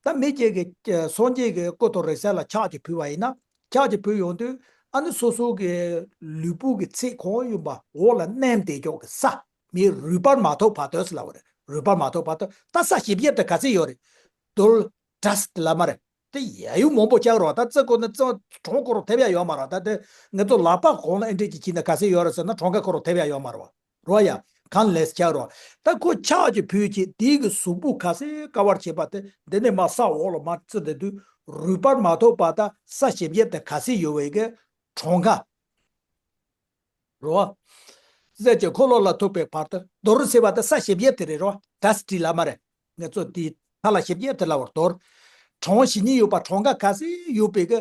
ད་མི་གཅིག་གིས་སངས་རྒྱས་ཀྱི་སྐུ་དང་རིང་བསྲེལ་ལ་ཕྱག་ཅིག་ཕུལ་བ་ཡིན་ན། ཕྱག་ཅིག་ཕུལ་ཡོང་དུས་ཨ་ནི་སོ་སོ་གི་ལུས་པོ་གི་ཚད་གང་ཡིན་པ་འོག་ལ་མནན་བསྡད་ཆོག་གི་ས། མིའི་རུས་སྦལ་མ་ཐོག་བར་དུ་ཟེར་ལབ་རེད། རུས་སྦལ་མ་ཐོག་བར་དུ། ད་ས་ཞིབ་ཡབ་དེ་ག་ཚད་ཡོད་རེད། རྡོལ་ཌ་སི་ཊི་ལབ་མ་རེད། དེ་ཡ་ཡུ་མང་པོ་ཆགས་རོགས། ད་རྩི་དགོས་ན་རྩི་གྲངས་ཁོ་རང་ཐེབས་ཡ་ཡོད་མ་རེད། ད་དེ་ང་ཚོ་ལག་པ་གོང་ལ་ཨེ་འདྲས་ཅིག་བྱིན་ན་ག་ཚད་ཡོད་རེད་ཟེར་ན་གྲངས་ཀ་ཁོ་རང་ཐེབས་ཡ་ཡོད་མ་རེད་བ། རོ་ཡ། གང་ལས་ཆགས་རོགས། ད་ཁོ་ཕྱག་ཅིག་ཕུལ་ཅིག་དེའི་གི་གཟུགས་པོ་ག་ཚད་ཀ་བར་བྱེད་པ་དེ། འདི་ནས་མ་ས་འོག་ལ་མ་བརྩི་བསྡད་དུས་རུས་སྦལ་མ་ཐོག་བར་དུ་ས་ཞིབ་ཡབ་དེ་ག་ཚད་ཡོད་པའི་གི་གྲངས་ཀ། རོ། གསེར་གྱི་འཁོར་ལོ་ལ་ཐུག་པའི་བར་དུ། རྡོལ་ཟེར་བ་དེ་ས་ཞིབ་ཡབ་དེ་རེད་རོ། ཌ་སི་ཊི་ལབ་མ་རེད། ང་ཚོ་དེའི་ཐ་ལ་ཞིབ་ཡབ་དེ་ལབ་པ་རེད། རྡོལ། གྲངས་ཞིབ་ནི་ཡོད་པ། གྲངས་ཀ་ག་ཚད་ཡོད་པའི་གི།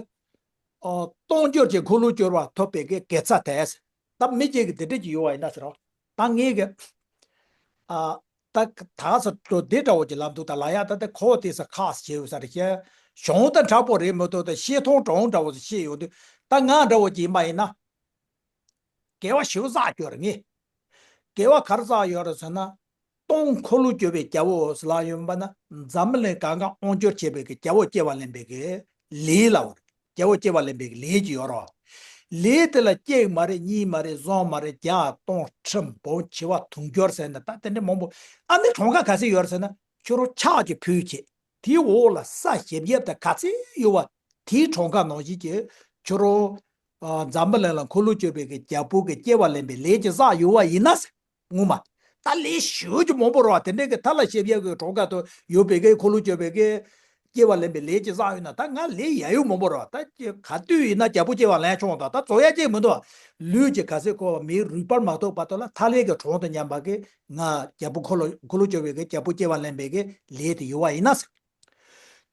ཨོ། སྟོང་འགྱུར་གྱི་འཁོར་ལོས་སྒྱུར་བ་ཐོབ་པའི་གི་དགེ་རྩ་དེ། ད་མི་གཅིག་གིས་དེ་འདྲས་ཅིག་ཡོད་པ་ཡིན་ན་ཟེར་རོ། ད་ངས་གི། ཨ། ད་ད་ས་འགྲོ་བདེ་འདྲ་བོ་ཅིག་ལབ་འདུག་ད་ལ་ཡ་ད་ད་ཁོ་དེ་ས་ཁག་བྱེད་ས་རེད་ཤག་གཞུང་ད་འདྲ་པོ་རེད་མ་གཏོགས་ད་བཤད་སྟངས་གྲུང་འདྲ་བོ་ཞིག་བཤད་ཡོང་དུས། ད་ང་འདྲ་བོ་ཅིག་ཡིན་པ་ཡིན་ན། དགེ་བ་ཞེ་པོ་བསགས་ཡོད་རེད་ངས། དགེ་བ་ག་རེ་བསགས་ཡོད་རེད་ཟེར་ན། སྟོང་འཁོར་ལོས་སྒྱུར་བའི་རྒྱལ་པོ་ཟེར་ལབ་ཡོང་པ་ན། འཛམ་བུ་གླིང་གང་ག་དབང་སྒྱུར་བྱེད་པའི་གི་རྒྱལ་པོ་སྐྱེ་བ་ལེན་པའི་གི་ལས་ལ། རྒྱལ་པོ་སྐྱེ་བ་ལེན་པའི་གི་ལས་ཅིག་ཡོད་རེད། ལས་དེ་ལ་གཅིག་མ་རེད། གཉིས་མ་རེད། གསུམ་མ་རེད། བརྒྱ་སྟོང་ཁྲི་འབུམ་བྱེ་བ་དུང་འཁྱོལ་ཟེར་ན་ད་དེ་འདྲ་མང་པོ། ཨ་ནི་གྲངས་ཀ་ག་ཚད་ཡོད་རེད་ཟེར་ན། ཁྱོད་རང་ཕྱག་ཅིག་ཕུལ་བྱས། དེའི་འོག་ལ་ས་ཞིབ་ཡབ་དེ་ག་ཚད་ཡོད་པ། དེའི་གྲངས་ཀ་ནང་བཞིན་གྱི་ཁྱོད་རང་། ཨ། འཛམ་བུ་གླིང་ལ་འཁོར་ལོ་སྒྱུར་བའི་གི་རྒྱལ་པོ་གི་སྐྱེ་བ་ལེན་པའི་ལས་ཅིག་བསགས་ཡོད་པ་ཡིན་ན་ཟེར། ངོ་མ། ད་ལས་ཞེ་པོ་ཅིག་མང་པོ་རེད་བ། དེ་འདྲའི་གི་ཐ་ལ་ཞིབ་ཡབ་ཀྱི་གྲངས་ཀ་དུ་ཡོད་པའི་གི་འཁོར་ལོ་སྒྱུར་བའི་གི་སྐྱེ་བ་ལེན་པའི་ལས་ཅིག་བསགས་ཡོད་ན། ད་ང་ལས་ཡ་ཡུ་མང་པོ་རེད་བ། ད་ག་དུས་ཡིན་ན་རྒྱལ་པོ་སྐྱེ་བ་ལེན་ཆོག་ད་ད་རྫོགས་ཡ་ཅིག་མི་འདུག་བ། ལུས་ཀྱི་ག་ཚད་འཁོར་བ། མིའི་རུས་སྦལ་མ་ཐོག་བར་དུ་ལ་ཐ་ལའི་གི་གྲངས་དང་མཉམ་པ་གི་ང་རྒྱལ་པོ་འཁོར་ལོ་འཁོར་ལོ་སྒྱུར་བའི་གི་རྒྱལ་པོ་སྐྱེ་བ་ལེན་པའི་གི་ལས་དེ་ཡོད་པ་ཡིན་ན་ཟེར།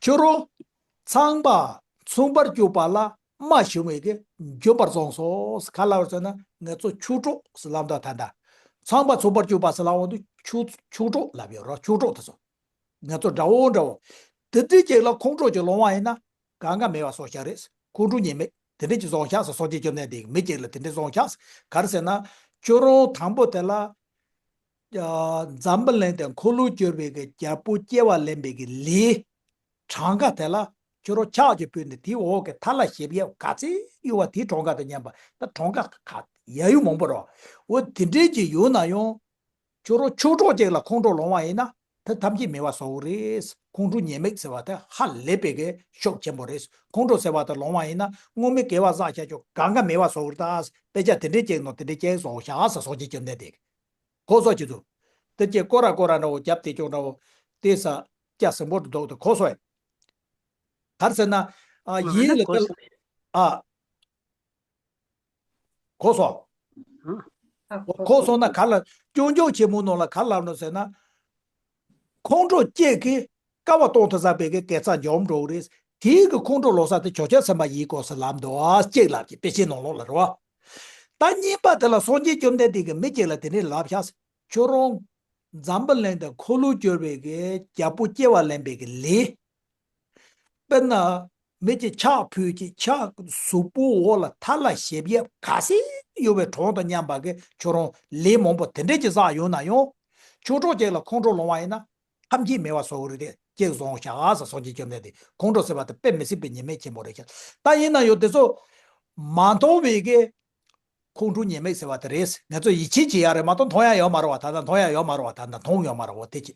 ཁྱོད་རང་ཚངས་པ་མཚུངས་པར་གྱུར་པ་ལ་མ་ཞུམ་པའི་གི་འཇོན་པར་བཟང་སོ། ག་ལབ་ཟེར་ན་ང་ཚོ་ཆོས་གྲོགས་ཟེར་ལབ་འདུག་ད་ལྟ་ཚངས་པ་མཚུངས་པར་གྱུར་པ་ཟེར་ལབ་འོང་དུས་ཆོས་ཆོས་གྲོགས་ལབ་ཡོད་རེད། ཆོས་གྲོགས་དེ་ཚོ་ང་ཚོ་འདྲ་བོ་འདྲ་བོ། དེ་འདྲའི་ཅིག་ལ་ཁོང་ཁྲོ་ཅིག་ལངས་པ་ཡིན་ན་གང་ག་མེད་པ་བཟོ་བཞག་རེད། ཁོང་ཁྲོ་ཉེས་དམིགས་དེ་འདྲ་ཅིག་བཟོ་བཞག་ཟེར། སངས་རྒྱས་བཅོམ་ལྡན་འདས་ཀྱིས་མི་གཅིག་ལ་དེ་འདྲ་བཟོ་བཞག་ཟེར། ག་རེ་ཟེར་ན། ཁྱོད་རང་དང་པོ་དེ་ལ། ཨ། འཛམ་བུ་གླིང་དེ་འཁོར་ལོ་སྒྱུར་བའི་གི་རྒྱལ་པོ་སྐྱེ་བ་ལེན་པའི་གི་ལས། གྲངས་ཀ་དེ་ལ་ཁྱོད་རང་ཕྱག་ཅིག་ཕུལ་ནས་དེའི་འོག་གི་ཐ་ལ་ཞིབ་ཡབ་ག་ཚད་ཡོད་པ་དེའི་གྲངས་ཀ་དང་མཉམ་པ། ད་གྲངས་ཀ་ག་ཡ་ཡུ་མང་པོ་རེད་བ། འོ་དེ་འདྲའི་ཅིག་ཡོད་ན་ཡང་། ཁྱོད་རང་ཆོས་གྲོགས་ཅིག་ལ་ཁོང་ཁྲོ་ལངས་པ་ཡིན་ན། དེ་ཐམས་ཅད་མེད་པ་བཟོ་གི་རེད། ཁོང་ཁྲོ་ཉེས་དམིགས་ཟེར་བ་དེ་ཧ་ལས་པའི་གི་ཤུགས་ཆེན་པོ་རེད། ཁོང་ཁྲོ་ཟེར་བ་དེ་ལངས་པ་ཡིན་ན་སྔོན་མའི་དགེ་བ་བསགས་བཞག་ཆོག་གང་ག་མེད་པ་བཟོ་གི་རེད་ད། དཔེ་ཆ་དེ་འདྲའི་ཅིག་ནང་དེ་འདྲའི་ཅིག་བཟོ་བཞག་ཟེར། སངས་རྒྱས་བཅོམ་ལྡན་འདས་ཀྱིས། གོ་སོང་ཁྱེད་ཚོ། དེ་ཅིག་སྐོར་ར་སྐོར་ར་འདྲ་བོ་རྒྱབ་དེ་ཅུང་འདྲ་བོ། དེ་ས་སྐྱ་ཟིང་པོ་འདུག་དེ་གོ་སོང་ངས། ག་རེ་ཟེར་ན། ཨ། ཡིན་ལ་དེ་ལ། ཨ། གོ་སོང་། ཨ། གོ་སོང་ན་ག་ལ། སྐྱོན་བརྗོད་ཆེན་མོ་ནང་ལ་ག་ལ་ནོ་ཟེར་ན། ཁོང་ཁྲོ་སྐྱེས་ཀྱི་དཀའ་བ་གཏོང་ཐུབ་ས་པའི་གི་དགེ་རྩ་འཇོམས་འགྲོ་གི་རེད། དེའི་གི་ཁོང་ཁྲོ་ལངས་ས་དེ་ཇོ་ཁྱད་སེམས་དཔའ་ཡིན་དགོས་ཟེར་ལབ་འདུག་ཨ། གཅིག་ལབ་ཀྱི་དཔེ་ཆའི་ནང་ལོགས་ལ་རེད་བ། ད་གཉིས་པ་དེ་ལ་སངས་རྒྱས་བཅོམ་ལྡན་འདས་ཀྱིས་མི་གཅིག་ལ་དེ་འདྲའི་ལབ་ཤག །ཁྱོད་རང་འཛམ་བུ་གླིང་དུ་འཁོར་ལོ་བསྐྱོར་བའི་གི་རྒྱལ་པོ་སྐྱེ་བ་ལེན་པའི་གི་ལས། དཔེར་ན། མི་གཅིག་ཕྱག་ཕུལ་གྱི་ཕྱག་གཟུགས་པོ་འོག་ལ་ཐལ་བ་བྱེད་ཡས་ག་ཚོད་ཡོད་པའི་གྲོང་དང་མཉམ་པ་གི་ཁྱོད་རང་ལས་མང་པོ་དེ་འདྲས་ཀྱི་བསགས་ཡོད་ན་ཡང་། ཆོས་གྲོགས་གཅིག་ལ་ཁོང་ཁྲོ་ལངས་པ་ཡིན་ན་ཐམས་ཅད་མེད་པ་བཟོ་གི་རེད་དེ་གཅིག་བཟུང་བཞག་ཟེར། སངས་རྒྱས་བཅོམ་ལྡན་འདས་ཁོང་ཁྲོ་ཟེར་བ་དེ་དཔེ་མི་སྲིད་པའི་ཉེས་དམིགས་ཆེན་པོ་རེད་ཤག །ད་ཡིན་ན་ཡང་དེ་ཚོ་མ་མཐོང་བའི་གི་ཁོང་ཁྲོ་ཉེས་དམིགས་ཟེར་བ་དེ་རེད། ང་ཚོ་ཡིད་ཆེས་བྱེད་ཡ་རེད་མ་གཏོགས་མཐོང་ཡ་ཡོད་མ་རེད་བ། ད་ལྟ་མཐོང་ཡ་ཡོད་མ་རེད་བ། ད་ལྟ་མཐོང་ཡོད་མ་རེད་བ་དེ་ཅི།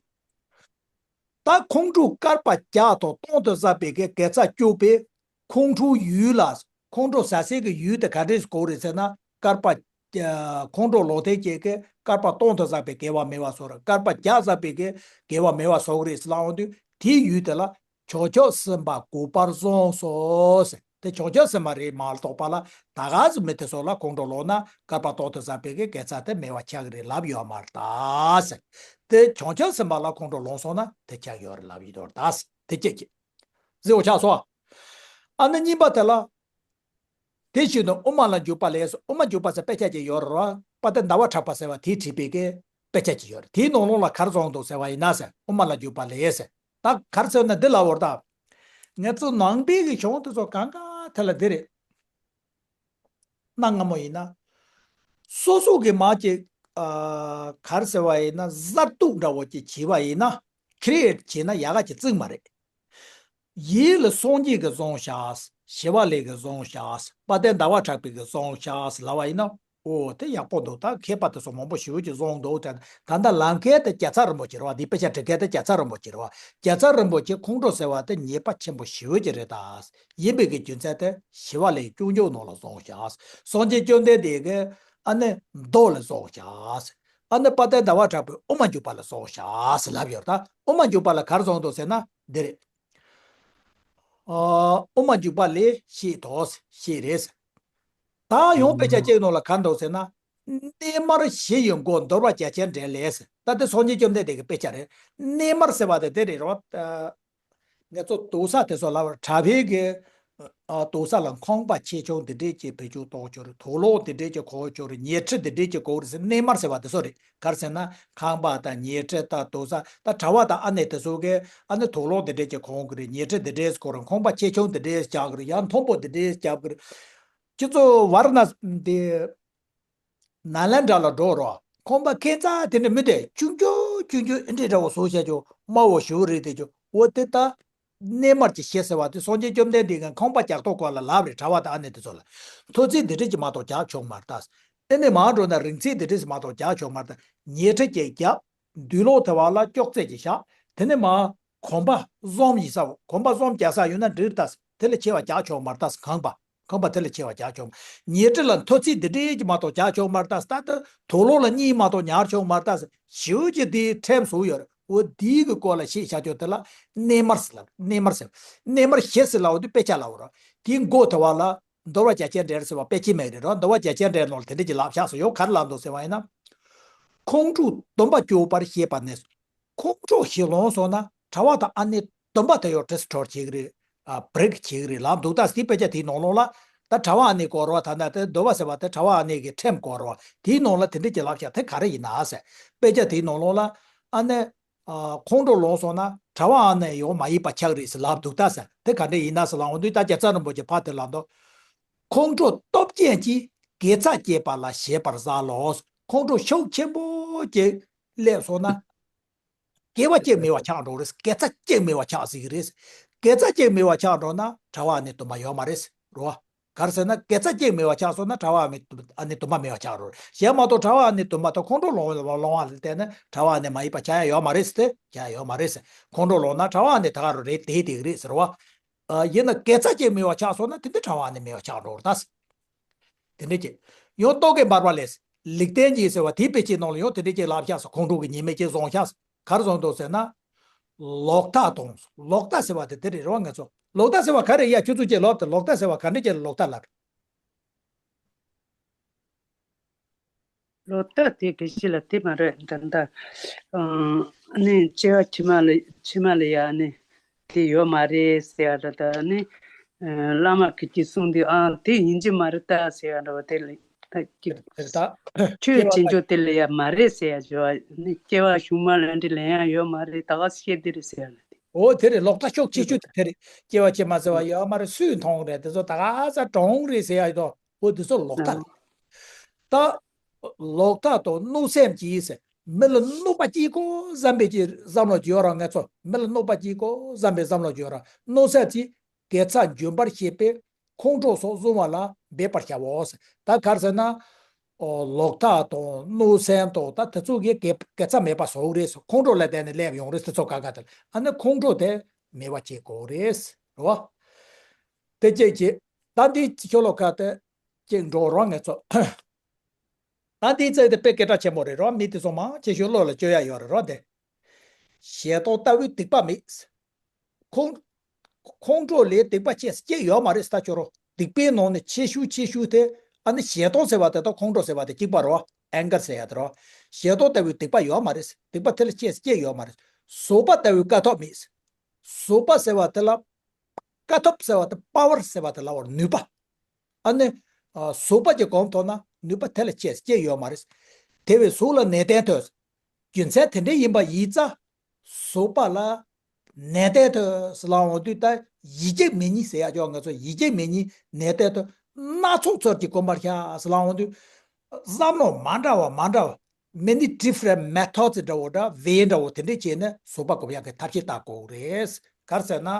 ད་ཁོང་ཁྲོ་བསྐལ་པ་བརྒྱ་དང་སྟོང་དུ་བསགས་པའི་གི་དགེ་རྩ་བཅུ་པས་ཁོང་ཁྲོའི་ཡུལ་ལ། ཁོང་ཁྲོ་ཟ་སའི་གི་ཡུལ་དེ་ག་འདྲས་གོ་རེད་ཟེར་ན། བསྐལ་པ་ཁོང་ཁྲོ་ལངས་དེ་སྐྱེ་གི་བསྐལ་པ་སྟོང་དུ་བསགས་པའི་དགེ་བ་མེད་པ་བཟོ་ར། བསྐལ་པ་བརྒྱ་བསགས་པའི་གི་དགེ་བ་མེད་པ་བཟོ་གི་རེད་ཟེར་ལབ་འོང་དུས་དེའི་ཡུལ་དེ་ལ་བྱང་ཆུབ་སེམས་དཔའ་དགུ་པར་བཟུང་སོ་ཟེར། དེ་བྱང་ཆུབ་སེམས་དཔའ་རེད་མ་གཏོགས་པ་ལ་ད་ག་ཟེ་མི་དེ་ཚོ་ལ་ཁོང་ཁྲོ་ལངས་ན་བསྐལ་པ་སྟོང་དུ་བསགས་པའི་གི་དགེ་རྩ་དེ་མེད་པ་ཆགས་ཀྱི་རེད་ལབ་ཡོད་མ་རེད་ད་ཟེར། དེ་བྱང་ཆུབ་སེམས་དཔའ་ལ་ཁོང་ཁྲོ་ལངས་སོང་ན་དེ་ཆགས་ཡོད་རེད་ལབ་ཡོད་རེད་ད་ཟེར། དེ་སྐད་ཅིག་ཟེར་བ་ཆགས་སོ། ཨ་ནི་གཉིས་པ་དེ་ལ། དེ་བཞིན་དུ་དབུ་མ་ལ་འཇུག་པ་ལས། དབུ་མ་འཇུག་པ་ཟེར་དཔེ་ཆ་ཅིག་ཡོད་རེད་བ། དཔལ་ལྡན་ཟླ་བ་གྲགས་པ་ཟེར་བ་དེས་བྲིས་པའི་གི་དཔེ་ཆ་ཅིག་ཡོད་རེད། དེའི་ནང་ལོགས་ལ་ག་རེ་གསུངས་འདུག་ཟེར་བ་ཡིན་ན་ཟེར། དབུ་མ་ལ་འཇུག་པ་ལས་ཟེར། ད་ག་རེ་ཟེར་ན་འདི་ལབ་པ་རེད་ད། ང་ཚོ་ནང་པའི་གི་གཞུང་དེ་ཚོ་གང་ག་དེ་ལ་འདི་རེད། གནའ་སྔ་མོ་ཡིན་ན། སོ་སོ་གི་མ་ཅིག་ཨ། ག་རེ་ཟེར་བ་ཡིན་ན་གསར་གཏོད་འདྲ་བོ་ཅིག་བྱས་པ་ཡིན་ན། ཁི་རི་ཨེ་ཊི་བྱས་ན་ཡག་ག་ཅིག་བརྩི་གི་མ་རེད། ཡིད་ལ་སངས་རྒྱས་ཀྱིས་བཟུང་བཞག །ཞི་བ་ལྷས་ཀྱིས་བཟུང་བཞག །དཔལ་ལྡན་ཟླ་བ་གྲགས་པས་ཀྱིས་བཟུང་བཞག་ལབ་པ་ཡིན་ན། ཨོ་དེ་ཡག་པོ་འདུག །ད་མཁས་པ་དེ་ཚོ་མང་པོ་ཞེ་པོ་ཅིག་བཟུང་འདུག །དེ་ད་ལྟ་ལམ་ཁ་དེ་རྒྱལ་ཚབ་རིན་པོ་ཆེ་རེད་བ། འདི་དཔེ་ཆ་འབྲི་མཁན་དེ་རྒྱལ་ཚབ་རིན་པོ་ཆེ་རེད་བ། རྒྱལ་ཚབ་རིན་པོ་ཆེ་ཁོང་ཁྲོ་ཟེར་བ་དེ་ཉེས་པ་ཆེན་པོ་ཞེ་པོ་ཅིག་རེད་ད། ཡིན་པའི་གི་རྒྱུ་མཚན་དེ་ཞི་བ་ལྷས་སྐྱོན་བརྗོད་ནང་ལ་བཟུང་བཞག །སངས་རྒྱས་བཅོམ་ལྡན་འདས་ཀྱིས་ཨ་ནི་མདོ་ལ་བཟུང་བཞག །ཨ་ནི་དཔལ་ལྡན་ཟླ་བ་གྲགས་པས་དབུ་མ་འཇུག་པ་ལ་བཟུང་བཞག་ལབ་ཡོད་ད། དབུ་མ་འཇུག་པ་ལ་ག་རེ་བཟུང་འདུག་ཟེར་ན་འདི་རེད། ཨ། དབུ་མ་འཇུག་པ་ལས་ཤེས་དོ། ཤེས་རེད། ད་ཡང་དཔེ་ཆ་གཅིག་ནང་ལ་ག་རེ་འདུག་ཟེར་ན། གནས་མལ་བཞི་ཡི་མགོ་འདོར་བ་རྒྱ་ཆེར་འགྲེལ་ལས་ཟེར། ད་དེ་སངས་རྒྱས་བཅོམ་ལྡན་འདས་ཀྱི་དཔེ་ཆ་རེད། གནས་མལ་ཟེར་བ་དེ་དེ་རེད་རོ། ཨ། ང་ཚོ་དུར་ས་དེ་ཚོ་ལ་གྲྭ་པའི་གི། ཨ། དུར་ས་ལ་ཁང་པ་ཆེ་ཆུང་དེ་འདྲས་ཀྱི་བེད་སྤྱོད་གཏོང་རྒྱུ་རེད། དུག་ལོག་དེ་འདྲས་ཀྱི་གོན་རྒྱུ་རེད། ཉལ་ཁྲི་དེ་འདྲས་ཀྱི་གོན་རེད་ཟེར། གནས་མལ་ཟེར་བ་དེ་ཚོ་རེད། ག་རེ་ཟེར་ན་ཁང་པ་དང་ཉལ་ཁྲི་དང་དུར་ས་ད་གྲྭ་པ་དང་ཨ་ནེ་དེ་ཚོ་གི་ཨ་ནི་དུག་ལོག་དེ་འདྲས་ཀྱི་གོན་གི་རེད། ཉལ་ཁྲི་དེ་འདྲས་གོན་རེད། ཁང་པ་ཆེ་ཆུང་དེ་འདྲས་རྒྱག་གི་རེད། ཡང་མཐོན་པོ་དེ་འདྲས་རྒྱག་གི་རེད། ཁྱེད་ཚོ་ཝཱ་ར་ཎ་སི་དེ། ནཱ་ལེནྡྲ་ལ་འགྲོ་རོགས། ཁང་པ་ཁྱད་མཚར་དེ་འདྲ་མི་འདུག །ཆུང་ཆུང་ཆུང་ཆུང་ཨེ་འདྲ་འདྲ་བོ་བཟོ་བྱས་ཀྱང་དམའ་བོ་ཞེ་པོ་རེད་དེ་ཀྱང་། འོ་དེ་ད་གནས་མལ་གྱི་བཞི་ཟེར་བ་དེ་སངས་རྒྱས་བཅོམ་ལྡན་འདས་ཀྱིས་ཁང་པ་རྒྱག་ཐོག་སྐོར་ལ་ལབ་རེད། གྲྭ་པ་དང་ཨ་ནེ་དེ་ཚོ་ལ། མཐོ་ཚད་འདི་འདྲས་ཀྱི་མ་གཏོགས་རྒྱག་ཆོག་མ་རེད་ད། དེ་ནས་མར་འགྲོ་ན་རིང་ཚད་འདི་འདྲས་མ་གཏོགས་རྒྱག་ཆོག་མ་རེད་ད། ཉལ་ཁྲི་གཅིག་རྒྱབ། དུག་ལོག་དེ་བ་ལ་ཅོག་ཙེ་གཅིག་བཞག །དེ་ནས་མར་གོམ་པ་གསུམ་ཡིན་ས་བོ། གོམ་པ་གསུམ་རྒྱག་ས་ཡོད་ན་འགྲིག་ད། དེ་ལས་ཆེ་བ་རྒྱག་ཆོག་མ་རེད་ད། ཁང་པ། ཁང་པ་དེ་ལས་ཆེ་བ་རྒྱག་ཆོག་མ། ཉལ་ཁྲི་ལ་མཐོ་ཚད་འདི་འདྲའི་ཅིག་མ་གཏོགས་རྒྱག་ཆོག་མ་རེད་ད། ད་ལྟ་དུག་ལོག་ལ་གཉིས་མ་གཏོགས་ཉར་ཆོག་མ་རེད་ད། ཞེ་པོ་ཅིག་དེའི་ཁྲིམས་བཟོ་ཡོད་རེད། འོ་དེའི་གི་སྐོར་ལ་ཤེས་བྱ་ཆོག་དེ་ལ་གནས་མལ་ཟེར་ལབ། གནས་མལ་ཟེར། གནས་མལ་བཞི་ཟེར་ལབ་འོ་དེ་དཔེ་ཆ་ལབ་རོགས། དེའི་མགོ་དེ་བ་ལ་འདོར་བ་རྒྱ་ཆེར་འགྲེལ་ཟེར་བ་དཔེ་ཆའི་མིང་རེད་རོ། འདོར་བ་རྒྱ་ཆེར་འགྲེལ་ནོར་དེ་འདྲ་ཅིག་ལབ་ཤག་ཟེར། ཡོ་ག་རེ་ལབ་འདུག་ཟེར་བ་ཡིན་ན། ཁོང་ཁྲོ་སྡོམ་པ་སྐྱོབ་པར་བཤད་པ་ནི། ཁོང་ཁྲོ་ཞིག་ལངས་སོང་ན་གྲྭ་པ་དང་ཨ་ནེ་སྡོམ་པ་དེ་ཡོ་ཌི་སི་ཊོར་བྱེད་ཀྱི་རེད། ཨ། བྷི་རེག་བྱེད་ཀྱི་རེད་ལབ་འདུག་ད་དེ་དཔེ་ཆ་དེའི་ནང་ལོགས་ལ། ད་གྲྭ་པ་ཨ་ནེ་སྐོར་བ་ད་ལྟ་དེ་འདོར་བ་ཟེར་བ་དེ་གྲྭ་པ་ཨ་ནེ་གི་ཁྲིམས་སྐོར་བ་དེའི་ནང་ལ་དེ་འདྲ་ཅིག་ལབ་ཤག་དེ་ག་རེ་ཡིན་ན་ཟེར། དཔེ་ཆ་དེའི་ནང་ལོགས་ལ་ཨ་ནེ། ཨ། ཁོང་ཁྲོ་ལངས་སོང་ན་གྲྭ་པ་ཨ་ནེ་ཡོ་མ་ཡིན་པ་ཆགས་རེད་ཟེར་ལབ་འདུག་ད་ཟེར། དེ་ག་འདྲ་ཡིན་ན་ཟེར་ལབ་འོང་དུས་ད་རྒྱལ་ཚབ་རིན་པོ་ཆེ་ཕར་དེ་ལབ་འདུག་ཁོང་ཁྲོ་སྟོབས་ཅན་གྱིས་དགེ་རྩ་བསྐྱེད་པ་ལ་ཞེད་པར་བྱ་ལོ། ཁོང་ཁྲོ་ཤུགས་ཆེན་པོ་ཅིག་སླེབས་སོང་ན། དགེ་བ་གཅིག་མེད་པ་ཆགས་འགྲོ་རེད། དགེ་རྩ་གཅིག་མེད་པ་ཆགས་ཟིག་རེད། དགེ་རྩ་གཅིག་མེད་པ་ཆགས་འགྲོ་ན་གྲྭ་པ་ཨ་ནེ་སྡོམ་པ་ཡོད་མ་རེད་རོ། ག་རེ་ཟེར་ན་དགེ་རྩ་གཅིག་མེད་པ་ཆགས་སོང་ན་གྲྭ་པ་ཨ་ནེ་སྡོམ་པ་མེད་པ་ཆགས་འགྲོ་རེད། གཞན་མ་གཏོགས་གྲྭ་པ་ཨ་ནེ་སྡོམ་པ་དང་ཁོང་ཁྲོ་ལངས་ལངས་པ་ལ་བརྟེན་ནས་གྲྭ་པ་ཨ་ནེ་མ་ཡིན་པ་ཆགས་ཡ་ཡོད་མ་རེད་ཟེར་ཏེ། ཆགས་ཡ་ཡོད་མ་རེད་ཟེར། ཁོང་ཁྲོ་ལངས་ན་གྲྭ་པ་ཨ་ནེ་ད་ག་རུ་རེད་དེ་དེ་གི་རེད་ཟེར་བ། ཨ། ཡིན་ན་དགེ་རྩ་གཅིག་མེད་པ་ཆགས་སོང་ན་དེ་འདི་གྲྭ་པ་ཨ་ནེ་མེད་པ་ཆགས་འགྲོ་རེད་ད་ཟེར། དེ་འདྲ་ཅིག་ཡང་རྟོག་གེ་འབར་བ་ལས། ལེགས་ལྡན་འབྱེད་ཟེར་བ་དེའི་དཔེ་ཆའི་ནང་ལ་ཡང་དེ་འདྲ་ཅིག་ལབ་ཤག་ཟེར། ཁོང་ཁྲོ་གི་ཉེས་དམིགས་ཅིག་བཟུང་ཤག་ཟེར། ག་རེ་བཟུང་འདུག་ཟེར་ན། ལོག་ལྟ་དང་། ལོག་ལྟ་ཟེར་བ་དེ་དེ་རེད་རོ། ང་ཚོ་ལོག་ལྟ་ཟེར་བ་ག་རེ་ཡ། ཁྱོད་ཚོ་ཅིག་ལབ་དང་། ལོག་ལྟ་ཟེར་བ་ག་འདྲ་ཅིག་ལ་ལོག་ལྟ་ལབ། ལོག་ལྟ་དེ་གི་ཤི་ལ་དེ་མ་རེད་ད་ལྟ། ཨ་ནི་སྐྱེ་བ་ཕྱི་མ་ལ་ཕྱི་མ་ལ་ཡ་ཨ་ནི་དེ་ཡོད་མ་རེད་ཟེར་ཡ་འདྲ། ད་ཨ་ནི་བླ་མ་གི་ཅིག་གསུངས་དུས་ཨ་དེ་ཡིན་གྱི་མ་རེད་ད་ཟེར་ཡ་འདྲ་བ་དེ་ལ་ ད་ཅིག་དེ་ད་ཆོས་སྐྱེ་བ་བྱེད་ཕྱོགས་དེ་ལ་ཡ་མ་རེད་ཟེར་ཡ་བྱོས་ཨ་ནི་སྐྱེ་བ་གཞུག་མ་ལ་འདྲི་ལན་ཡང་ཡོད་མ་རེད། ད་ག་སེ་བཤད་དེ་རེད་ཟེར་ཡ་ལ་དེ། འོ་དེ་རེད། ལོག་ལྟ་ཕྱོགས་ཆེ་ཤོས་དེ་དེ་རེད། སྐྱེ་བ་ཕྱི་མ་ཟེར་བ་ཡོད་མ་རེད། སུས་མཐོང་རེད། དེ་ཚོ་ད་ག་ས་གྲོང་རེད་ཟེར་ཡ་ཡོད་དོ། འོ་དེ་ཚོ་ལོག་ལྟ་རེད། ད་ལོག་ལྟ་དང་གནོད་སེམས་ཀྱིས་ཟེར། མི་ལ་གནོད་པ་སྐྱེལ་དགོས་བསམ་པའི་ཀྱི་བསམ་བློ་ཅིག་ཡོད་ར། ང་ཚོ་མི་ལ་གནོད་པ་སྐྱེལ་དགོས་བསམ་པའི་བསམ་བློ་ཅིག་ཡོད་ར། གནོད་སེམས་ཀྱིས་དགེ་རྩ་འཇོམས་པར་བྱེད་པའི་ཁོང་ཁྲོ་སོགས་བཟུང་བ་ལ་འབད་པར་བྱའོ། ད་ག་རེ་ཟེར་ན། ཨོ་ལོག་ལྟ་དང་གནོད་སེམས་དང་ད་དེ་ཚོ་གི་དགེ་དགེ་རྩ་མེད་པ་བཟོ་གི་རེད། ཁོང་ཁྲོ་ལ་བརྟེན་ནས་སླེབས་ཡོང་རེད། དེ་ཚོ་ག་ག་དེ་ལ་ཨ་ནི་ཁོང་ཁྲོ་དེ་མེད་པ་བྱེད་དགོས་རེད། རེད་བ། དེ་གཅིག་བྱེད། ད་འདི་ཤོ་ལོ་ཀ་དེ་གཅིག་འགྲོ་རོགས་ང་ཚོ། ད་འདི་རྩལ་དེ་དཔེ་སྐད་གྲགས་ཆེན་པོ་རེད་རོ། མི་དེ་ཚོ་མང་ཆེ་ཤོས་བློ་ལ་བཅོལ་ཡ་ཡོད་རེད་རོ། དེ་ཞེ་སྡང་ལྟ་བུའི་སྡིག་པ་མེད། ཁོང་ཁོང་ཁྲོ་ལས་སྡིག་པ་ཆེ་སྐྱེ་ཡོད་མ་རེད། ད་ཁྱོད་རོ། སྡིག་པའི་ནང་ནས་ཆེ་ཤོས་ཆེ་ཤོས་དེ་ཨ་ནི་ཞེ་སྡང་ཟེར་བ་དེ་དང་ཁོང་ཁྲོ་ཟེར་བ་དེ་གཅིག་པ་རོ། ཨེང་གར་ཟེར་ཡ་དེ་རོ། ཞེ་སྡང་ལྟ་བུའི་སྡིག་པ་ཡོད་མ་རེད། སྡིག་པ་དེ་ལས་ཆེ་སྐྱེ་ཡོད་མ་རེད། བཟོད་པ་ལྟ་བུའི་དཀའ་ཐུབ་མེད། བཟོད་པ་ཟེར་བ་དེ་ལ། དཀའ་ཐུབ་ཟེར་བ་དེ་པ་ཝར་ཟེར་བ་དེ་ལ་བར་ནུས་པ། ཨ་ནི། ཨ་བཟོད་པ་གྱི་གོམ་ཐོག་ན་ནུས་པ་དེ་ལས་ཆེ་སྐྱེ་ཡོད་མ་རེད། དེ་བས་གཟུགས་ལ་ནད་བསྟེན་ཐོས། རྒྱུ་མཚན་དེ་འདྲ་ཡིན་པ་ཡིན་ཙང་། བཟོད་པ་ལ་ནད་བསྟེན་ཐོས་ཟེར་ལབ་འོང་དུས་ད་ཡིད་ཀྱི་མེ་ཉིན་ཟེར་ཡ་ཅོག་ང་ཚོ་ཡིད་ཀྱི་མེ་ཉིན་ནད་བསྟེན་ཐོས། སྣ་ཚོགས་ཚོར་གྱིས་གོམས་པར་བྱ་ཟེར་ལབ་འོང་དུས། བསམ་བློ་མ་འདྲ་བ་མ་འདྲ་བ། many different methods འདྲ་བོ་འདྲ་བེ་འདྲ་བོ་དེ་འདྲས་བྱས་ནས་བཟོད་པ་སྒོམ་ཡག་གི་ཐབས་ཤེས་བཏང་དགོས་རེད། ག་རེ་ཟེར་ན།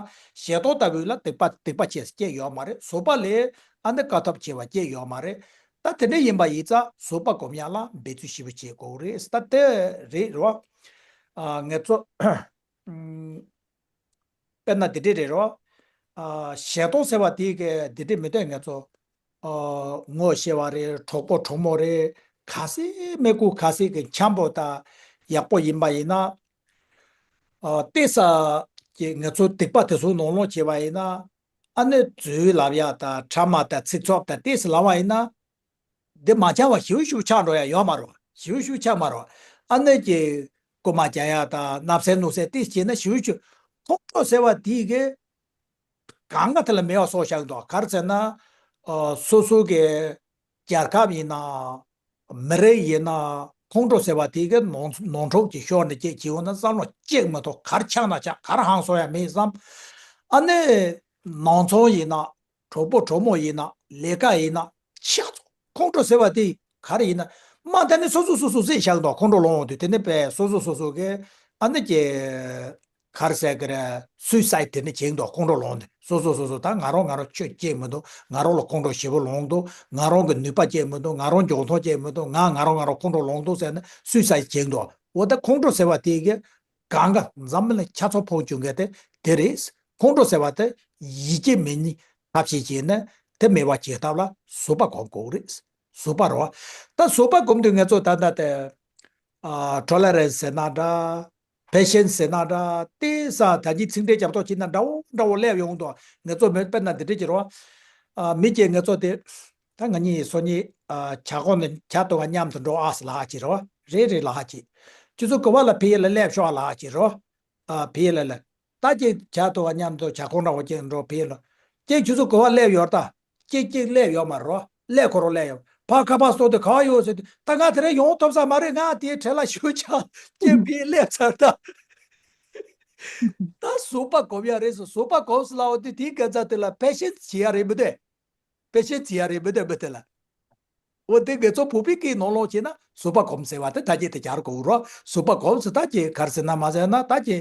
ཞེ་སྡང་ལྟ་བུ་ལ་སྡིག་པ་སྡིག་པ་ཆེ་སྐྱེ་ཡོད་མ་རེད། བཟོད་པ་ལས་ཨ་ནི་དཀའ་ཐུབ་ཆེ་བ་སྐྱེ་ཡོད་མ་རེད། ད་དེ་འདྲས་ཡིན་པ་ཡིན་ཙང་བཟོད་པ་སྒོམ་ཡག་ལ་འབད་བརྩོན་ཞིབ་པོ་བྱེད་དགོས་རེད། ད་དེ་རེད་རོ། ཨ་ང་ཚོ། ཨུམ། དཔེར་ན་འདི་འདྲས་རེད་རོ། ཨ་ཞེ་སྡང་ཟེར་བ་དེ་གི་འདི་འདྲས་མི་འདོད་ང་ཚོ། ཨ་ངོ་ཤེས་པ་རེད། གྲོགས་པོ་གྲོགས་མོ་རེད། ག་སྲིད་མི་དགོས། ག་སྲིད་ཀྱི་འཆམ་པོ་དང་ཡག་པོ་ཡིན་པ་ཡིན་ན། ཨ་བལྟས་ས་ཀྱི་ང་ཚོ་སྡིག་པ་དེ་ཚོ་ནོར་ལོང་བྱས་པ་ཡིན་ན། ཨ་ནི་རྫུན་ལབ་ཡག་དང་ཕྲ་མ་དང་ཚིག་ཚོགས་དང་བལྟས་ས་ལབ་པ་ཡིན་ན། འདི་མ་འཆམ་པ་ཞེ་པོ་ཞེ་པོ་ཆགས་འགྲོ་ཡ་ཡོད་མ་རེད། ཞེ་པོ་ཞེ་པོ་ཆགས་མ་རེད། ཨ་ནི་ཀྱི་རྐུ་མ་རྒྱག་ཡ་དང་བརྣབ་སེམས་གནོད་སེམས་དེ་བྱས་ན་ཞེ་པོ་ཞེ་པོ། ཁོང་ཁྲོ་ཟེར་བ་དེ་གི་གང་ག་དེ་ལ་མེད་པ་བཟོས་བཞག་འདུག་ག་རེ་ཟེར་ན། ཨ་སོ་སོ་གི་རྒྱལ་ཁབ་ཡིན་ན། མི་རིགས་ཡིན་ན། ཁོང་ཁྲོ་ཟེར་བ་དེ་གི་ནོར་ནོར་འཁྲུལ་གྱི་ཤོར་ནས་སྐྱེ་སྐྱེ་འོང་ན་བསམ་བློ་གཅིག་མི་ཐོག་ག་རེ་ཆགས་ན་ཆགས། ག་རེ་ཧང་སང་ཡ་མེད་བསམ། ཨ་ནི་ནང་ཚོང་ཡིན་ན། གྲོགས་པོ་གྲོགས་མོ་ཡིན་ན། ལས་ཀ་ཡིན་ན། ཆགས་ཚོ་ཁོང་ཁྲོ་ཟེར་བ་དེ་ག་རེ་ཡིན་ན། མ་ད་ནི་སོ་སོ་སོ་སོ་ཟེར་བཞག་འདུག་ཁོང་ཁྲོ་ལངས་འོང་དུས་དེ་ནི་པས་སོ་སོ་སོ་སོ་གི་ཨ་ནི་ཀྱི་ག་རེ་ཟེར་གི་རེད། སུའི་སའིད་དེ་ནི་བྱེད་འདུག་ཁོང་ཁྲོ་ལངས་ནས་སོ་སོ་སོ་སོ་ད་ང་རང་ང་རང་ཆོས་སྐྱེས་མི་འདུག་ང་རང་ལ་ཁོང་ཁྲོ་ཞེ་པོ་ལངས་འདུག་ང་རང་གི་ནུས་པ་སྐྱེས་མི་འདུག་ང་རང་མགྱོགས་མཐོང་སྐྱེས་མི་འདུག་ང་ང་རང་ང་རང་ཁོང་ཁྲོ་ལངས་འདུག་ཟེར་ནས་སུའི་སའིད་བྱེད་འདུག་འོ་ད་ཁོང་ཁྲོ་ཟེར་བ་དེ་གི་གང་ག་འཛམ་གླིང་ཆ་ཚང་ཕོག་བྱུང་གི་དེ་དེ་རེད། ཁོང་ཁྲོ་ཟེར་བ་དེ་ཡིད་ཀྱི་མེ་ཉིན་ཐབས་ཤེས་བྱས་ནས་དེ་མེད་པ་བྱེད་ཐབས་ལ་བཟོད་པ་སྒོམ་དགོས་རེད། བཟོད་པ་རོ། ད་བཟོད་པ་སྒོམ་དུས་ང་ཚོ་ད་ལྟ་དེ། ཨ་ཊོ་ལེ་རན་སི་ཟེར་ན་འདྲ། པེ་ཤན་སི་ཟེར་ན་འདྲ། དེ་ས་ད་གིན་ཚིག་འགྲེལ་རྒྱབ་ཐོག་བྱས་ན་འདྲ་བོ་འདྲ་བོ་སླེབས་ཡོང་འདུག་ང་ཚོ་མི་དཔེར་ན་འདི་འདྲ་བྱེད་རོགས། ཨ་མི་སྐྱེ་ང་ཚོ་དེ། ད་ང་གཉིས་སོ་གཉིས་ཨ་ཇ་ཁང་ནས་ཇ་འཐུང་ག་མཉམ་དུ་འགྲོ་ཨ་ཟེར་ལབ་ཀྱི་རོགས། རེད་རེད་ལབ་ཀྱི། ཁྱོད་ཚོ་ག་པ་ལ་ཕ་གི་ལ་སླེབས་ཤོག་ལབ་ཀྱི་རོགས། ཨ་ཕ་གི་ལ་ལ། ད་ཅིག་ཇ་འཐུང་ག་མཉམ་དུ་ཇ་ཁང་འདྲ་བོ་ཅིག་འགྲོ་ཕ་གི་ལ། ཅིག་ཁྱོད་ཚོ་ག་པ་སླེབས་ཡོད་ད། ཅིག་ཅིག་སླེབས་ཡོད་མ་རོ། སླེབས་ཁོ་རང་སླེབས་ཡོད། ཕ་ཁ་པར་སོགས་དེ་ག་པར་ཡོད་ཟེར་དུས་ད་ང་དེ་རིང་ཡོང་ཐུབ་ས་མ་རེད། ང་དེའི་གྲལ་ལ་ཞུགས་ཆགས་ཅིག་ཕ་གི་སླེབས་ཚར་ད། ད་བཟོད་པ་སྒོམ་ཡ་རེད་ཟེར། བཟོད་པ་སྒོམ་ཟེར་ལབ་འོ་དེ་དེའི་སྐད་ཆ་དེ་ལ་པེ་ཤན་སི་བྱེད་ཡ་རེད་མི་འདུག་པེ་ཤན་སི་བྱེད་ཡ་རེད་མི་འདུག་མི་དེ་ལ། འོ་དེ་དགེ་ཚོགས་བུ་པའི་སྐད་ནང་ལོགས་བྱས་ན་བཟོད་པ་སྒོམ་ཟེར་བ་དེ་ད་ཅི་དེ་གྱར་དགོས་རོ། བཟོད་པ་སྒོམ་ཟེར་ད་ཅི་གར་ཟེར་ན་མ་ཟེར་ན་ད་ཅི་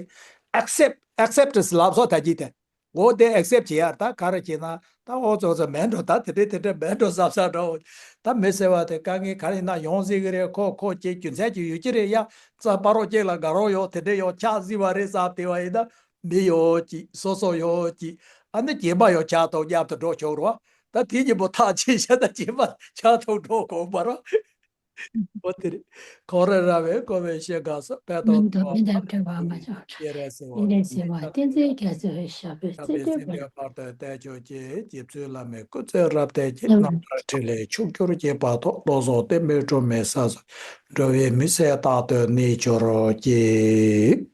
ཨེག་སེབ་ཨེག་སེབ་ཊེ་ལབ་སོ་ད་ཅི་དེ། འོ་དེ་ཨེག་སེབ་བྱེད་ཡ་ད་ག་རེ་བྱེད་ན་ད་འོ་ཙོ་ཙོ་མེད་འགྲོ། ད་དེ་འདྲ་དེ་འདྲ་མེད་འགྲོ་བསམ་བསམ་འགྲོ། ད་མི་ཟེར་བ་དེ་དཀའ་ངལ་ག་རེ་ཡིན་ན་ཡོང་སྲིད་གི་རེད། ཁོ་ཁོ་ཅི་རྒྱུ་མཚན་ཅི་ཡོད་ཀྱི་རེད་ཡ། རྩ་བ་རོགས་ཅིག་ལ་དགའ་རོགས་ཡོད་དེ་འདྲ་ཡོད་ཆགས་སྲིད་པ་རེད་བསམ་བསྡད་པ་ཡིན་ན། མི་ཡོད་ཅིག་སོ་སོ་ཡོད་ཅིག་ཨ་ནི་སྐྱེས་པ་ཡོད་ཆགས་ཐོག་མཉམ་དུ་འགྲོ་ཆོག་རོགས། ད་དེ་གཉིས་པོ་ཐག་ཆོད་བྱས་ན་སྐྱེས་པ་ཆགས་ཐོག་འགྲོ་དགོས་པ་རོགས། འོ་དེ་རེད། ཁོ་རེ་ར་བས་གོ་བའི་ཤེས་དགའ་སོགས་དཔལ་མི་དང་འདོད་མི་དང་བྲལ་བ་མ་ཆགས། སྤྱན་རས་གཟིགས་དབང་། སྤྱན་རས་གཟིགས་དབང་བསྟན་འཛིན་རྒྱ་མཚོའི་ཞབས་པད་སྲིད་མཐའི་བར་དུ་བརྟན་བཞུགས་ཀྱིས། རྗེ་བཙུན་བླ་མའི་སྐུ་ཚེ་རབ་བརྟན་ཅིང་། རྣམ་པར་འཕྲིན་ལས་ཕྱོགས་བཅུར་རྒྱས་པ་དང་། བློ་བཟང་བསྟན་པའི་སྒྲོན་མེ་ས་གསུམ། འགྲོ་བའི་མི་ཚེ་རྟག་ཏུ་གནས་གྱུར་ཅིག